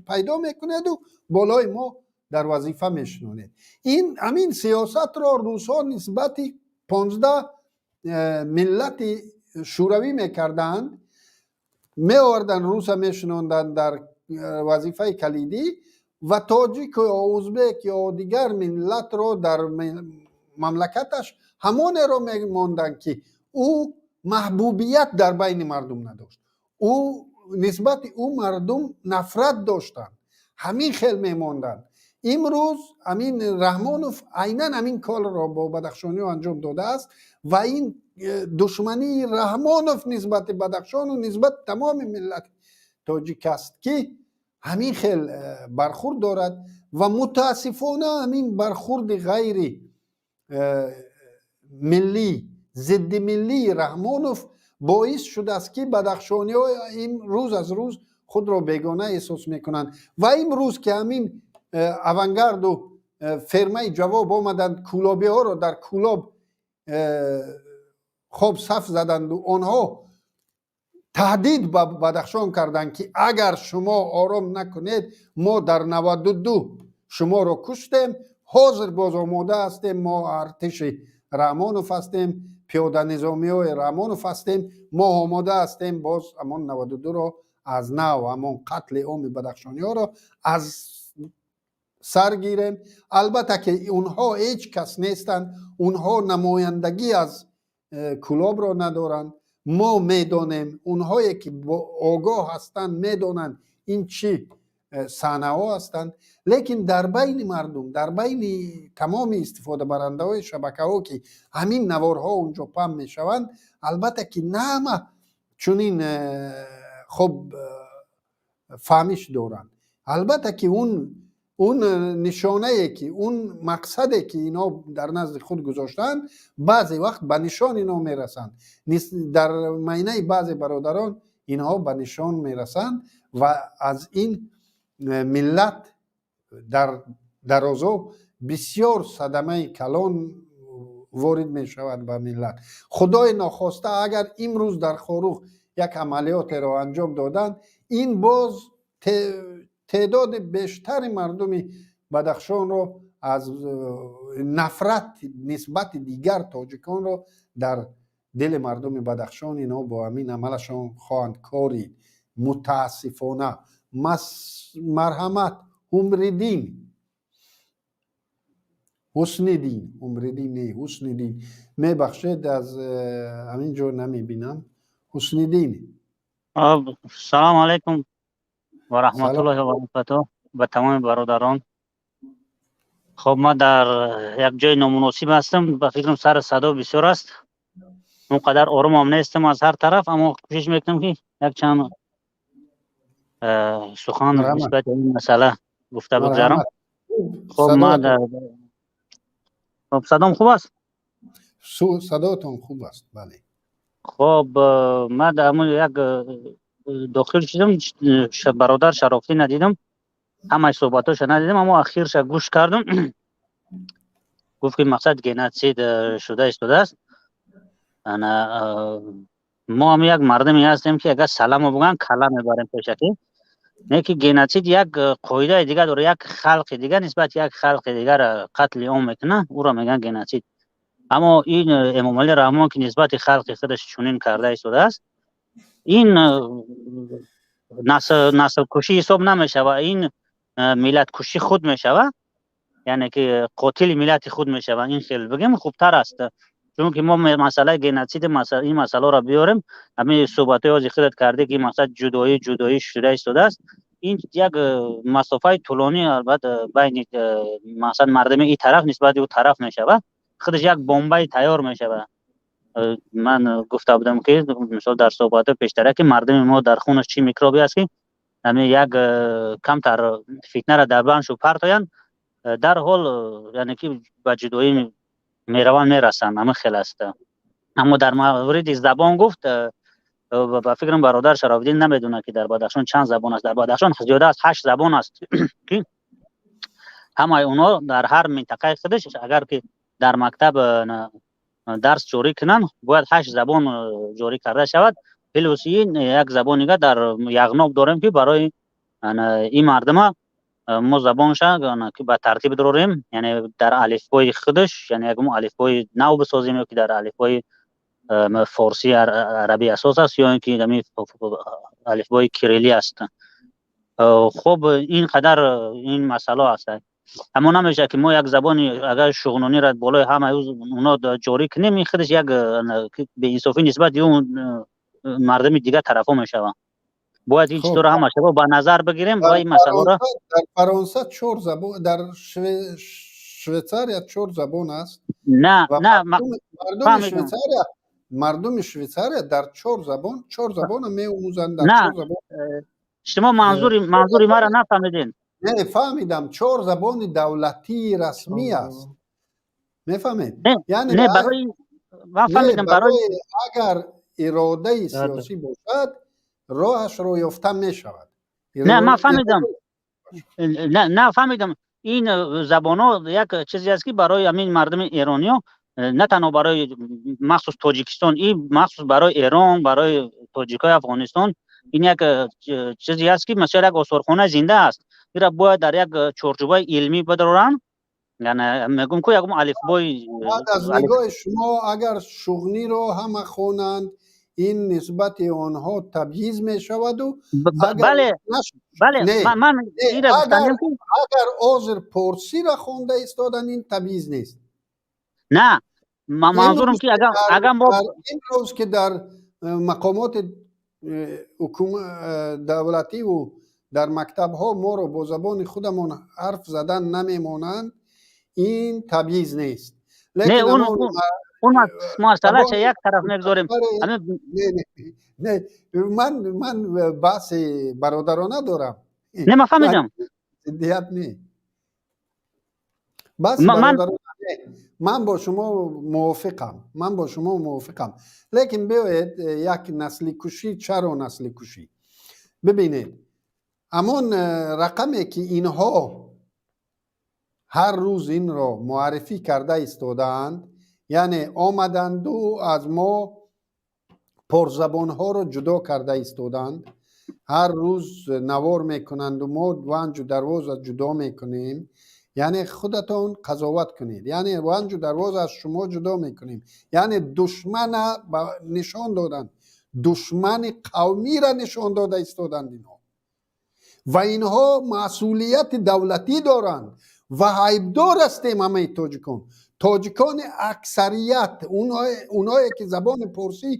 пайдо мекунеду болои мо дар вазифа мешинонед? Ин ҳамин сиёсатро русҳо нисбати 15 миллати шӯравӣ мекарданд. Меоварданд, руса мешинонданд дар вазифаи калидӣ ва тоҷик ё узбек ё дигар миллатро дар мамлакаташ ҳамонеро мемонданд, ки ӯ маҳбубият дар байни мардум надошт, ӯ нисбати ӯ мардум нафрат доштанд, ҳамин хел мемонданд. Имрӯз ҳамин Раҳмонов айнан ҳамин корро бо бадахшониҳо анҷом додааст ва ин душмании Раҳмонов нисбати Бадахшону нисбати тамоми миллати тоҷик аст, ки ҳамин хел бархурд дорад. Ва мутаассифона ҳамин бархурди ғайри миллӣ, зиддимиллии Раҳмонов боис шудааст, ки бадахшониҳо ин рӯз аз рӯз худро бегона эҳсос мекунанд. Ва имрӯз ки ҳамин Авангарду фермаи ҷавоб омаданд, кӯлобиҳоро дар Кӯлоб хоб саф заданду онҳо таҳдид ба Бадахшон карданд, ки агар шумо ором накунед, мо дар 92 шуморо куштем, ҳозир боз омода ҳастем, мо артиши Раҳмонов ҳастем, пиёданизомиҳои Раҳмонов ҳастем, мо омода ҳастем боз ҳамон 92-ро аз нав, ҳамон қатли оми бадахшониҳоро аз сар гирем. Албатта ки онҳо ҳеҷ кас нестанд, онҳо намояндагӣ аз Кӯлобро надоранд. Мо медонем, онҳое ки огоҳ ҳастанд медонанд, ин чӣ саҳнаҳо ҳастанд. Лекин дар байни мардум, дар байни тамоми истифодабарандаҳои шабакаҳо, ки ҳамин наворҳо унҷо паҳн мешаванд, албатта ки на ҳама чунин хуб фаҳмиш доранд. Албатта ки он нишонае, ки он мақсаде, ки инҳо дар назди худ гузоштаанд, баъзе вақт ба нишон инҳо мерасанд. Дар майнаи баъзе бародарон инҳо ба нишон мерасанд ва аз ин миллат дар дарозо бисёр садамаи калон ворид мешавад ба миллат. Худои нохоста, агар имрӯз дар Хоруғ як амалиётеро анҷом доданд, ин боз теъдоди бештари мардуми Бадахшонро Аз нафрат нисбати дигар тоҷиконро дар дили мардуми Бадахшон инҳо бо ҳамин амалашон хоҳанд корид, мутаассифона. Марҳамат, Умриддин, Ҳусниддин, Умриддин не, Ҳусниддин, мебахшед, аз ҳамин ҷо намебинам. Ҳусниддин. Салому алайкум ва раҳматуллоҳи ва баракатуҳ ба тамоми бародарон. Хоб, ман дар як ҷои номуносиб ҳастам, ба фикрам, сари садо бисёр аст, он қадар оромам нестам аз ҳар тараф, аммо кӯшиш мекунам, ки як чанд сухан нисбати ин масъала гуфта бигзарам. Хоб, ман, хоб, садом хуб аст? Садоятон хуб аст, бале. Хоб, ман дар ҳамон як дохил шудам, бародар Шарофӣ надидам, ҳамаи суҳбатҳоша надидам, аммо ахирша гӯш кардам. Гуфт, ки мақсад геноцид шуда истодааст. Ана мо ҳам як мардуме ҳастем, ки агар саламо бигӯянд, калла мебарем пешакӣ. Не ки геноцид як қоидаи дигар дорад: як халқи дигар нисбати як халқи дигар қатли ом мекунад, ӯро мегӯянд геноцид. Аммо ин Эмомалӣ Раҳмон, ки нисбати халқи худаш чунин карда истодааст, ин наслкушӣ ҳисоб намешавад, ин миллаткушӣ худ мешавад, яъне ки қотили миллати худ мешавад. Ин хел бигем, хубтар аст, чунки мо масъалаи геноциди, ин масъаларо биёрем, ҳамин суҳбатҳои ҳози худат кардӣ, ки мақсад ҷудоӣ ҷудоӣ шуда истодааст, ин як масофаи тӯлонӣ албатта байни мақсад мардуми ин тараф нисбати ӯ тараф мешавад, худаш як бомбаи тайёр мешавад. Ман гуфта будам, ки мисол дар суҳбатҳои пештара, ки мардуми мо дар хунаш чӣ микробе аст, ки ҳамин як камтар фитнаро дар баншу партоянд, дарҳол, яъне ки ба ҷудоӣ мераванд, мерасанд. Ҳамин хел аст. Аммо дар мавриди забон гуфт, ба фикрам, бародар Шарофиддин намедонад, ки дар Бадахшон чанд забон аст. Дар Бадахшон зиёда аз ҳашт забон аст, ки ҳамаи онҳо дар ҳар минтақаи худаш, агар ки дар мактаб дарс ҷорӣ кунанд, бояд ҳашт забон ҷорӣ карда шавад. Плюс ин як забони дигар дар Яғноб дорем, ки барои ин мардума мо забонша ба тартиб дорем, яъне дар алифбои худаш, яъне ягон алифбои нав бисозем ё ки дар алифбои форсӣ, арабӣ асос аст, ё ин ки алифбои кириллӣ аст. Хуб, ин қадар ин масъало аст. Аммо намешавад, ки мо як забони агар шуғнониро болои ҳамаи оно ҷорӣ кунем, ин худаш як беинсофӣ нисбати он мардуми дигар тарафҳо мешавад. Бояд ин чизҳоро ҳамаша ба назар бигирем ва ин масъаларо. Дар Фаронса чор забон, дар Швейтсария чор забон аст. На, на. Мардуми Швейтсария дар чор забон, чор забона меомӯзанд, дар На. чор забон. Шумо манзури маро нафаҳмидин. Не, фаҳмидам, чор забони давлатии расмӣ аст, мефаҳмед? Яъне не, барои ман фаҳмидам, барои агар иродаи сиёсӣ бошад, роҳашро ёфта мешавад. Не, ман фаҳмидам, на, фаҳмидам. Ин забонҳо як чизе аст, ки барои ҳамин мардуми эрониё, на танҳо барои махсус Тоҷикистон, ин махсус барои Эрон, барои тоҷикҳои Афғонистон ин як чизе аст, ки масалан як осорхонаи зинда аст. Инро бояд дар як чорчӯбаи илмӣ бидоранд, яъне мегӯм ку ягон алифбои. Баъд аз нигоҳи шумо, агар шуғниро ҳама хонанд, ин нисбати онҳо табъиз мешаваду? Бале, ман Агар ҳозир порсиро хонда истодан, ин табъиз нест? На, манзурам ки агар мо Имрӯз ки дар мақомоти давлативу дар мактабҳо моро бо забони худамон ҳарф задан намемонанд, ин табъиз нест? Он масъалаша як тараф мегузорем. Ман баҳси бародарона дорам. Не, ман фаҳмидам. Зиддият не, баҳси бародарона. Ман бо шумо мувофиқам, ман бо шумо мувофиқам, лекин биёед як насликушӣ. Чаро насликушӣ? Бибинед, ҳамон рақаме ки инҳо ҳар рӯз инро муаррифӣ карда истодаанд, яъне омаданду аз мо порсзабонҳоро ҷудо карда истодаанд, ҳар рӯз навор мекунанду мо Ванҷу Дарвоза ҷудо мекунем. Яъне худатон қазоват кунед, яъне Ванҷу Дарвоз аз шумо ҷудо мекунем. Яъне душмана нишон доданд, душмани қавмира нишон дода истоданд инҳо. Ва инҳо масъулияти давлатӣ доранд ва айбдор ҳастем ҳамаи тоҷикон, тоҷикони аксарият, онҳое ки забони порсӣ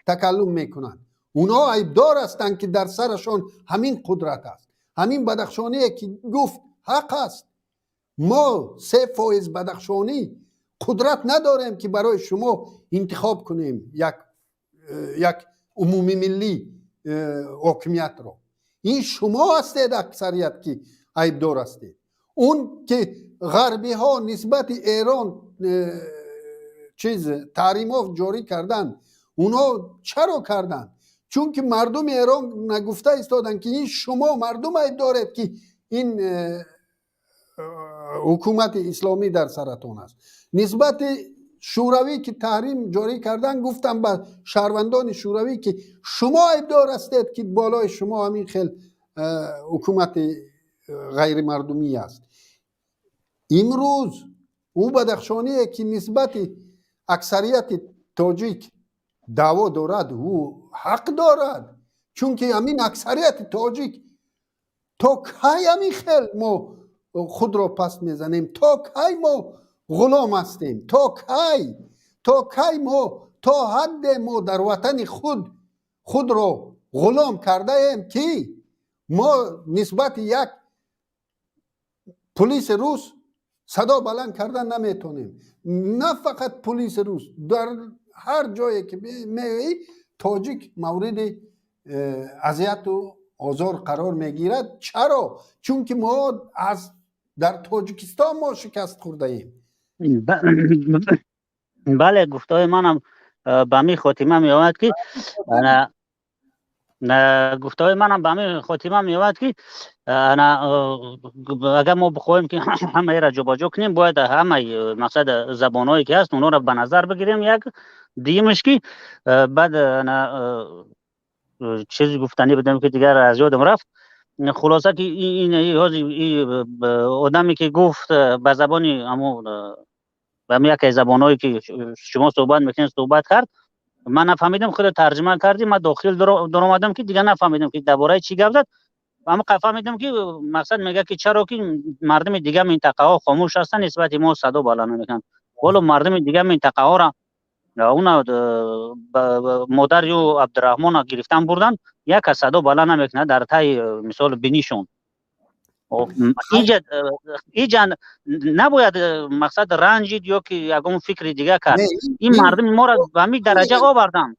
такаллум мекунанд, онҳо айбдор ҳастанд, ки дар сарашон ҳамин қудрат аст. Ҳамин бадахшоние ки гуфт, ҳақ аст. Мо 3% бадахшонӣ қудрат надорем, ки барои шумо интихоб кунем як умумимиллӣ ҳокимиятро. Ин шумо ҳастед аксарият, ки айбдор ҳастед. Он ки ғарбиҳо нисбати Эрон чиз таҳримҳо ҷорӣ карданд, онҳо чаро карданд? Чунки мардуми Эрон нагуфта истоданд, ки ин шумо мардум айб доред, ки ин ҳукумати исломӣ дар саратон аст. Нисбати Шӯравӣ ки таҳрим ҷорӣ карданд, гуфтам ба шаҳрвандони Шӯравӣ, ки шумо айбдор ҳастед, ки болои шумо ҳамин хел ҳукумати ғайримардумӣ аст. Имрӯз ӯ бадахшоние ки нисбати аксарияти тоҷик даъво дорад, ӯ ҳақ дорад, чунки ҳамин аксарияти тоҷик то кай ҳамин хел мо худро паст мезанем? То кай мо ғулом ҳастем? То кай, то кай мо, то ҳадде мо дар ватани худ худро ғулом кардаем, ки мо нисбати як пулиси рус садо баланд кардан наметонем? На фақат пулиси рус, дар ҳар ҷое ки меоӣ, тоҷик мавриди азияту озор қарор мегирад. Чаро? Чунки мо аз дар Тоҷикистон мо шикаст хӯрдаем. Бале, гуфтаҳои манам ба ҳамин хотима меояд, ки гуфтаҳои манам ба ҳамин хотима меояд, ки агар мо бихоҳем, ки ҳамаеро ҷобаҷо кунем, бояд ҳамаи мақсад забонҳое ки ҳаст, онҳоро ба назар бигирем. Як дуюмаш ки баъд чизи гуфтанӣ будам, ки дигар аз ёдам рафт. Хулоса ки ин одаме ки гуфт ба забони ҳамон, ба яке забонҳое ки шумо суҳбат мекунед, суҳбат кард, ман нафаҳмидам. Худо тарҷима кардӣ, ман дохил даромадам, ки дигар нафаҳмидам, ки дар бораи чӣ гап зад. Аммо фаҳмидам, ки мақсад мегӯяд, ки чаро ки мардуми дигар минтақаҳо хомӯш ҳастанд, нисбати мо садо баланд намекунанд. Ҳоло мардуми дигар минтақаҳоро уна модар ю Абдураҳмона гирифтан бурдан, як кас садо баланд намекунад дар таи мисол бинишон. Иҷа набояд мақсад ранҷид ё ки ягон фикри дига кард. Ин мардуми моро ба ҳамин дараҷа овардан,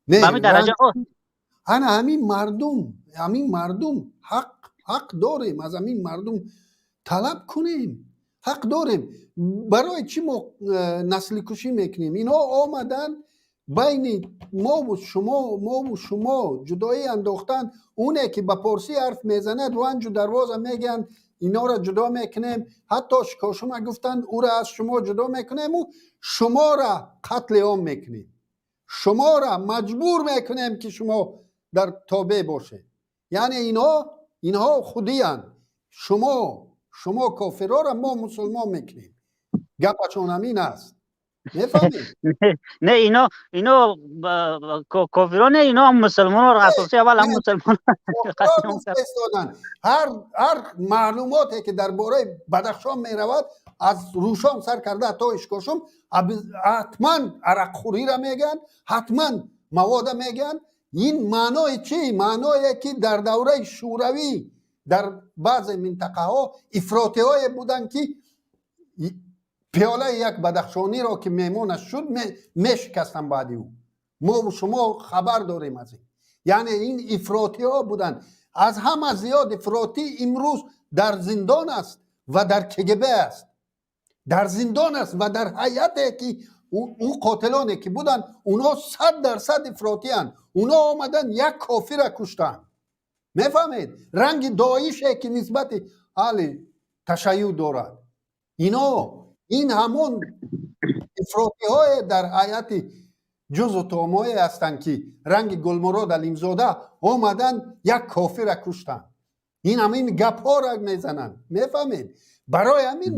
ба ҳамин дараҷа. Ана ҳамин мардум, ҳамин мардум ҳақ дорем, аз ҳамин мардум талаб кунем, ҳақ дорем. Барои чӣ мо насликушӣ мекунем? Инҳо омаданд, байни мову шумо, мову шумо ҷудоӣ андохтанд. Оне ки ба порсӣ ҳарф мезанад, Ванҷу Дарвоза мегӯянд, инҳоро ҷудо мекунем. Ҳатто Шикошума гуфтанд, ӯро аз шумо ҷудо мекунему шуморо қатли ом мекунем, шуморо маҷбур мекунем, ки шумо дар тобеъ бошед. Яъне инҳо худиянд. Шумо кофирҳоро мо мусулмон мекунем, гапашон ҳамин аст, мефаҳмед? Не, ино кофирон не, ино мусулмонро асоси аввал ҳам мусулмон. Истоданд. Ҳар маълумоте ки дар бораи Бадахшон меравад, аз Рӯшон сар карда то Ишкошум, ҳатман арақхӯриро мегӯянд, ҳатман мавода мегӯянд. Ин маънои чӣ? Маъное ки дар давраи Шӯравӣ дар баъзе минтақаҳо ифротиҳое буданд, ки пиёлаи як бадахшониро ки меҳмонаш шуд, мешикастанд баъди ӯ. Мо шумо хабар дорем аз ин. Яъне ин ифротиҳо буданд. Аз ҳама зиёд ифротӣ имрӯз дар зиндон аст ва дар КГБ аст, дар зиндон аст ва дар ҳайате ки ӯ қотилоне ки буданд, онҳо 100% ифротианд. Онҳо омаданд, як кофира куштанд, мефаҳмед? Ранги Доише ки нисбати аҳли ташайюъ дорад, ино ин ҳамон ифротиҳое дар ҳайати ҷузу томое ҳастанд, ки ранги Гулмурод Алимзода омаданд, як кофира куштанд. Ин ҳамин гапҳоро мезананд, мефаҳмед? Барои ҳамин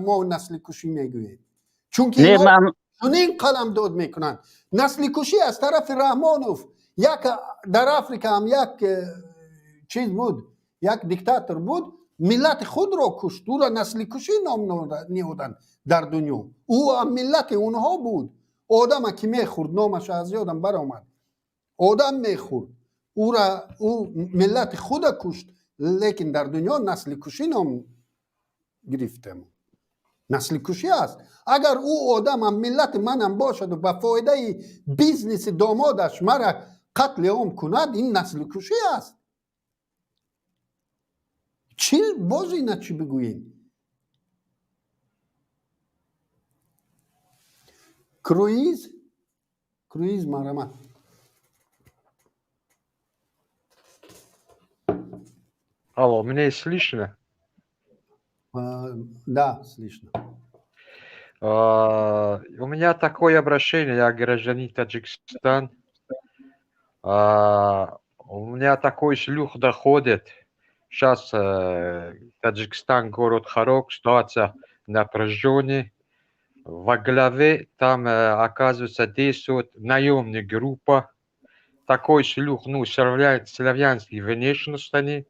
мо насликушӣ мегӯем, чунки чунин қаламдод мекунанд. Насликушӣ аз тарафи Раҳмонов. Як дар Африка ҳам як чиз буд, як диктатор буд, миллати худро кушт, ӯро насликушӣ ном ниҳоданд дар дунё. Ӯ ҳам миллати онҳо буд. Одама ки мехӯрд, номаш аз ёдам баромад, одам мехӯрд, ӯра ӯ миллати худа кушт, лекин дар дунё насликушӣ ном гирифтем. Насликушӣ аст, агар ӯ одамам миллати манам бошаду ба фоидаи бизнеси домодаш мара қатли ом кунад, ин насликушӣ аст. Чӣ боз ина чӣ бигӯем? Круиз, круиз, марҳамат. Алло, меня слышно? Да, слышно. У меня такое обращение, я гражданин Таджикистан. У меня такой слух доходит. Сейчас Таджикистан, город Хорог, ситуация напряженная. Во главе там, оказывается, действует наемная группа. Такой слух, ну, славянский внешность они.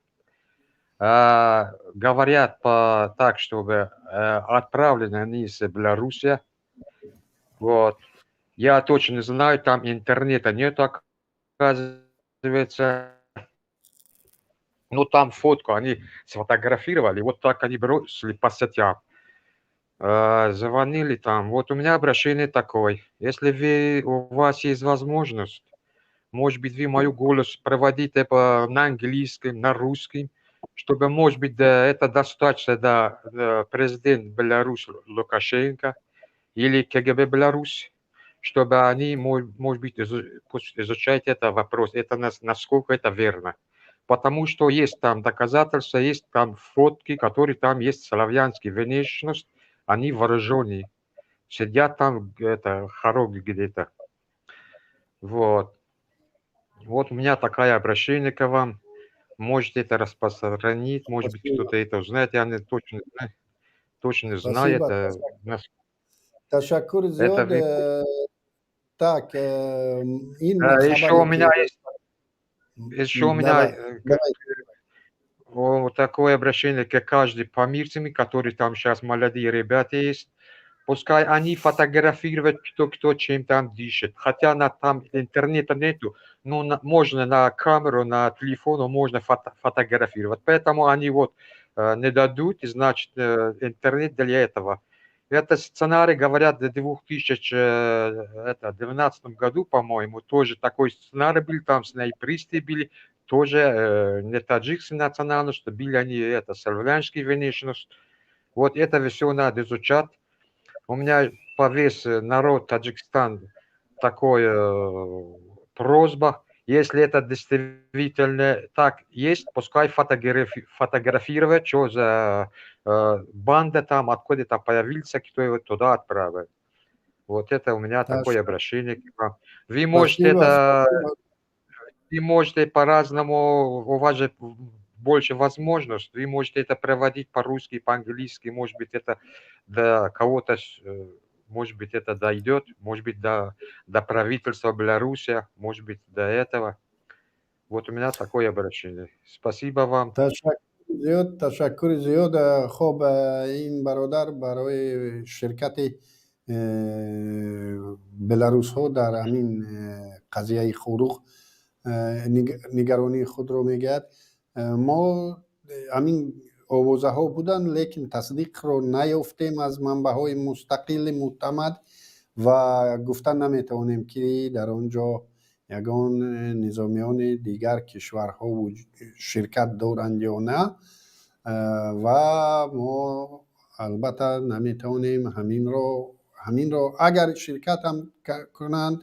Говорят так, чтобы отправлены они из Беларуси. Вот. Я точно не знаю, там интернета нет, оказывается. Ну, там фотку они сфотографировали, вот так они бросили по сетям. Звонили там. Вот у меня обращение такое. Если у вас есть возможность, может быть, вы мою голос проводите на английском, на русском, чтобы, может быть, это достаточно до президента Беларуси Лукашенко или КГБ Беларуси, чтобы они, может быть, изучать этот вопрос, это насколько это верно. Потому что есть там доказательства, есть там фотки, которые там есть славянский внешность, они вооруженные, сидят там, это, Хорог где-то. Вот. Вот у меня такое обращение к вам. Можете это распространить, может быть, кто-то это узнает, я не точно знаю. Точно знаю. Это... Ташаккур зиёд. Так, еще у меня есть... Еще у меня вот такое обращение к каждой памирцам, которые там сейчас молодые ребята есть. Пускай они фотографируют, кто чем там дышит. Хотя на там интернета нету, но можно на камеру, на телефон можно фотографировать. Поэтому они вот не дадут, значит, интернет для этого. Это сценарий, говорят, в 2012 году, по-моему, тоже такой сценарий был, там снайперисты были, тоже не таджикские национальности, были они, это, славянские внешность. Вот это все надо изучать. У меня по весь народ Таджикистан такая просьба. Если это действительно так есть, пускай фотографировать, что за банда там, откуда там появился, кто его туда отправил. Вот это у меня такое обращение к вам. Вы можете это, вы можете по-разному, у вас же больше возможностей, вы можете это проводить по-русски, по-английски, может быть, это до кого-то, может быть, это дойдет, может быть, до правительства Беларуси, может быть, до этого. Вот у меня такое обращение. Спасибо вам. Ташаккур зиёд. Хоб, ин бародар барои ширкати беларусҳо дар ҳамин қазияи Хоруғ нигаронии худро мегӯяд. Мо ҳамин овозаҳо буданд, лекин тасдиқро наёфтем аз манбаъҳои мустақили мӯътамад ва гуфта наметавонем, ки дар он ҷо ягон низомиёни дигар кишварҳо ширкат доранд ё на. Ва мо албатта наметавонем ҳаминро агар ширкат ҳам кунанд,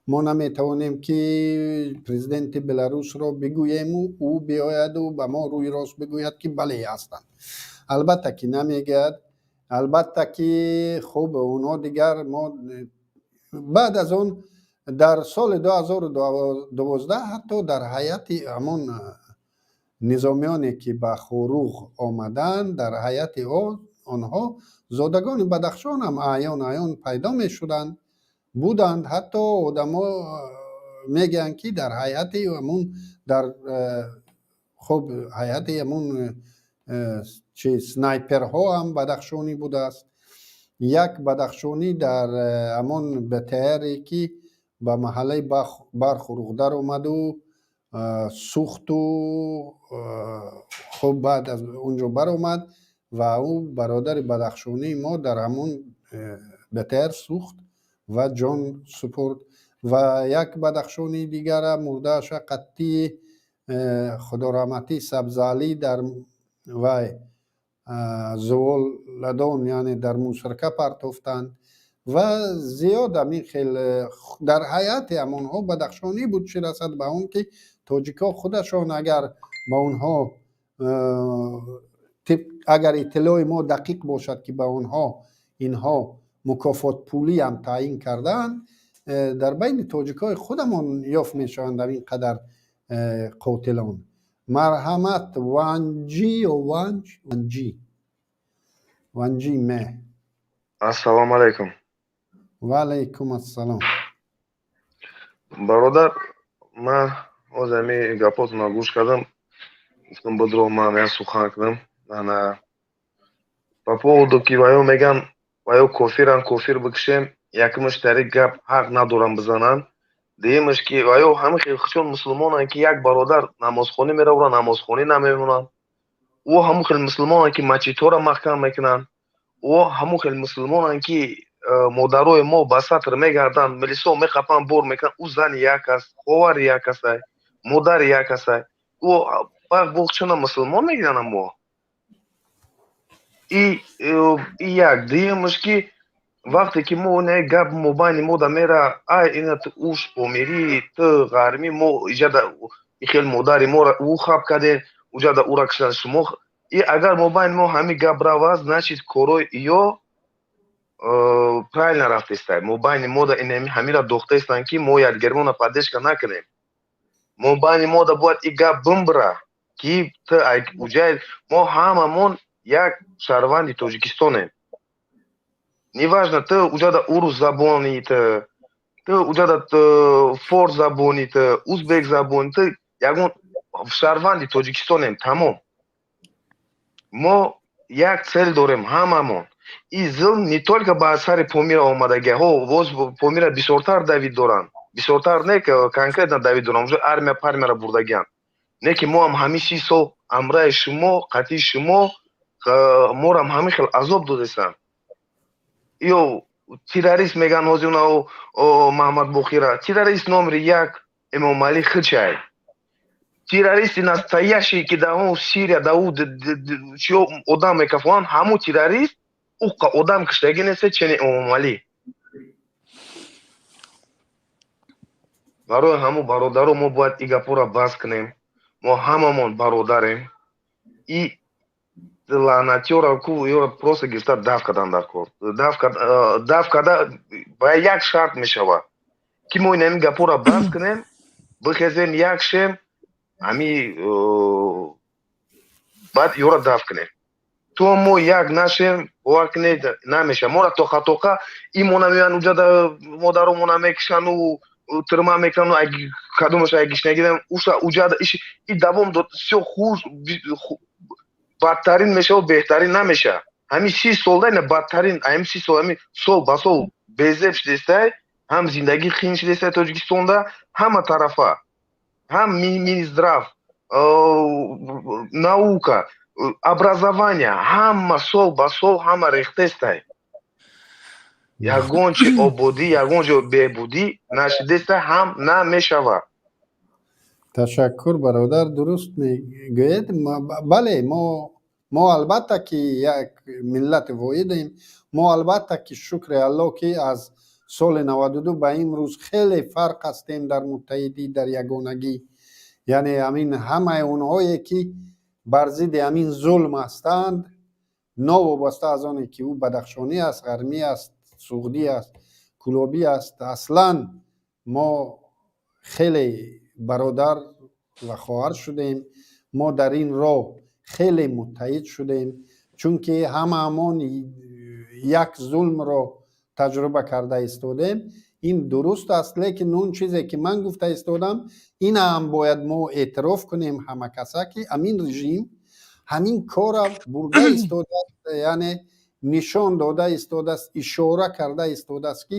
мо наметавонем, ки президенти Беларусро бигӯему ӯ биояду ба мо рӯи рост бигӯяд, ки бале ҳастанд. Албатта ки намегӯяд. Албатта ки хуб онҳо дигар мо баъд аз он дар соли 2012 ҳатто дар ҳайати ҳамон Низомиёне ки ба Хоруғ омаданд, дар ҳайати онҳо зодагони Бадахшон ҳам аъён аъён пайдо мешуданд, буданд. Ҳатто одамо мегӯянд, ки дар ҳайати ҳамун дар хуб ҳайати ҳамун чи снайперҳо ҳам бадахшонӣ будааст. Як бадахшонӣ дар ҳамон БТРе ки ба маҳаллаи Бархуруғ даромаду сӯхту, хуб, баъд аз он ҷо баромад ва ӯ бародари бадахшонии мо дар ҳамон БТР сӯхт ва ҷон супурд. Ва як бадахшонии дигара мурдааша қатъии худораҳматӣ Сабзалӣ дар вай зуволадон, яъне дар мусорка партофтанд. Ва зиёд ҳамин хел дар ҳайати ҳамонҳо бадахшонӣ буд. Чӣ расад ба он ки тоҷикҳо худашон, агар ба онҳо, агар иттилои мо дақиқ бошад, ки ба онҳо инҳо мукофотпулӣ ҳам таъин кардаанд, дар байни тоҷикҳои худамон ёфт мешаванд ин қадар қотилон. Марҳамат, Ванҷи ё Ванҷ, Ванҷи, Ванҷи ме. Ассалому алайкум. Ва алайкум ассалом. Бародар, ман ҳозир ҳами гапотонро гӯш кардам, гуфтам, бодро ман як сухан кунам. Ана по поводу ки ваё меган, ваё кофиран, кофир бикушем, якумаш, тари гап ҳақ надорам бизананд. Дуюмаш, ки ваё ҳами хел чун мусулмонанд, ки як бародар намозхонӣ меравад, ӯро намозхонӣ намемонанд. Ӯ ҳамун хел мусулмонанд, ки масҷидҳоро маҳкам мекунанд. Ӯ ҳамун хел мусулмонанд, ки модарои мо ба сатр мегарданд, милисо меқапанд, бор мекунанд. Ӯ зани як аст, ховари як астай, модари як астай. Ӯ боғ чуна мусулмон мегиранд мо. И як дуюмаш, ки вақте ки мо не гап мобайни мода мера, ай ина ту уш помирӣ, ту ғармӣ, мо иҷада хел модари моро ӯ хаб кардем, уҷада ӯра киштан шумо. И агар мобайни мо ҳамин гап равад, значит, корои ё правильно рафтестай. Мобайни мода инами ҳамира дохтаистанд, ки мо якдигармона поддержка накунем. Мобайни мода бояд и гап бимбира, ки ту уҷай, мо ҳамамон як шаҳрванди Тоҷикистонем. Неважно, ту уҷада урус забони, ту уҷада форс забони, ту узбек забони, ту ягон шаҳрванди Тоҷикистонем, тамом. Мо як цель дорем ҳамамон. И зулм не только ба сари Помира омадагиҳо, боз Помира бисёртар давид доранд, бисёртар не, конкретно давид доранд, уже армия пармияра бурдагианд. Не ки мо ҳам ҳамин 30 сол амраи шумо, қатъи шумо, морам ҳамин хел азоб додестанд. Ё террорист меган ҳозир Маҳмад Бохира, террорист номери як Эмомалӣ хичай, террористи настоящий, ки дар он Сирия, дар ӯ чиё одам мекафоанд, ҳамун террорист уқа одам киштагӣ нест, чени Эмомалӣ. Барои ҳамун, бародаро, мо бояд и гапҳоро бас кунем. Мо ҳамамон бародарем. И лаънатиёро ку ёро просто гирифта даф кардан дар кор, даф карда ба як шарт мешавад, ки мо ин ҳамин гапҳоро бас кунем, бихезем, як шем, ҳами баъд ёро даф кунем. То мо як нашем, бовар кунед, намеша. Мора тоқа тоқа имона меоянд, уҷада модаромона мекушану тирма мекунану кадомаша гишнагирам уша уҷада и давом дод, всё хуж бадтарин мешава, беҳтарин намеша. Ҳамин 30 солда ина бадтарин, ҳамин 30 сол, ҳамин сол ба сол безеб шудестай, ҳам зиндагӣ қиин шудестай Тоҷикистонда, ҳама тарафа, ҳам минздрав, наука, образование, ҳама сол ба сол ҳама рехтестай. Ягон чи ободӣ, ягон ҷо беҳбудӣ нашидестай, ҳам намешавад. Ташаккур, бародар, дуруст мегӯед. Бале, мо албатта ки як миллати воҳидем. Мо албатта ки, шукри Аллоҳ, ки аз соли 92 ба имрӯз хеле фарқ ҳастем дар муттаҳидӣ, дар ягонагӣ. Яъне ҳамин ҳамаи онҳое ки бар зидди ҳамин зулм ҳастанд, новобаста аз оне ки ӯ бадахшонӣ аст, ғармӣ аст, суғдӣ аст, кӯлобӣ аст, аслан мо хеле бародар ва хоҳар шудем. Мо дар ин роҳ хеле муттаҳид шудем, чунки ҳамаамон як зулмро таҷриба карда истодем. Ин дуруст аст, лекин он чизе ки ман гуфта истодам, ин ҳам бояд мо эътироф кунем ҳама каса, ки ҳамин режим ҳамин корра бурда истодааст, яъне нишон дода истодааст, ишора карда истодааст, ки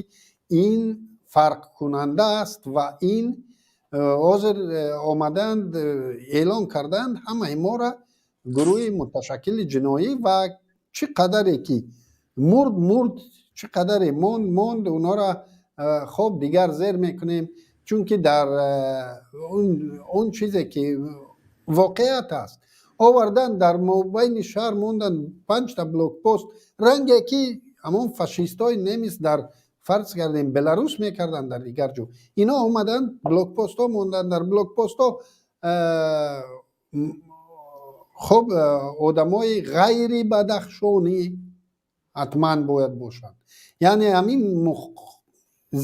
ин фарқкунанда аст. Ва ин ҳозир омаданд, эълон карданд ҳамаи моро гурӯҳи муташаккили ҷиноӣ. Ва чӣ қадаре ки мурд, мурд, чӣ қадаре монд, монд. Онҳоро хоб дигар зер мекунем, чунки дар он чизе ки воқеият аст, овардан дар мобайни шаҳр монданд панҷта блокпост, ранге ки ҳамон фашистои немис дар, фарз кардем, Беларус мекарданд, дар дигар ҷо. Ино омаданд, блокпостҳо монданд. Дар блокпостҳо хоб одамои ғайри бадахшонӣ ҳатман бояд бошанд. Яъне ҳамин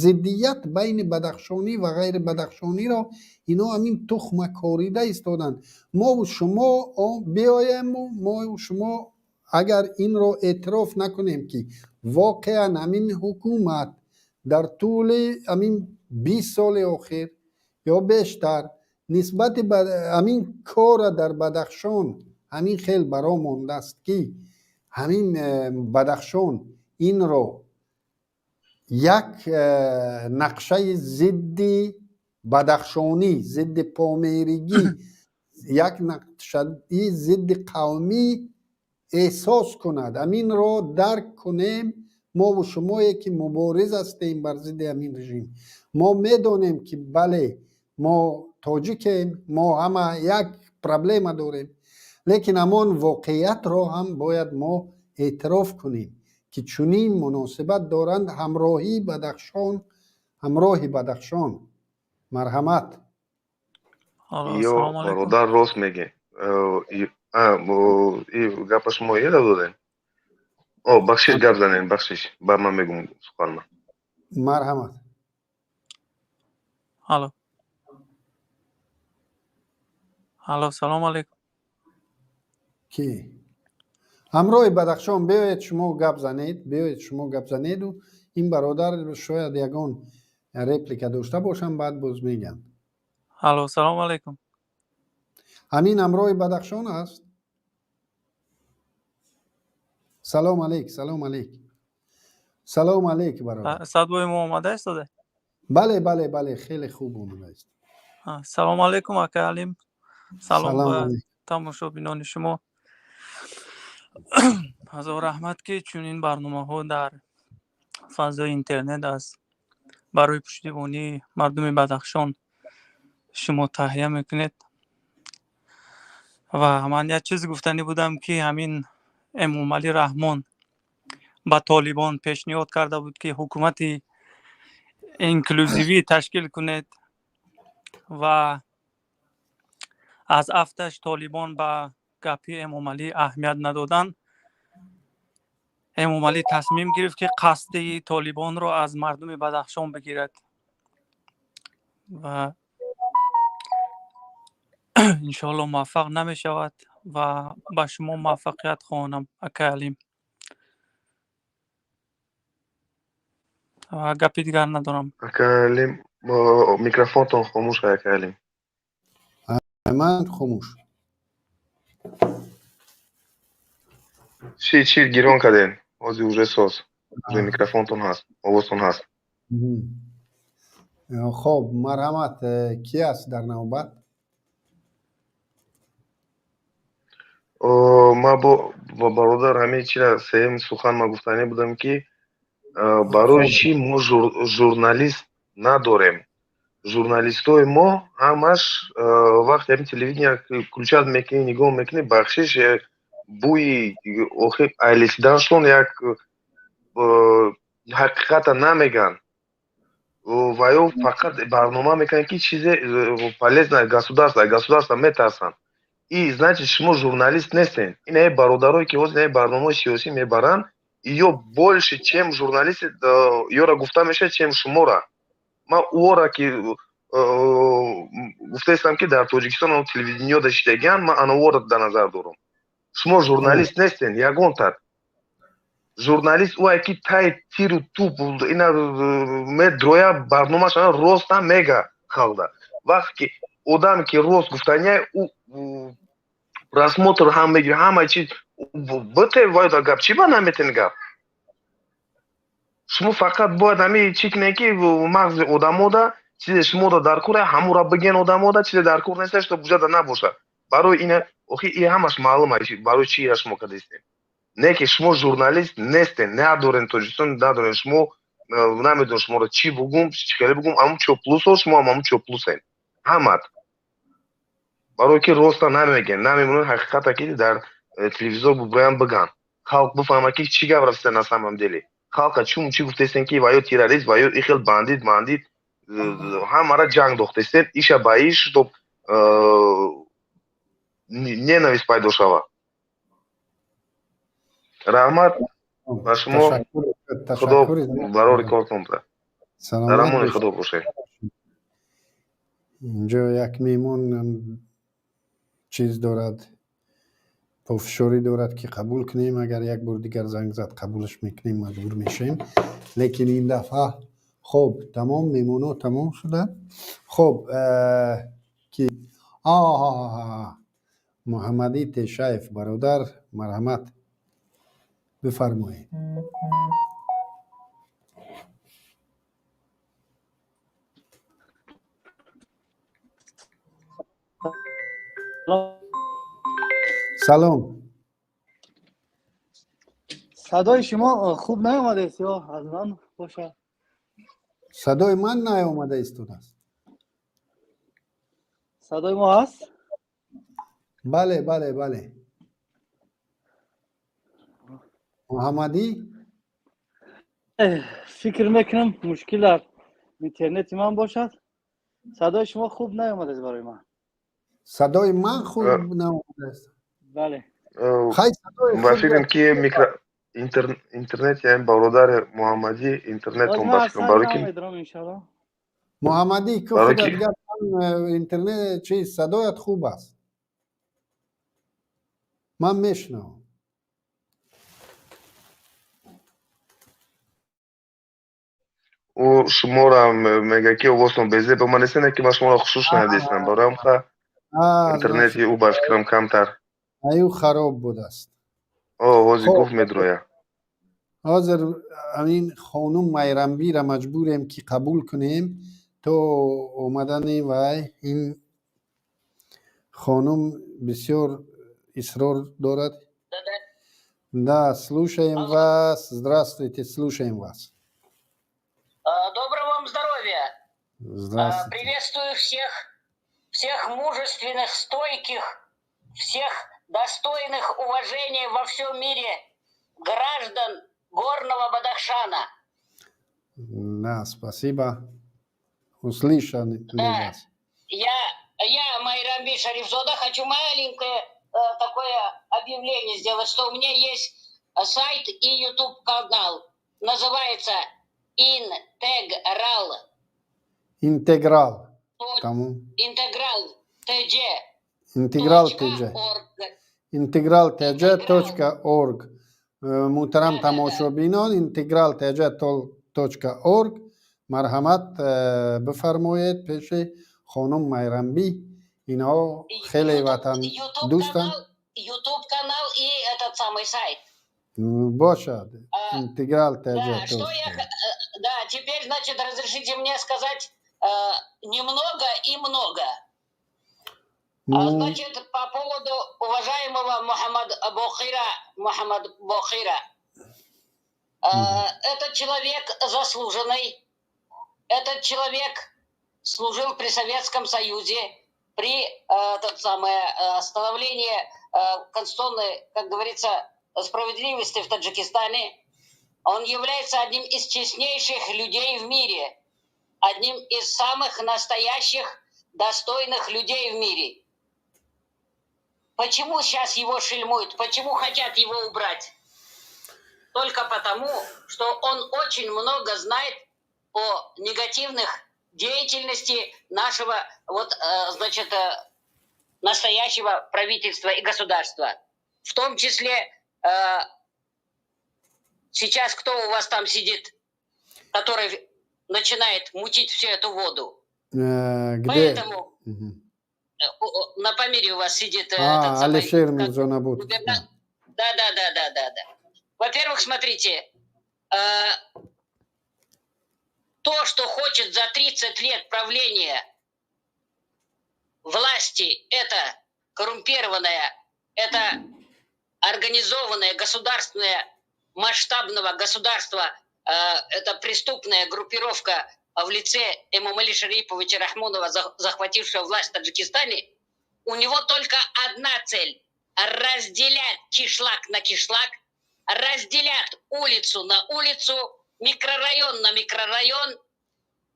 зиддият байни бадахшонӣ ва ғайри бадахшониро ино ҳамин тухма корида истоданд. Мову шумо биёему, мову шумо агар инро эътироф накунем, ки воқеан ҳамин ҳукумат дар тӯли ҳамин 20 соли охир ё бештар нисбати ҳамин кора дар Бадахшон ҳамин хел баро мондааст, ки ҳамин Бадахшон инро як нақшаи зидди бадахшонӣ, зидди померигӣ, як нақшаи зидди қавмӣ эҳсос кунад, ҳаминро дарк кунем. Мову шумое ки мубориз ҳастем бар зидди ҳамин режим, мо медонем, ки бале, мо тоҷикем, мо ҳама як проблема дорем, лекин ҳамон воқеиятро ҳам бояд мо эътироф кунем, ки чунин муносибат доранд. Ҳамроҳии Бадахшон, ҳамроҳи Бадахшон, марҳамат. Ё бародар, рост мегӣ. Гапа шумо еда додем. О, бахшиш, гап занем, бахшиш, баъд ман мегум суханма. Марҳамат. Алло, алло, салому алейкум. Ки ҳамроҳи Бадахшон, биёед, шумо гап занед, биёед, шумо гап занеду ин бародар шояд ягон реплика дошта бошам, баъд боз мегӯям. Алло, салому алейкум. Ҳамин ҳамроҳи Бадахшон аст. Салом алейк, салом алейк, салом алейк, бародар. Садои мо омада истода? Бале, бале, бале, хеле хуб омада ист. Салому алейкум, ака Алим, салом ба тамошобинони шумо. Ҳазор раҳмат, ки чунин барномаҳо дар фазои интернет аз барои пуштибонии мардуми Бадахшон шумо таҳия мекунед. Ва ман як чиз гуфтанӣ будам, ки ҳамин Эмомалӣ Раҳмон ба Толибон пешниҳод карда буд, ки ҳукумати инклюзивӣ ташкил кунед, ва аз афташ Толибон ба гапи Эмомалӣ аҳамият надоданд. Эмомалӣ тасмим гирифт, ки қасди Толибонро аз мардуми Бадахшон бигирад, ва иншоалло муваффақ намешавад. Ва ба шумо муваффақият хоҳонам, акай Алим, ва гапи дигар надорам. Акай Алим, микрофонтон хомӯш. Акай Алим. Ман хомӯш. Чӣ, чӣ гирон кардем? Ҳозир уже соз, уже микрофонтон ҳаст, овозтон ҳаст. Хоб, марҳамат, ки аст дар навбат? Ман бо бародар ҳамин чира сеюм сухан ма гуфтанӣ будам, ки барои чӣ мо журналист надорем? Журналистои мо ҳамаш вақте ҳамин телевидения включать мекунӣ, нигоҳ мекунӣ, бахшиш, бӯи охир айлисиданшон, як ҳақиқата намеган ва ё фақат барнома мекунанд, ки чизе полезное государство, государство метарсанд. И значит, шумо журналист нестен. Ин бародарое ки ҳозир барномаҳои сиёсӣ мебаранд, ё больше чем журналисти ёра гуфта мешавад, чем шумора. Ман ӯора ки Гуфтаистам, ки дар Тоҷикистон он телевидениёда шидагиан, ман анаворо дар назар дорам. Шумо журналист нестен, ягонтар. Журналист ӯ ки тай тиру туп ина медроя, барномааш роста мега халда. Вақте ки одаме ки рост гуфтания, ӯ просмотр ҳам мегира, ҳама чиз бите. Вайда гап чӣ ба наметен гап? Шумо фақат бояд ҳами чӣ кунед, ки мағзи одамода чизе шумода дар кор, ҳамура биген, одамода чизе дар кор неста, что буҷада набошад. Барои ина охи и ҳамаш маълум, барои чи ира шумо кардистем. Не ки шумо журналист нестен, надорен, Тоҷикистон надорен. Шумо намедонам шуморо чӣ бугум, чӣ хеле бугум. Аму чоплусо, шумо ҳам аму чоплусен ҳамат, барое ки роста намегӯен, намемонед ҳақиқата, ки дар телевизор бубоян, биган, халқ бифаҳма, ки чӣ гап рафта. На самом деле халқа чун чӣ гуфтестен, ки ваё террорист, ваё ихел бандит мандит, ҳамара ҷанг дохтестен, иша ба иш, чтоб ненависть пайдо шава. Раҳмат ба шумо, худо барори кортон буда, дар амони худо бошед. Инҷо як меҳмон чиз дорад, пофишорӣ дорад, ки қабул кунем. Агар як бор дигар занг зад, қабулаш мекунем, маҷбур мешавем. Лекин ин дафъа хоб, тамом, меҳмонҳо тамом шуданд. Хоб, ки Муҳаммадӣ Тешаев бародар, марҳамат, бифармоед. Салом. Садои шумо хуб наомадааст ё аз ман бошад? Садои ман наомада истодааст? Садои мо ҳаст? Бале, Муҳаммадӣ. Фикр мекунам, мушкил дар интернети ман бошад. Садои шумо хуб наомадааст барои ман. Садои ман хуб наомадааст? Бале. Хай, садои Ба фикрам, ки микро интернет, яъне бародари Муҳаммадӣ, интернетон, ба фикрам, барои ки Муҳаммадӣ, ку худат гап, интернет чи, садоят хуб аст, ман мешунавам. Ӯ шуморо мега, ки овозтон безеб ман нестем, ки ман шуморо хушуш надистам, бароям ха интернети ӯ, ба фикрам, камтар. Аю хароб будааст. О, ҳозир гуфт, медроя. Ҳозир ҳамин хонум Майрамбира маҷбурем, ки қабул кунем то омадани вай. Ин хонум бисёр исрор дорад. Да, слушаем вас. Здравствуйте, слушаем вас. Доброго вам здоровья. Здравствуйте. Приветствую всех, всех мужественных, стойких, всех достойных уважения во всем мире граждан Горного Бадахшана. Да, спасибо. Услышали вас. Я, Майрамби Шарифзода, хочу маленькое такое объявление сделать, что у меня есть сайт и YouTube-канал. Называется Интеграл. Интеграл. Тому. Интеграл ТЖ. Интеграл ТЖ. Интеграл ТЖ точка орг. Муҳтарам тамошобинон, Интеграл ТЖ точка орг. Марҳамат, бифармоед пеши хонум Майрамбӣ. Инҳо хеле ватан дӯстанд. YouTube канал и этот самый сайт. Бошад. Интеграл ТЖ. Да, что я, да, теперь, значит, разрешите мне сказать немного и много. Ну, Значит, по поводу уважаемого Мухаммад Бохира, Мухаммад Бохира. Этот человек заслуженный, этот человек служил при Советском Союзе, при тот самое, становлении конституционной, как говорится, справедливости в Таджикистане. Он является одним из честнейших людей в мире, одним из самых настоящих, достойных людей в мире. Почему сейчас его шельмуют? Почему хотят его убрать? Только потому, что он очень много знает о негативных деятельности нашего, вот, значит, настоящего правительства и государства. В том числе сейчас кто у вас там сидит, который начинает мутить всю эту воду? Где? Поэтому на Памире у вас сидит этот самый Алишер Мирзонабуд. Да. Во-первых, смотрите, то, что хочет за 30 лет правления власти, это коррумпированная, это организованная государственная масштабного государства, это преступная группировка в лице Эмомали Шариповича Рахмонова, захватившего власть в Таджикистане, у него только одна цель – разделять кишлак на кишлак, разделять улицу на улицу, микрорайон на микрорайон,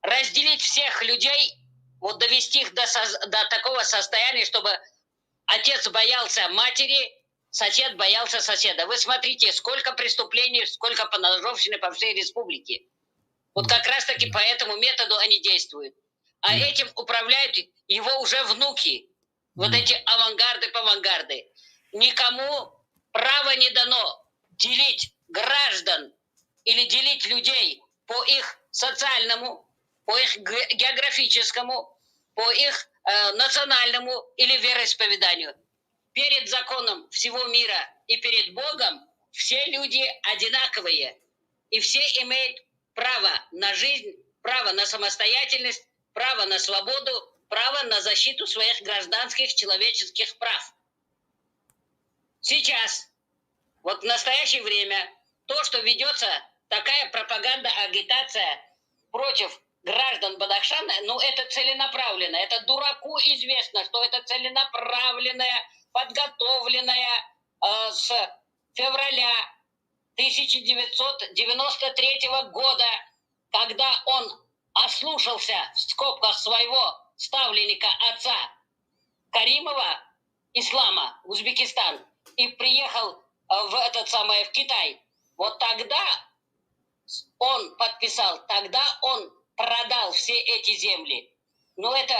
разделить всех людей, вот довести их до такого состояния, чтобы отец боялся матери, сосед боялся соседа. Вы смотрите, сколько преступлений, сколько поножовщины по всей республике. Вот как раз-таки по этому методу они действуют. А этим управляют его уже внуки. Вот эти авангарды-павангарды. Никому право не дано делить граждан или делить людей по их социальному, по их географическому, по их национальному или вероисповеданию. Перед законом всего мира и перед Богом все люди одинаковые. И все имеют право на жизнь, право на самостоятельность, право на свободу, право на защиту своих гражданских человеческих прав. Сейчас, вот в настоящее время, то, что ведется такая пропаганда, агитация против граждан Бадахшана, ну это целенаправленно. Это дураку известно, что это целенаправленная, подготовленная с февраля 1993 года, когда он ослушался в скобках своего ставленника отца Каримова, Ислама, Узбекистан, и приехал в этот самый, в Китай. Вот тогда он подписал, тогда он продал все эти земли. Но это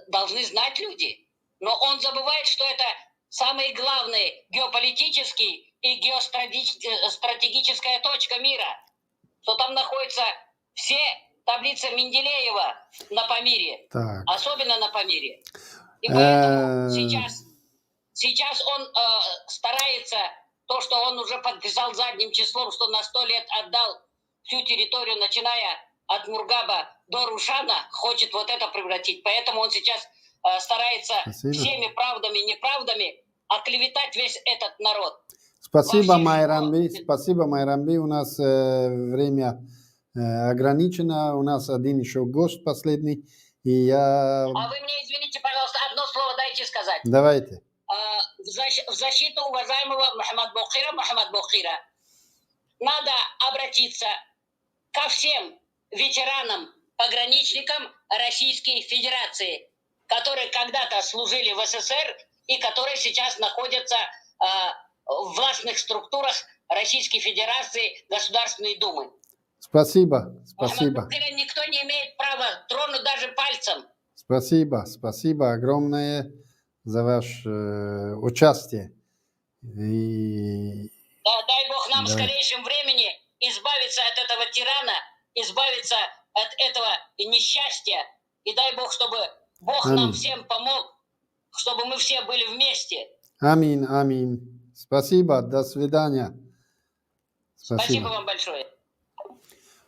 должны знать люди. Но он забывает, что это самый главный геополитический и геостратегическая точка мира, что там находятся все таблицы Менделеева на Памире, так. Особенно на Памире. И поэтому сейчас он старается, то, что он уже подписал задним числом, что на 100 лет отдал всю территорию, начиная от Мургаба до Рушана, хочет вот это превратить. Поэтому он сейчас старается всеми правдами и неправдами оклеветать весь этот народ. Спасибо, Майрамби. Спасибо, Майрамби. У нас время ограничено. У нас один еще гость последний. И я... А вы мне, извините, пожалуйста, одно слово дайте сказать. Давайте. В защиту уважаемого Мухаммад Бохира надо обратиться ко всем ветеранам, пограничникам Российской Федерации, которые когда-то служили в СССР и которые сейчас находятся в властных структурах Российской Федерации, Государственной Думы. Спасибо, спасибо. Никто не имеет права тронуть даже пальцем. Спасибо, спасибо огромное за ваше участие. И... Да, дай Бог нам в скорейшем времени избавиться от этого тирана, избавиться от этого несчастья. И дай Бог, чтобы Бог нам всем помог, чтобы мы все были вместе. Аминь, аминь. Спасибо, до свидания. Спасибо, спасибо вам большое.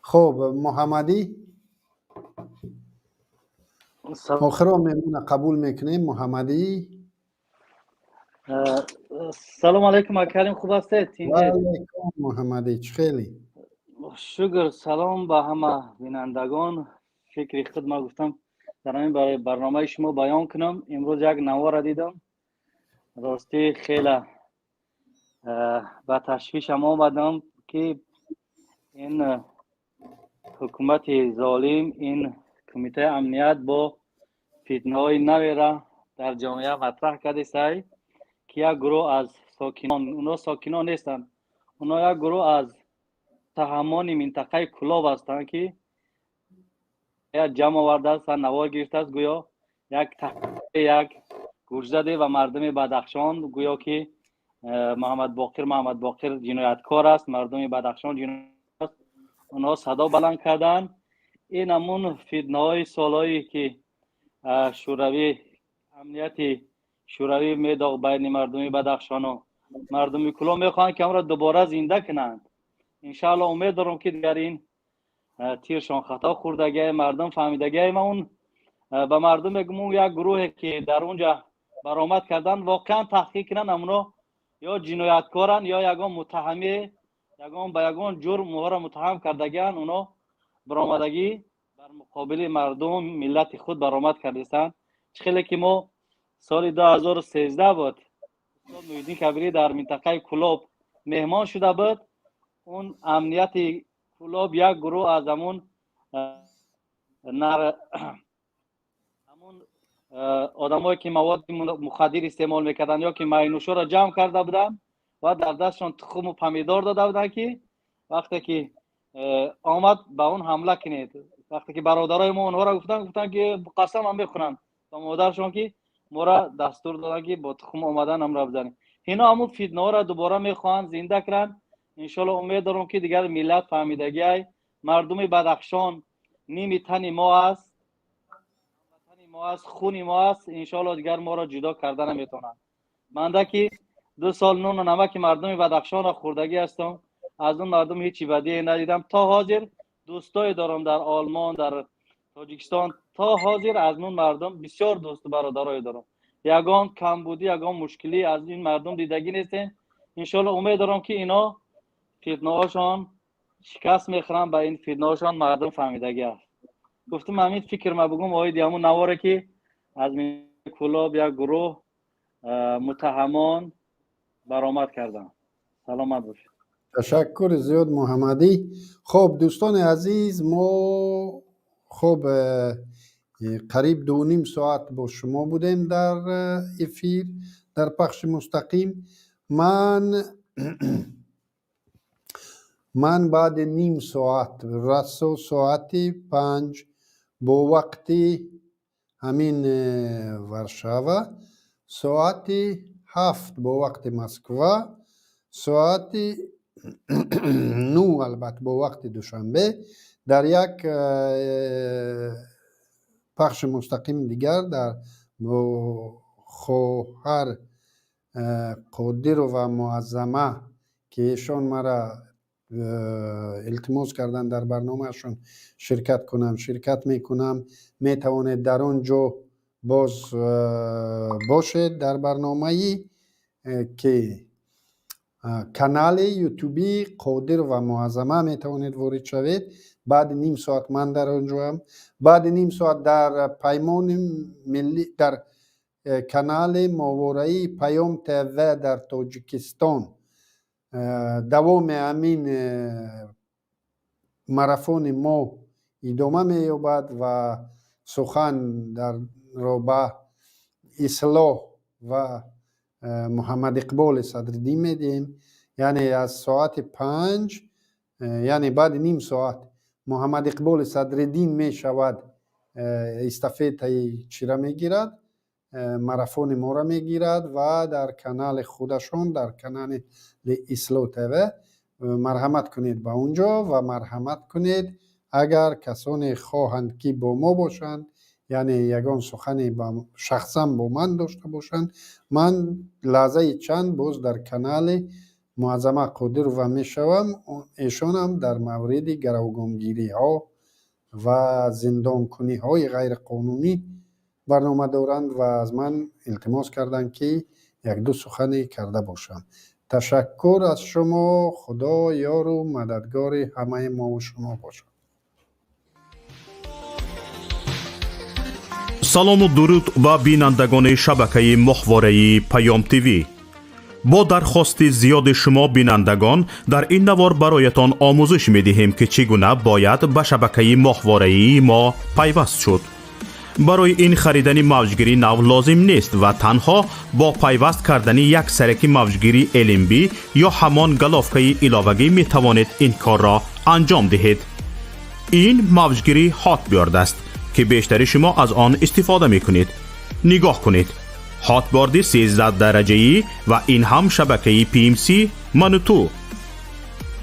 Хоб, Муҳаммадӣ, охиро мемона қабул мекунем. Муҳаммадӣ, салом алейкум, акарим, хуб ҳастед? Алейкум, Муҳаммадӣ, чӣ хеле? Шукр, салом ба ҳама бинандагон. Фикри худ ма гуфтам дар ҳамин барои барномаи шумо баён кунам. Имрӯз як навора дидам, ростӣ хеле ба ташвишам омадам, ки ин ҳукумати золим, ин кумитаи амният бо фитнаҳои навера дар ҷомеа матраҳ кардисай, ки як гурӯҳ аз сокинон, онҳо сокинон нестанд, онҳо як гурӯҳ аз таҳаммони минтақаи Кулоб ҳастанд, ки ҳайат ҷамъ овардааст ва навор гирифтааст, гӯё як як гӯшзаде ва мардуми Бадахшон, гӯё ки Муҳаммадбоқир ҷинояткор аст, мардуми Бадахшон ҷиноят аст. Онҳо садо баланд карданд. Ин ҳамун фитнаҳои солҳое ки шӯравӣ, амнияти шӯравӣ медоғ байни мардуми Бадахшону мардуми Кӯлоб, мехоҳанд ки ҳамро дубора зинда кунанд. Иншаалло, умед дорам, ки дигар ин тиршон хато хӯрдагиай, мардум фаҳмидагиай. Ма он ба мардум мегӯм, он як гурӯҳе ки дар онҷа баромад карданд, воқеан таҳқиқ кунанд, ҳамуно ё ҷинояткоранд, ё ягон муттаҳаме, ягон ба ягон ҷурм онҳоро муттаҳам кардагианд. Оно баромадагӣ бар муқобили мардум, миллати худ баромад кардистанд. Чӣ хеле ки мо соли 2013 буд, устод Муҳиддин Кабирӣ дар минтақаи Кӯлоб меҳмон шуда буд. Он амнияти Кӯлоб як гурӯҳ аз ҳамун нар ҳамун одамое ки маводи мухаддир истеъмол мекарданд ё ки майнӯшоро ҷамъ карда буданд ва дар дастшон тухму помидор дода буданд, ки вақте ки омад, ба он ҳамла кунед. Вақте ки бародарои мо онҳоро гуфтанд, ки қасам ҳам мехӯранд ба модаршон, ки моро дастур доданд, ки бо тухм омадан ҳамро бизанем. Ино ҳамун фитнаҳоро дубора мехоҳанд зинда кунанд. Иншоалло, умед дорам, ки дигар миллат фаҳмидагиай. Мардуми Бадахшон ними тани мо аст, ватани мо аст, хуни мо аст. Иншоалло, дигар моро ҷудо карда наметавонанд. Манда ки 2 сол нону намаки мардуми Бадахшонро хӯрдагӣ ҳастам, аз он мардум ҳечи бадие надидам. То ҳозир дӯстое дорам дар Олмон, дар Тоҷикистон. То ҳозир аз он мардум бисёр дӯсту бародарое дорам. Ягон камбудӣ, ягон мушкилӣ аз ин мардум дидагӣ нестем. Иншоалло, умед дорам, ки ино фитнаҳошон шикаст мехӯранд. Ба ин фитнаҳошон мардум фаҳмидагӣ аст. Гуфтам, ҳамин фикр ма бугум оиди ҳамун наворе, ки аз Кӯлоб як гурӯҳ муттаҳамон баромад карданд. Саломат бошед. Ташаккури зиёд, Муҳаммадӣ. Хуб, дӯстони азиз, мо хуб қариб 2,5 соат бо шумо будем дар эфир, дар пахши мустақим. Ман баъди ним соат, расо соати 5 бо вақти ҳамин Варшава, соати 7 бо вақти Москва, соати 9 албатта бо вақти Душанбе, дар як пахши мустақими дигар дар бо хоҳар Қодирова Муаззама, ки эшон мара илтимос карданд дар барномаашон ширкат кунам, ширкат мекунам. Метавонед дар он ҷо боз бошед дар барномаи ки канали ютубии Қодирова Муаззама метавонед ворид шавед. Баъди ним соат ман дар он ҷоам, баъди ним соат дар Паймони миллӣ, дар канали моҳвораии Паём ТВ дар Тоҷикистон давоми ҳамин марафони мо идома меёбад ва сухан дарро ба Ислоҳ ва Муҳаммадиқболи Садриддин медиҳем. Яъне аз соати 5, яъне баъди ним соат Муҳаммадиқболи Садриддин мешавад, эстафетаи чира мегирад, марафони моро мегирад ва дар канали худашон, дар канали Ислоҳ ТВ. Марҳамат кунед ба он ҷо ва марҳамат кунед, агар касоне хоҳанд, ки бо мо бошанд, яъне ягон сухане шахсан бо ман дошта бошанд, ман лаҳзаи чанд боз дар канали Муаззама Қодирова мешавам. Эшонам дар мавриди гаравгонгириҳо ва зиндонкуниҳои ғайриқонунӣ барнома доранд ва аз ман илтимос карданд, ки якду сухане карда бошам. Ташаккур аз шумо. Худо ёру мададгори ҳамаи мову шумо бошад. Салому дуруд ба бинандагони шабакаи моҳвораи Паём ТВ. Бо дархости зиёди шумо бинандагон, дар ин навор бароятон омӯзиш медиҳем, ки чӣ гуна бояд ба шабакаи моҳвораии мо пайваст шуд. Барои ин харидани мавҷгири нав лозим нест ва танҳо бо пайваст кардани як сараки мавҷгири LNB ё ҳамон головкаи иловагӣ метавонед ин корро анҷом диҳед. Ин мавҷгири Hotbird аст, ки бештари шумо аз он истифода мекунед. Нигоҳ кунед, Hotbird 13 дараҷаӣ ва ин ҳам шабакаи PMC ману ту.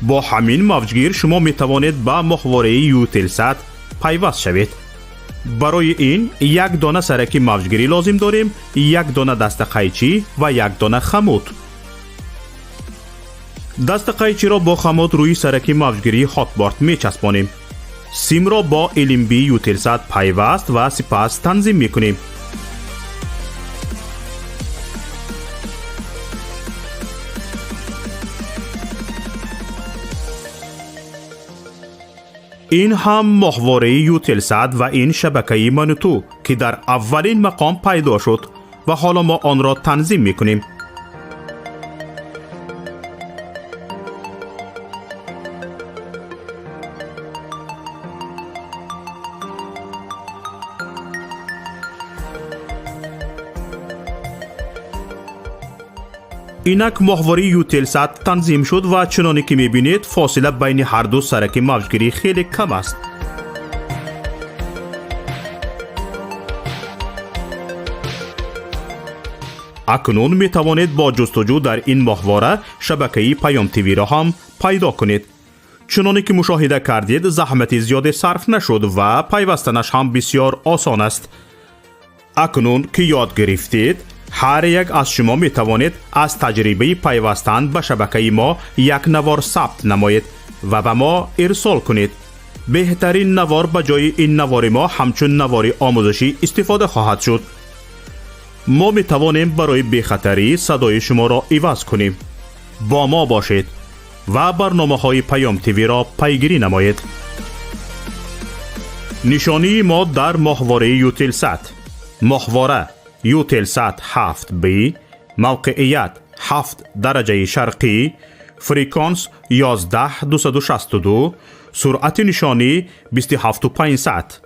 Бо ҳамин мавҷгир шумо метавонед ба моҳвораи Eutelsat пайваст шавед. Барои ин як дона сараки мавҷгирӣ лозим дорем, як дона дастақайчӣ ва як дона хамут. Дастақайчиро бо хамут рӯи сараки мавҷгирии Hotbird мечаспонем. Симро бо LNB Eutelsat пайваст ва сипас танзим мекунем. Ин ҳам моҳвораи Eutelsat ва ин шабакаи мануту, ки дар аввалин мақом пайдо шуд ва ҳоло мо онро танзим мекунем. Инак моҳвораи Eutelsat танзим шуд ва чуноне ки мебинед, фосила байни ҳарду сараки мавҷгирӣ хеле кам аст. Акнун метавонед бо ҷустуҷӯ дар ин моҳвора шабакаи Паём ТВ-ро ҳам пайдо кунед. Чуноне ки мушоҳида кардед, заҳмати зиёде сарф нашуд ва пайвастанаш ҳам бисёр осон аст. Акнун ки ёд гирифтед, ҳар як аз шумо метавонед аз таҷрибаи пайвастан ба шабакаи мо як навор сабт намоед ва ба мо ирсол кунед. Беҳтарин навор ба ҷои ин навори мо ҳамчун навори омӯзишӣ истифода хоҳад шуд. Мо метавонем барои бехатарӣ садои шуморо иваз кунем. Бо мо бошед ва барномаҳои Паём ТВ-ро пайгирӣ намоед. Нишонии мо дар моҳвораи Eutelsat: моҳвора Eutelsat 7B, мавқеият 7 дараҷаи шарқӣ, фреквенс 11262, суръати нишонӣ 27500,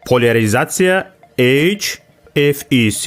поляризатсия H FEC.